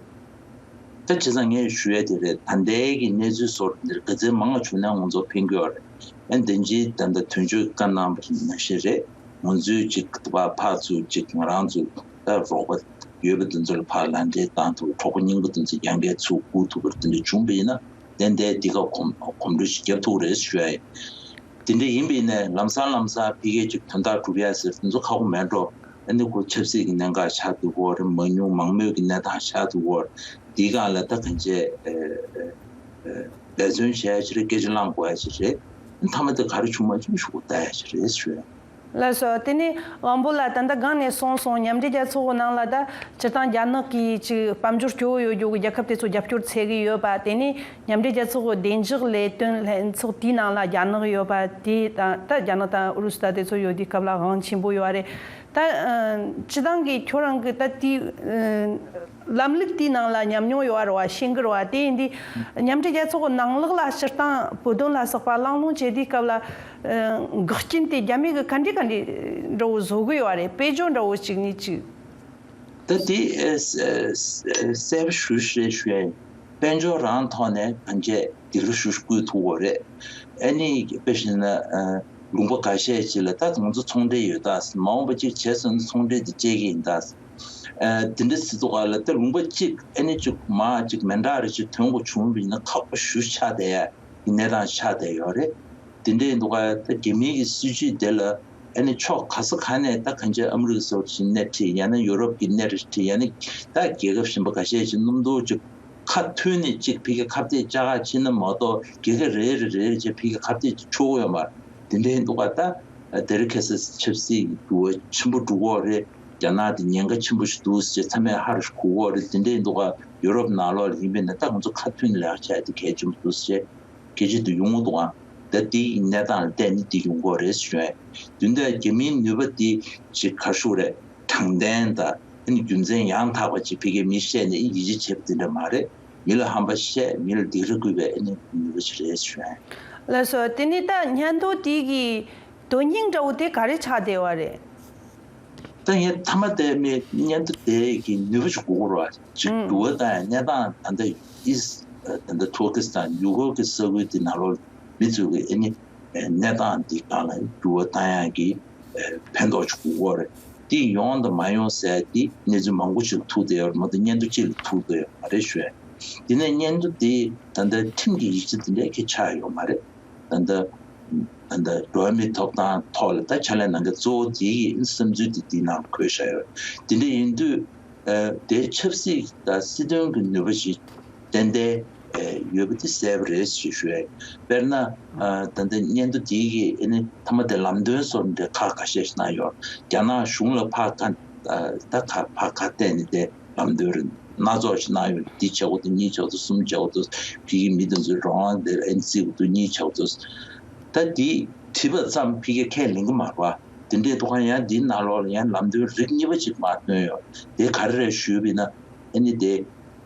ད་བྱས་ཙང་ངས་ཞུ་ཡ་དེ་རེད། ད་ལྟའི་གི་གནས་ཚུལ་སོགས་འདིར་དགའ་ཚོར་མང་བ་བྱུང་ན་ང་ཚོ་ཕན་གྱི་ཡོད་རེད། ཨ་ནི་དེ་རྗེས་ད་ལྟ་དོན་གཅོད་བཀའ་གནང་བ་ནང་བཞིན་རེད། ང་ཚོས་ཅིག་ད་ཕར་ཚུར་ཅིག་ང་རང་ཚོ་ད་རོགས་པ་ཡོད་པ་དེ་ཚོ་ལ་ཕར་ལག་འབྲེལ་བཏང་ཐུབ། གྲོགས་པོ་རྙིང་པ་དེ་ཚོ་ཡང་བསྐྱར་ཚུར་བསྐུར་ཐུབ་པ་དེ་འདྲ་བྱུང་བ་ཡིན་ན། ཏན་ཏན་འདི་ག་གོམ་གོམ་བགྲོད་ཅིག་རྒྱབ་ཐུབ་རེད་ཞུ་ཡ་ཡིན། དེ་འདྲ་ཡིན་པ་ཡིན་ནའི་ལམ་སང་ལམ་སང་ཕ་གིའི་ཅིག་དོན་དག་སྒྲུབ་ཡ་ཟེར་དེ་ཚོ་ཁག་པོ་མེད་འགྲོ། ཨ་ནི་ཁོ་ཆབ་སྲིད་ཀྱི་གནད་འགག་ཆགས་འདུག་གོ་རེད། མང་ཉུང་མང་མོས་ཀྱི་གནས་སྟངས་ཆགས་འདུག་གོ་རེད། འདིའི་སྒང་ལ་ད་གང་བྱས་ཨ་ཨ་ཨ་འབད་བརྩོན་བྱས་ཡ་ཅིག་རེད། སྐད་ཆ་བླང་དགོས་ཡ་ཅིག་རེད། མཐའ་མ་དེ་ག་རེ་བྱུང་མ་བྱུང་ཞུ་ལྟ་ཡ་ཞིག་རེད་ཞུ་ཡ། ལགས་སོ། དེ་ནས་དབང་པོ་ལགས། ད་ལྟ་སྒང་ནས་གསུངས་སོང་། མཉམ་འབྲེལ་རྒྱལ་ཚོགས་ཀྱི་ནང་ལ་ད་སྤྱིར་བཏང་རྒྱ་ནག་གིས་ཅིག་དཔལ་འབྱོར་སྐྱོ་བོ་ཡོད་རྒྱུ་གི་རྒྱལ་ཁབ་དེ་ཚོ་རྒྱབ་སྐྱོར་འཚོལ་གི་ཡོད་པ། དེ་ནས་མཉམ་འབྲེལ་རྒྱལ་ཚོགས་ཀྱི་བདེ་འཇགས་ལས་དོན་ལྷན་ཚོགས་དེའི་ནང་ལ་རྒྱ་ནག་ཡོད་པ་དེ་དང་། ད་རྒྱ་ནག་དང་ཨུ་རུ་སུ་ད་དེ་ཚོ་ཡོད་དུས་སྐབས་ལ་དབང་ཆེན་པོ་ཡོད་རེད། ད་སྤྱི་བཏང་གི་ཁྱོད་རང་གི་ད་དེའི་ལམ་ལུགས་དེའི་ནང་ལ་ཉམས་མྱོང་ཡོད་རེད་བ། ཤེས་ཀྱི་རེད་བ། དེ་ཡིན་དུས་མཉམ་འབྲེལ་རྒྱལ་ཚོགས་ཀྱི་ནང་ལོགས་ལ་སྤྱིར་བཏང་བོད་དོན་ལ་སོགས་པ་གླེང་སློང་བྱེད་དུས་སྐབས་ལ། འགག་རྐྱེན་དེ་རྒྱ་མི་གི་ག་འདྲ་ག་འདྲ་འདྲ་བོ་བཟོ་གི་ཡོད་རེད། དཔེ་བརྗོད་འདྲ་བོ་གཅིག་ནས་གཅིག་ད་དེ་གསལ་པོ་ཞུ་ཞེས་ཞུ་ཡ་ཡིན། དཔལ་འབྱོར་རང་ཐོག་ནས་གང་བྱས་སྒེར་ཞུ་བསྐུལ་ཐུབ་ཀྱི་རེད། ཨ་ནི་དཔེ་བཞིན་ན་ལུང་པ་འགའ་ཤས་ཅིག་ལ་ད་ང་ཚོ་ཚོང་འབྲེལ་ཡོད་ད། མ་འོངས་པ་གཅིག་བྱས་སོང་ན་ཚོང་འབྲེལ་དེ་བཅད་ཀྱི་ཡིན་ད། དེ་འདྲ་སྲིད་དུ་ག་ལ་ད་ལུང་པ་གཅིག་ཨ་ནི་གཅིག་མ་གཅིག་མེ་འདྲ་རེ་ཅིག་ཐོན་དགོས་བྱུང་བ་ཡིན་ན་ཁག་པོ་ཞུ་ཆགས་བསྡད་ཡ་གི་གནས་སྟངས་ཆགས་བསྡད་ཡོད་རེད། དེ་འདྲ་ཡིན་དུས་ཀ་ད་རྒྱ་མིའི་གི་སྲིད་ཇུས་དེ་ལ་ཨ་ནི་ཕྱོགས་ག་ས་ག་ནས་ད་གང་ཅི་ཨ་མི་རི་ཀ་སོགས་ཀྱི་སྣེ་ཁྲིད། ཡང་ན་ཡུ་རོབ་ཀྱི་སྣེ་རེ་ཁྲིད། ཡང་ན་ད་རྒྱལ་ཁབ་གཞན་པ་འགའ་ཤས་ཀྱི་གནམ་ཐུག་ཅིག་ཁ་མཐུན་ནས་ཅིག་ཕ་གི་ཁ་གཏད་བཅག་ག་ཕྱིན་ན་མ་གཏོགས་རྒྱལ་ཁབ་རེ་རེ་རེ་རེ་བྱས་ཕ་གི་ཁ་གཏད་ཅིག་ཆོག་གི་ཡོད་མ་རེད། དེ་འདྲ་ཡིན་དུས་ཀ་ད་དེ་རིང་ཁ་སང་ཆབ་སྲིད་འགྱུར་བ་ཆེན་པོ་འགྲོ་གི་ཡོད་རེད། རྒྱ་ནག་དེ་ཉེན་ཁ་ཆེན་པོ་ཞིག་འདུག་ཟེར་ཚང་མས་ཧ་རུ་གོ་གི་ཡོད་རེད། དེ་འདྲ་ཡིན་དུས་ཀ་ཡུ་རོབ་ནང་ལོགས་ལ་ཡིན་པས་ན་ད་ང་ཚོ་ཁ་མཐུན་ལས་ཀ་བྱ་ཡ་དེ་གལ་ཆེན་པོ་འདུག་ཟེར། སྐད་ཆ་དེ་ཡོང་གི་འདུག་ཨང་། ད་དེའི་གནས་སྟངས་ལ་བལྟས་ནས་དེ་ཡོང་གི་རེད་ཞུ་ཡ། དེ་འདྲ་རྒྱ་མིའི་ནུས་པ་དེ་ཅིག་ག་རེ་ཞུ་དགོས་རེད། དྲང་བདེན་དང་ཨ་ནི་རྒྱུ་མཚན་ཡང་དག་པ་ཅིག་ཕ་གིའི་མི་བཤད་ནས་ཡིད་ཆེས་བྱེད་པ་དེ་འདྲ་མ་རེད། མི་ལ་ཧམ་པ་བཤད། མི་ལ་སྡིགས་ར་བསྐུལ་བའི་ཨ་ནི་ནུས་པ་ཅིག་རེད་ཞུ་ཡ། ལགས་སོ། དེ་ནས་ད་སྙན་ཐོ་དེ་གི་དོན་སྙིང་འདྲ་བོ་དེ་ག་རེ་ཆགས་བསྡད་པ་རེད། ད་ངས་མཐའ་མ་དེ་མི་སྙན་ཐོ་དེ་གི་ནུས་པ་ཞིག་དགོས་ཀྱི་རེད་བ། ཅིག་ཨུམ། འགྱུར་བ་བཏང་ཡ་གནས་སྟངས་ད་ལྟ་ཨིས་ད་ལྟ་ཐུར་ཀི་སི་ཐན་ཡུ་གུར་གྱི་ས་ཁུལ་དེ་ནང་ལོགས་མི་ཚོས་ཀྱི་ཨ་ནི་གནས་སྟངས་འདི་སྒང་ལ་འགྱུར་བ་བཏང་ཡ་གི་ཕན་ཐོགས་ཅིག་དགོས་ཀྱི་རེད། དེ་ཡོང་དང་མ་ཡོང་ཟེར་དེ་གནས་ཚུལ་མང་པོ་ཞིག་ཐུག་བསྡད་ཡོད་རེད་མ་གཏོགས་སྙན་ཐོ་གཅིག་ལ་ཐུག་བསྡད་ཡོད་མ་རེད་ཞུ་ཡ། དེ་ནས་སྙན་ཐོ་དེ་ད་ལྟ་ཁྲིམས་ཀྱི་ཡིག་ཆ་དེ་འདྲ་གི་ཆགས་ཡོད་མ་རེད། ད་ལྟ་ད་ལྟ་འགྲོ་བ་མིའི་ཐོབ་ཐང་ཐོག་ལ་ད་ཕྱག་ལས་གནང་མཁན་གཙོ་བོ་དེའི་བསམ་ཚུལ་དེ་དེའི་ནང་འཁོད་བཞག་ཡོད། དེ་འདྲ་ཡིན་དུས་ཨ་དེ་ཆབ་སྲིད་དང་སྲིད་དོན་གྱི་ནུས་པ་ཞིག་ཏན་ཏན་ཨ་ཡོད་པ་དེ་གསལ་པོ་རེད་ཞེས་ཞུ་ཡ་ཡིན། དཔེར་ན་ཨ་ད་ལྟ་སྙན་ཐོ་དེའི་གི་ཨ་ནི་མཐའ་མ་དེ་ལམ་སྟོན་སོགས་འདྲ་ཁག་ཁ་ཤས་ཤིག་གནང་ཡོད། རྒྱ་ནག་གཞུང་ལ་ཕར་ཁ་ཨ་ད་ཁ་ཕར་ཁ་གཏད་ནས་དེ་ལམ་སྟོན་རེ་སྣ་ཚོགས་ཤིག་གནང་ཡོད། འདི་བྱེད་དགོས་འདུག་གཉིས་བྱེད་དགོས་འདུག་གསུམ་བྱེད་དགོས་འདུག་ཕ་གིའི་མི་དེ་ཚོའི་རང་དབང་དེ་ཨེ་ནི་བརྩི་དགོས་འདུག་གཉིས་བྱེད་དགོས་འདུག་ད་འདི་བྲིས་པ་ཙམ་ཕ་གིར་ཁས་ལེན་གྱི་མ་རེད་བ། དེ་འདྲའི་ཐོག་ཁ་ཡང་འདིའི་ནང་ལོགས་ལ་ཡང་ལམ་སྟོན་རིགས་གཉིས་པ་ཅིག་མར་བཏོན་ཡོད། དེ་ག་རེ་རེད་ཞུས་པ་ཡིན་ན་ཨེ་ནི་དེ་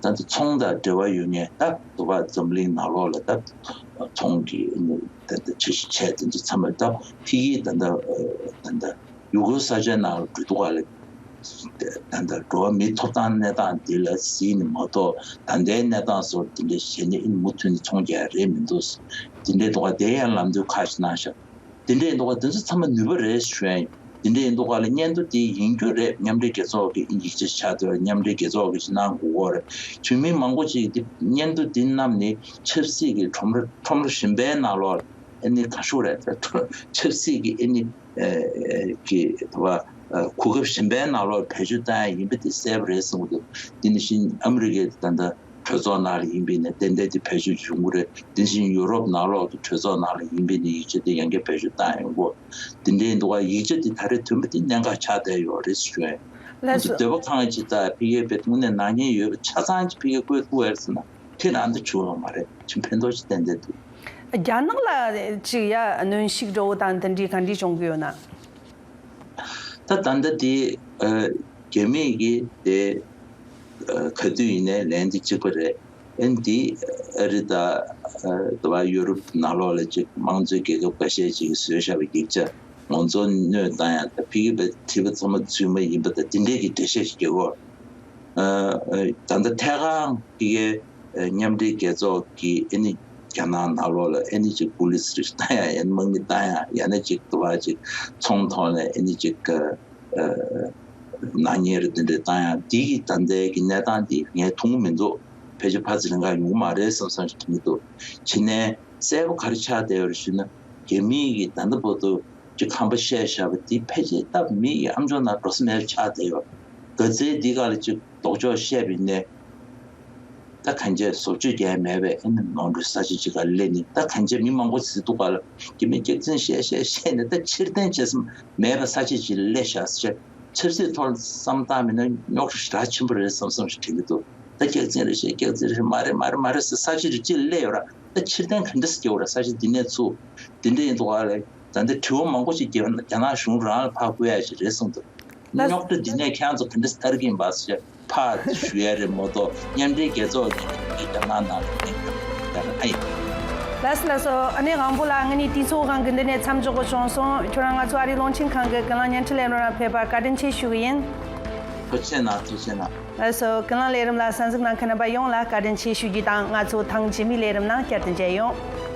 ད་ལྟ་ཚོང་དང་འབྲེལ་བ་ཡོད་མཁན་ད་དུ་བ་འཛམ་གླིང་ནང་ལོགས་ལ་ད་ཚོང་གི་ཨེ་ནི་ད་ལྟ་འཆར་གཞི་བྱས་དེ་ཚོ་ཚང་མ་ད་ཕ་གིའི་ད་ལྟ་ད་ལྟ་ཡུ་གུར་ས་ཆའི་ནང་ལ་འགྲོ་དུས་ག་ལ་ད་ལྟ་འགྲོ་བ་མིའི་ཐོབ་ཐང་གནས་སྟངས་འདི་ལ་གཟིགས་ནས་མ་གཏོགས་ད་ལྟའི་གནས་སྟངས་སོགས་འདི་འདྲ་བྱས་ནས་ཨིན་མུ་མཐུད་ནས་ཚོང་རྒྱག་ཡ་རེད་མི་འདུག་དེ་འདྲའི་འདུག་ག་དེ་ཡང་ལམ་སྟོན་ཁ་ཤས་གནང་ཤག་དེ་འདྲའི་འདུག་ག་དེ་ཚོ་ཚང་མ་ནུས་པ་རེད་ཞུ་ཡ་ཡིན། དེ་འདྲའི་འདུག་ག་ལ་སྙན་ཐོ་དེ་ཡིན་རྒྱུ་རེད། མཉམ་འབྲེལ་རྒྱལ་ཚོགས་ཀྱི་ཡིག་ཆ་ཆགས་ཚར། མཉམ་འབྲེལ་རྒྱལ་ཚོགས་ཀྱི་ཞིག་གནང་དགོས་ཀྱི་རེད། བྱུས་མིན་མང་པོ་ཅིག་འདི་སྙན་ཐོ་འདི་བསྣམས་ནས་ཆབ་སྲིད་ཀྱི་ཁྲོམ་ར་ཁྲོམ་ར་གཞན་པའི་ནང་ལོགས་ལ་ཨེ་ནི་ག་ཤོག་རེད། ཆབ་སྲིད་ཀྱི་ཨེ་ནི་ཨེ་ཀྱི་དུ་བ་གོ་སྐབས་གཞན་པའི་ནང་ལོགས་བེད་སྤྱོད་བཏང་ཡ་ཡིན་པ་དེ་གསལ་པོ་རེད་བསམ་གྱི་འདུག་དེ་ནི་བཞིན་ཨ་མི་རི་ཀའི་ད་ལྟ་གྲོས་ཚོགས་ནང་ལ་ཡིན་པ་ཡིན་ན་ཏན་ཏན་དེ་བེད་སྤྱོད་ཡོང་གི་རེད། དེ་བཞིན་ཡུ་རོབ་ནང་ལོགས་ཀྱི་གྲོས་ཚོགས་ནང་ལ་ཡིན་པ་ཡིན་ན་ཡིག་ཆ་དེ་ཡང་བསྐྱར་བེད་སྤྱོད་བཏང་ཡོང་གི་འདུག་དེ་འདྲའི་འདུག་ག་ཡིག་ཆ་དེ་ད་རེས་ཐོན་པ་དེ་གནད་འགག་ཆགས་བསྡད་ཡོད་རེད་ཞུ་ཡ་ཡིན། ང་ཚོ་འདོད་པ་ཁེངས་ཅིག་ད་ཕ་གིའི་བེད་དངོས་གནས་ནག་ཉེས་ཡོད་པ་ཆ་ཚང་ཅིག་ཕ་གིར་བཀོད་ཐུབ་ཡ་རེད་ཟེར་ན་དེ་རང་དེ་བྱུང་ཡོད་མ་རེད། ཅིག་ཕན་ཐོགས་ཅིག་ཏན་ཏན་འདུག་རྒྱ་ནག་ལ་ཅིག་ཡ་གནོན་ཤུགས་འདྲ་བོ་དང་དེ་འདྲའི་ག་འདྲའི་བྱུང་གི་ཡོད་ན། ད་ད་ལྟ་དེ་ཨ་རྒྱ་མི་གི་དེ་ཨ་ག་དུས་ཡིན་ནའི་ལན་དེ་གཅིག་པ་རེད། ཨ་ནི་དེ་ཨ་རི་དང་ཨ་དུ་བ་ཡུ་རོབ་ནང་ལོགས་ལ་ཅིག་དམངས་གཙོའི་རྒྱལ་ཁབ་འགའ་ཤས་ཅིག་གིས་བཟོས་བཞག་པའི་ཡིག་ཆ་ང་ཚོར་གནོད་བཏང་ཡ་དང་ཕ་གི་བ་བྲིས་པ་ཚང་མ་རྫུན་མ་ཡིན་པ་དང་དེ་འདྲའི་གི་འགྲེལ་བཤད་ཅིག་རྒྱག་གོ། ཨ་ཨ་ད་ལྟ་ཐད་ཀར་ཕ་གིའི་ཨ་མཉམ་འབྲེལ་རྒྱལ་ཚོགས་ཀྱི་ཨ་ནི་རྒྱ་ནག་ནང་ལོགས་ལ་ཨ་ནི་ཅིག་པུ་ལི་སི་རེ་བཏང་ཡ་ཡང་ན་དམག་མི་བཏང་ཡ་ཡང་ན་ཅིག་དུ་བ་ཅིག་ཚོང་ཐོག་ནས་ཨ་ནི་ཅིག་ཨ་ཨ་ནག་ཉེས་རེ་དེ་འདྲ་བཏང་ཡ་འདི་གི་ད་ལྟའི་གི་གནས་སྟངས་འདི་ངས་མཐོང་གི་མི་འདུག་ཕལ་ཆེར་ཕར་ཚུར་ལེན་ག་ཡོང་གི་མ་རེད་བསམ་བསམ་ཞིག་མཐོང་གི་འདུག་བྱས་ནས་གསལ་པོ་ག་རེ་ཆགས་བསྡད་ཡོད་རེད་ཞུ་ན་རྒྱ་མི་གི་ད་ལྟ་བར་དུ་ཅིག་ཧམ་པ་བཤད་བཞག་པ་འདི་ཕལ་ཆེར་སྟབས་མི་ཡི་ཨམ་ཅོག་ནང་འགྲོ་ས་མེད་ཆགས་བསྡད་ཡོད། ག་ཚད་འདི་ག་ལ་ཅིག་ལྡོག་ཕྱོགས་བཤད་པ་ཡིན་ནའི། ད་གང་བྱས་བཟོ་བཅོས་རྒྱག་ཡ་མེད་པས། ཨ་ནི་ནོར་འཁྲུལ་ས་ཆ་གཅིག་ག་སླེབས་ནས། ད་གང་བྱས་མི་མང་པོ་ཞིག་འདུག་ག་ལ། རྒྱ་མི་སྐྱག་རྫུན་བཤད་བཤད་བཤད་ནས། ད་ཕྱིར་འཐེན་བྱས་ས་མེད་པ་ས་ཆ་གཅིག་སླེབས་བཞག་ཟེར། ཆབ་སྲིད་ཐོག་ལ་བསམ་བཏང་མིན་ན་རྙོག་དྲ་ཞེ་དྲག་ཆེན་པོ་རེད་བསམ་བསམ་ཞིག་དྲན་གྱི་འདུག་ད་སྐྱག་རྫུན་རེད་བཤད། སྐྱག་རྫུན་རེད། མ་རེད་མ་རེད་མ་རེད་ཟེར། ས་ཆ་གཅིག་སླེབས་ཡོད་ར། ད་ཕྱིར་འཐེན་ག་འདྲ་སེ་རྒྱག་དགོས་རེད། ས་ཆ་འདི་ནས་ཚུར་འདི་འདྲ་ཡིན་འདུག་ག་ལ། ད་འདི་དྲི་བ་མང་པོ་ཞིག་རྒྱ་རྒྱ་ནག་གཞུང་རང་ལ་ཕར་བསྐུར་ཡ་ཞིག་རེད་གསུངས་འདུག་ད་རྙོག་དྲ་འདི་ནས་ཁྱེད་རང་ཚོ་ག་འདྲ་སེ་ཐར་གྱི་ཡིན་པ་ཞེས་ཕར་ཞུ་ཡ་རེད་མ་གཏོགས། མཉམ་འབྲེལ་རྒྱལ་ཚོགས་ཀྱི་རྒྱ་ནག་ནང་ལ་ཡིན་ཡང་ཨ་ཡིན། ལགས་སོ་ལགས་སོ། ཨ་ནེ་དབང་པོ་ལགས། ང་གཉིས་དུས་ཚོད་སྒང་གི་འདི་ནས་མཚམས་འཇོག་དགོས་བྱུང་སོང་། ཁྱོད་རང་ང་ཚོ་ཨ་རིའི་རླུང་འཕྲིན་ཁང་གི་ཀུན་གླེང་བརྙན་འཕྲིན་ལས་རིམ་ལ་ཕེབས་པར་བཀའ་དྲིན་ཆེ་ཞུ་གི་ཡིན། ཐུགས་རྗེ་གནང་། ཐུགས་རྗེ་གནང་། ལགས་སོ། ཀུན་གླེང་ལས་རིམ་ལ་གསན་གཟིགས་གནང་མཁན་རྣམ་པ་ཡོངས་ལ་བཀའ་དྲིན་ཆེ་ཞུ་རྒྱུ་དང་། ང་ཚོ་ཐེངས་རྗེས་མའི་ལས་རིམ་ནང་བསྐྱར་དུ་མཇལ་ཡོང་།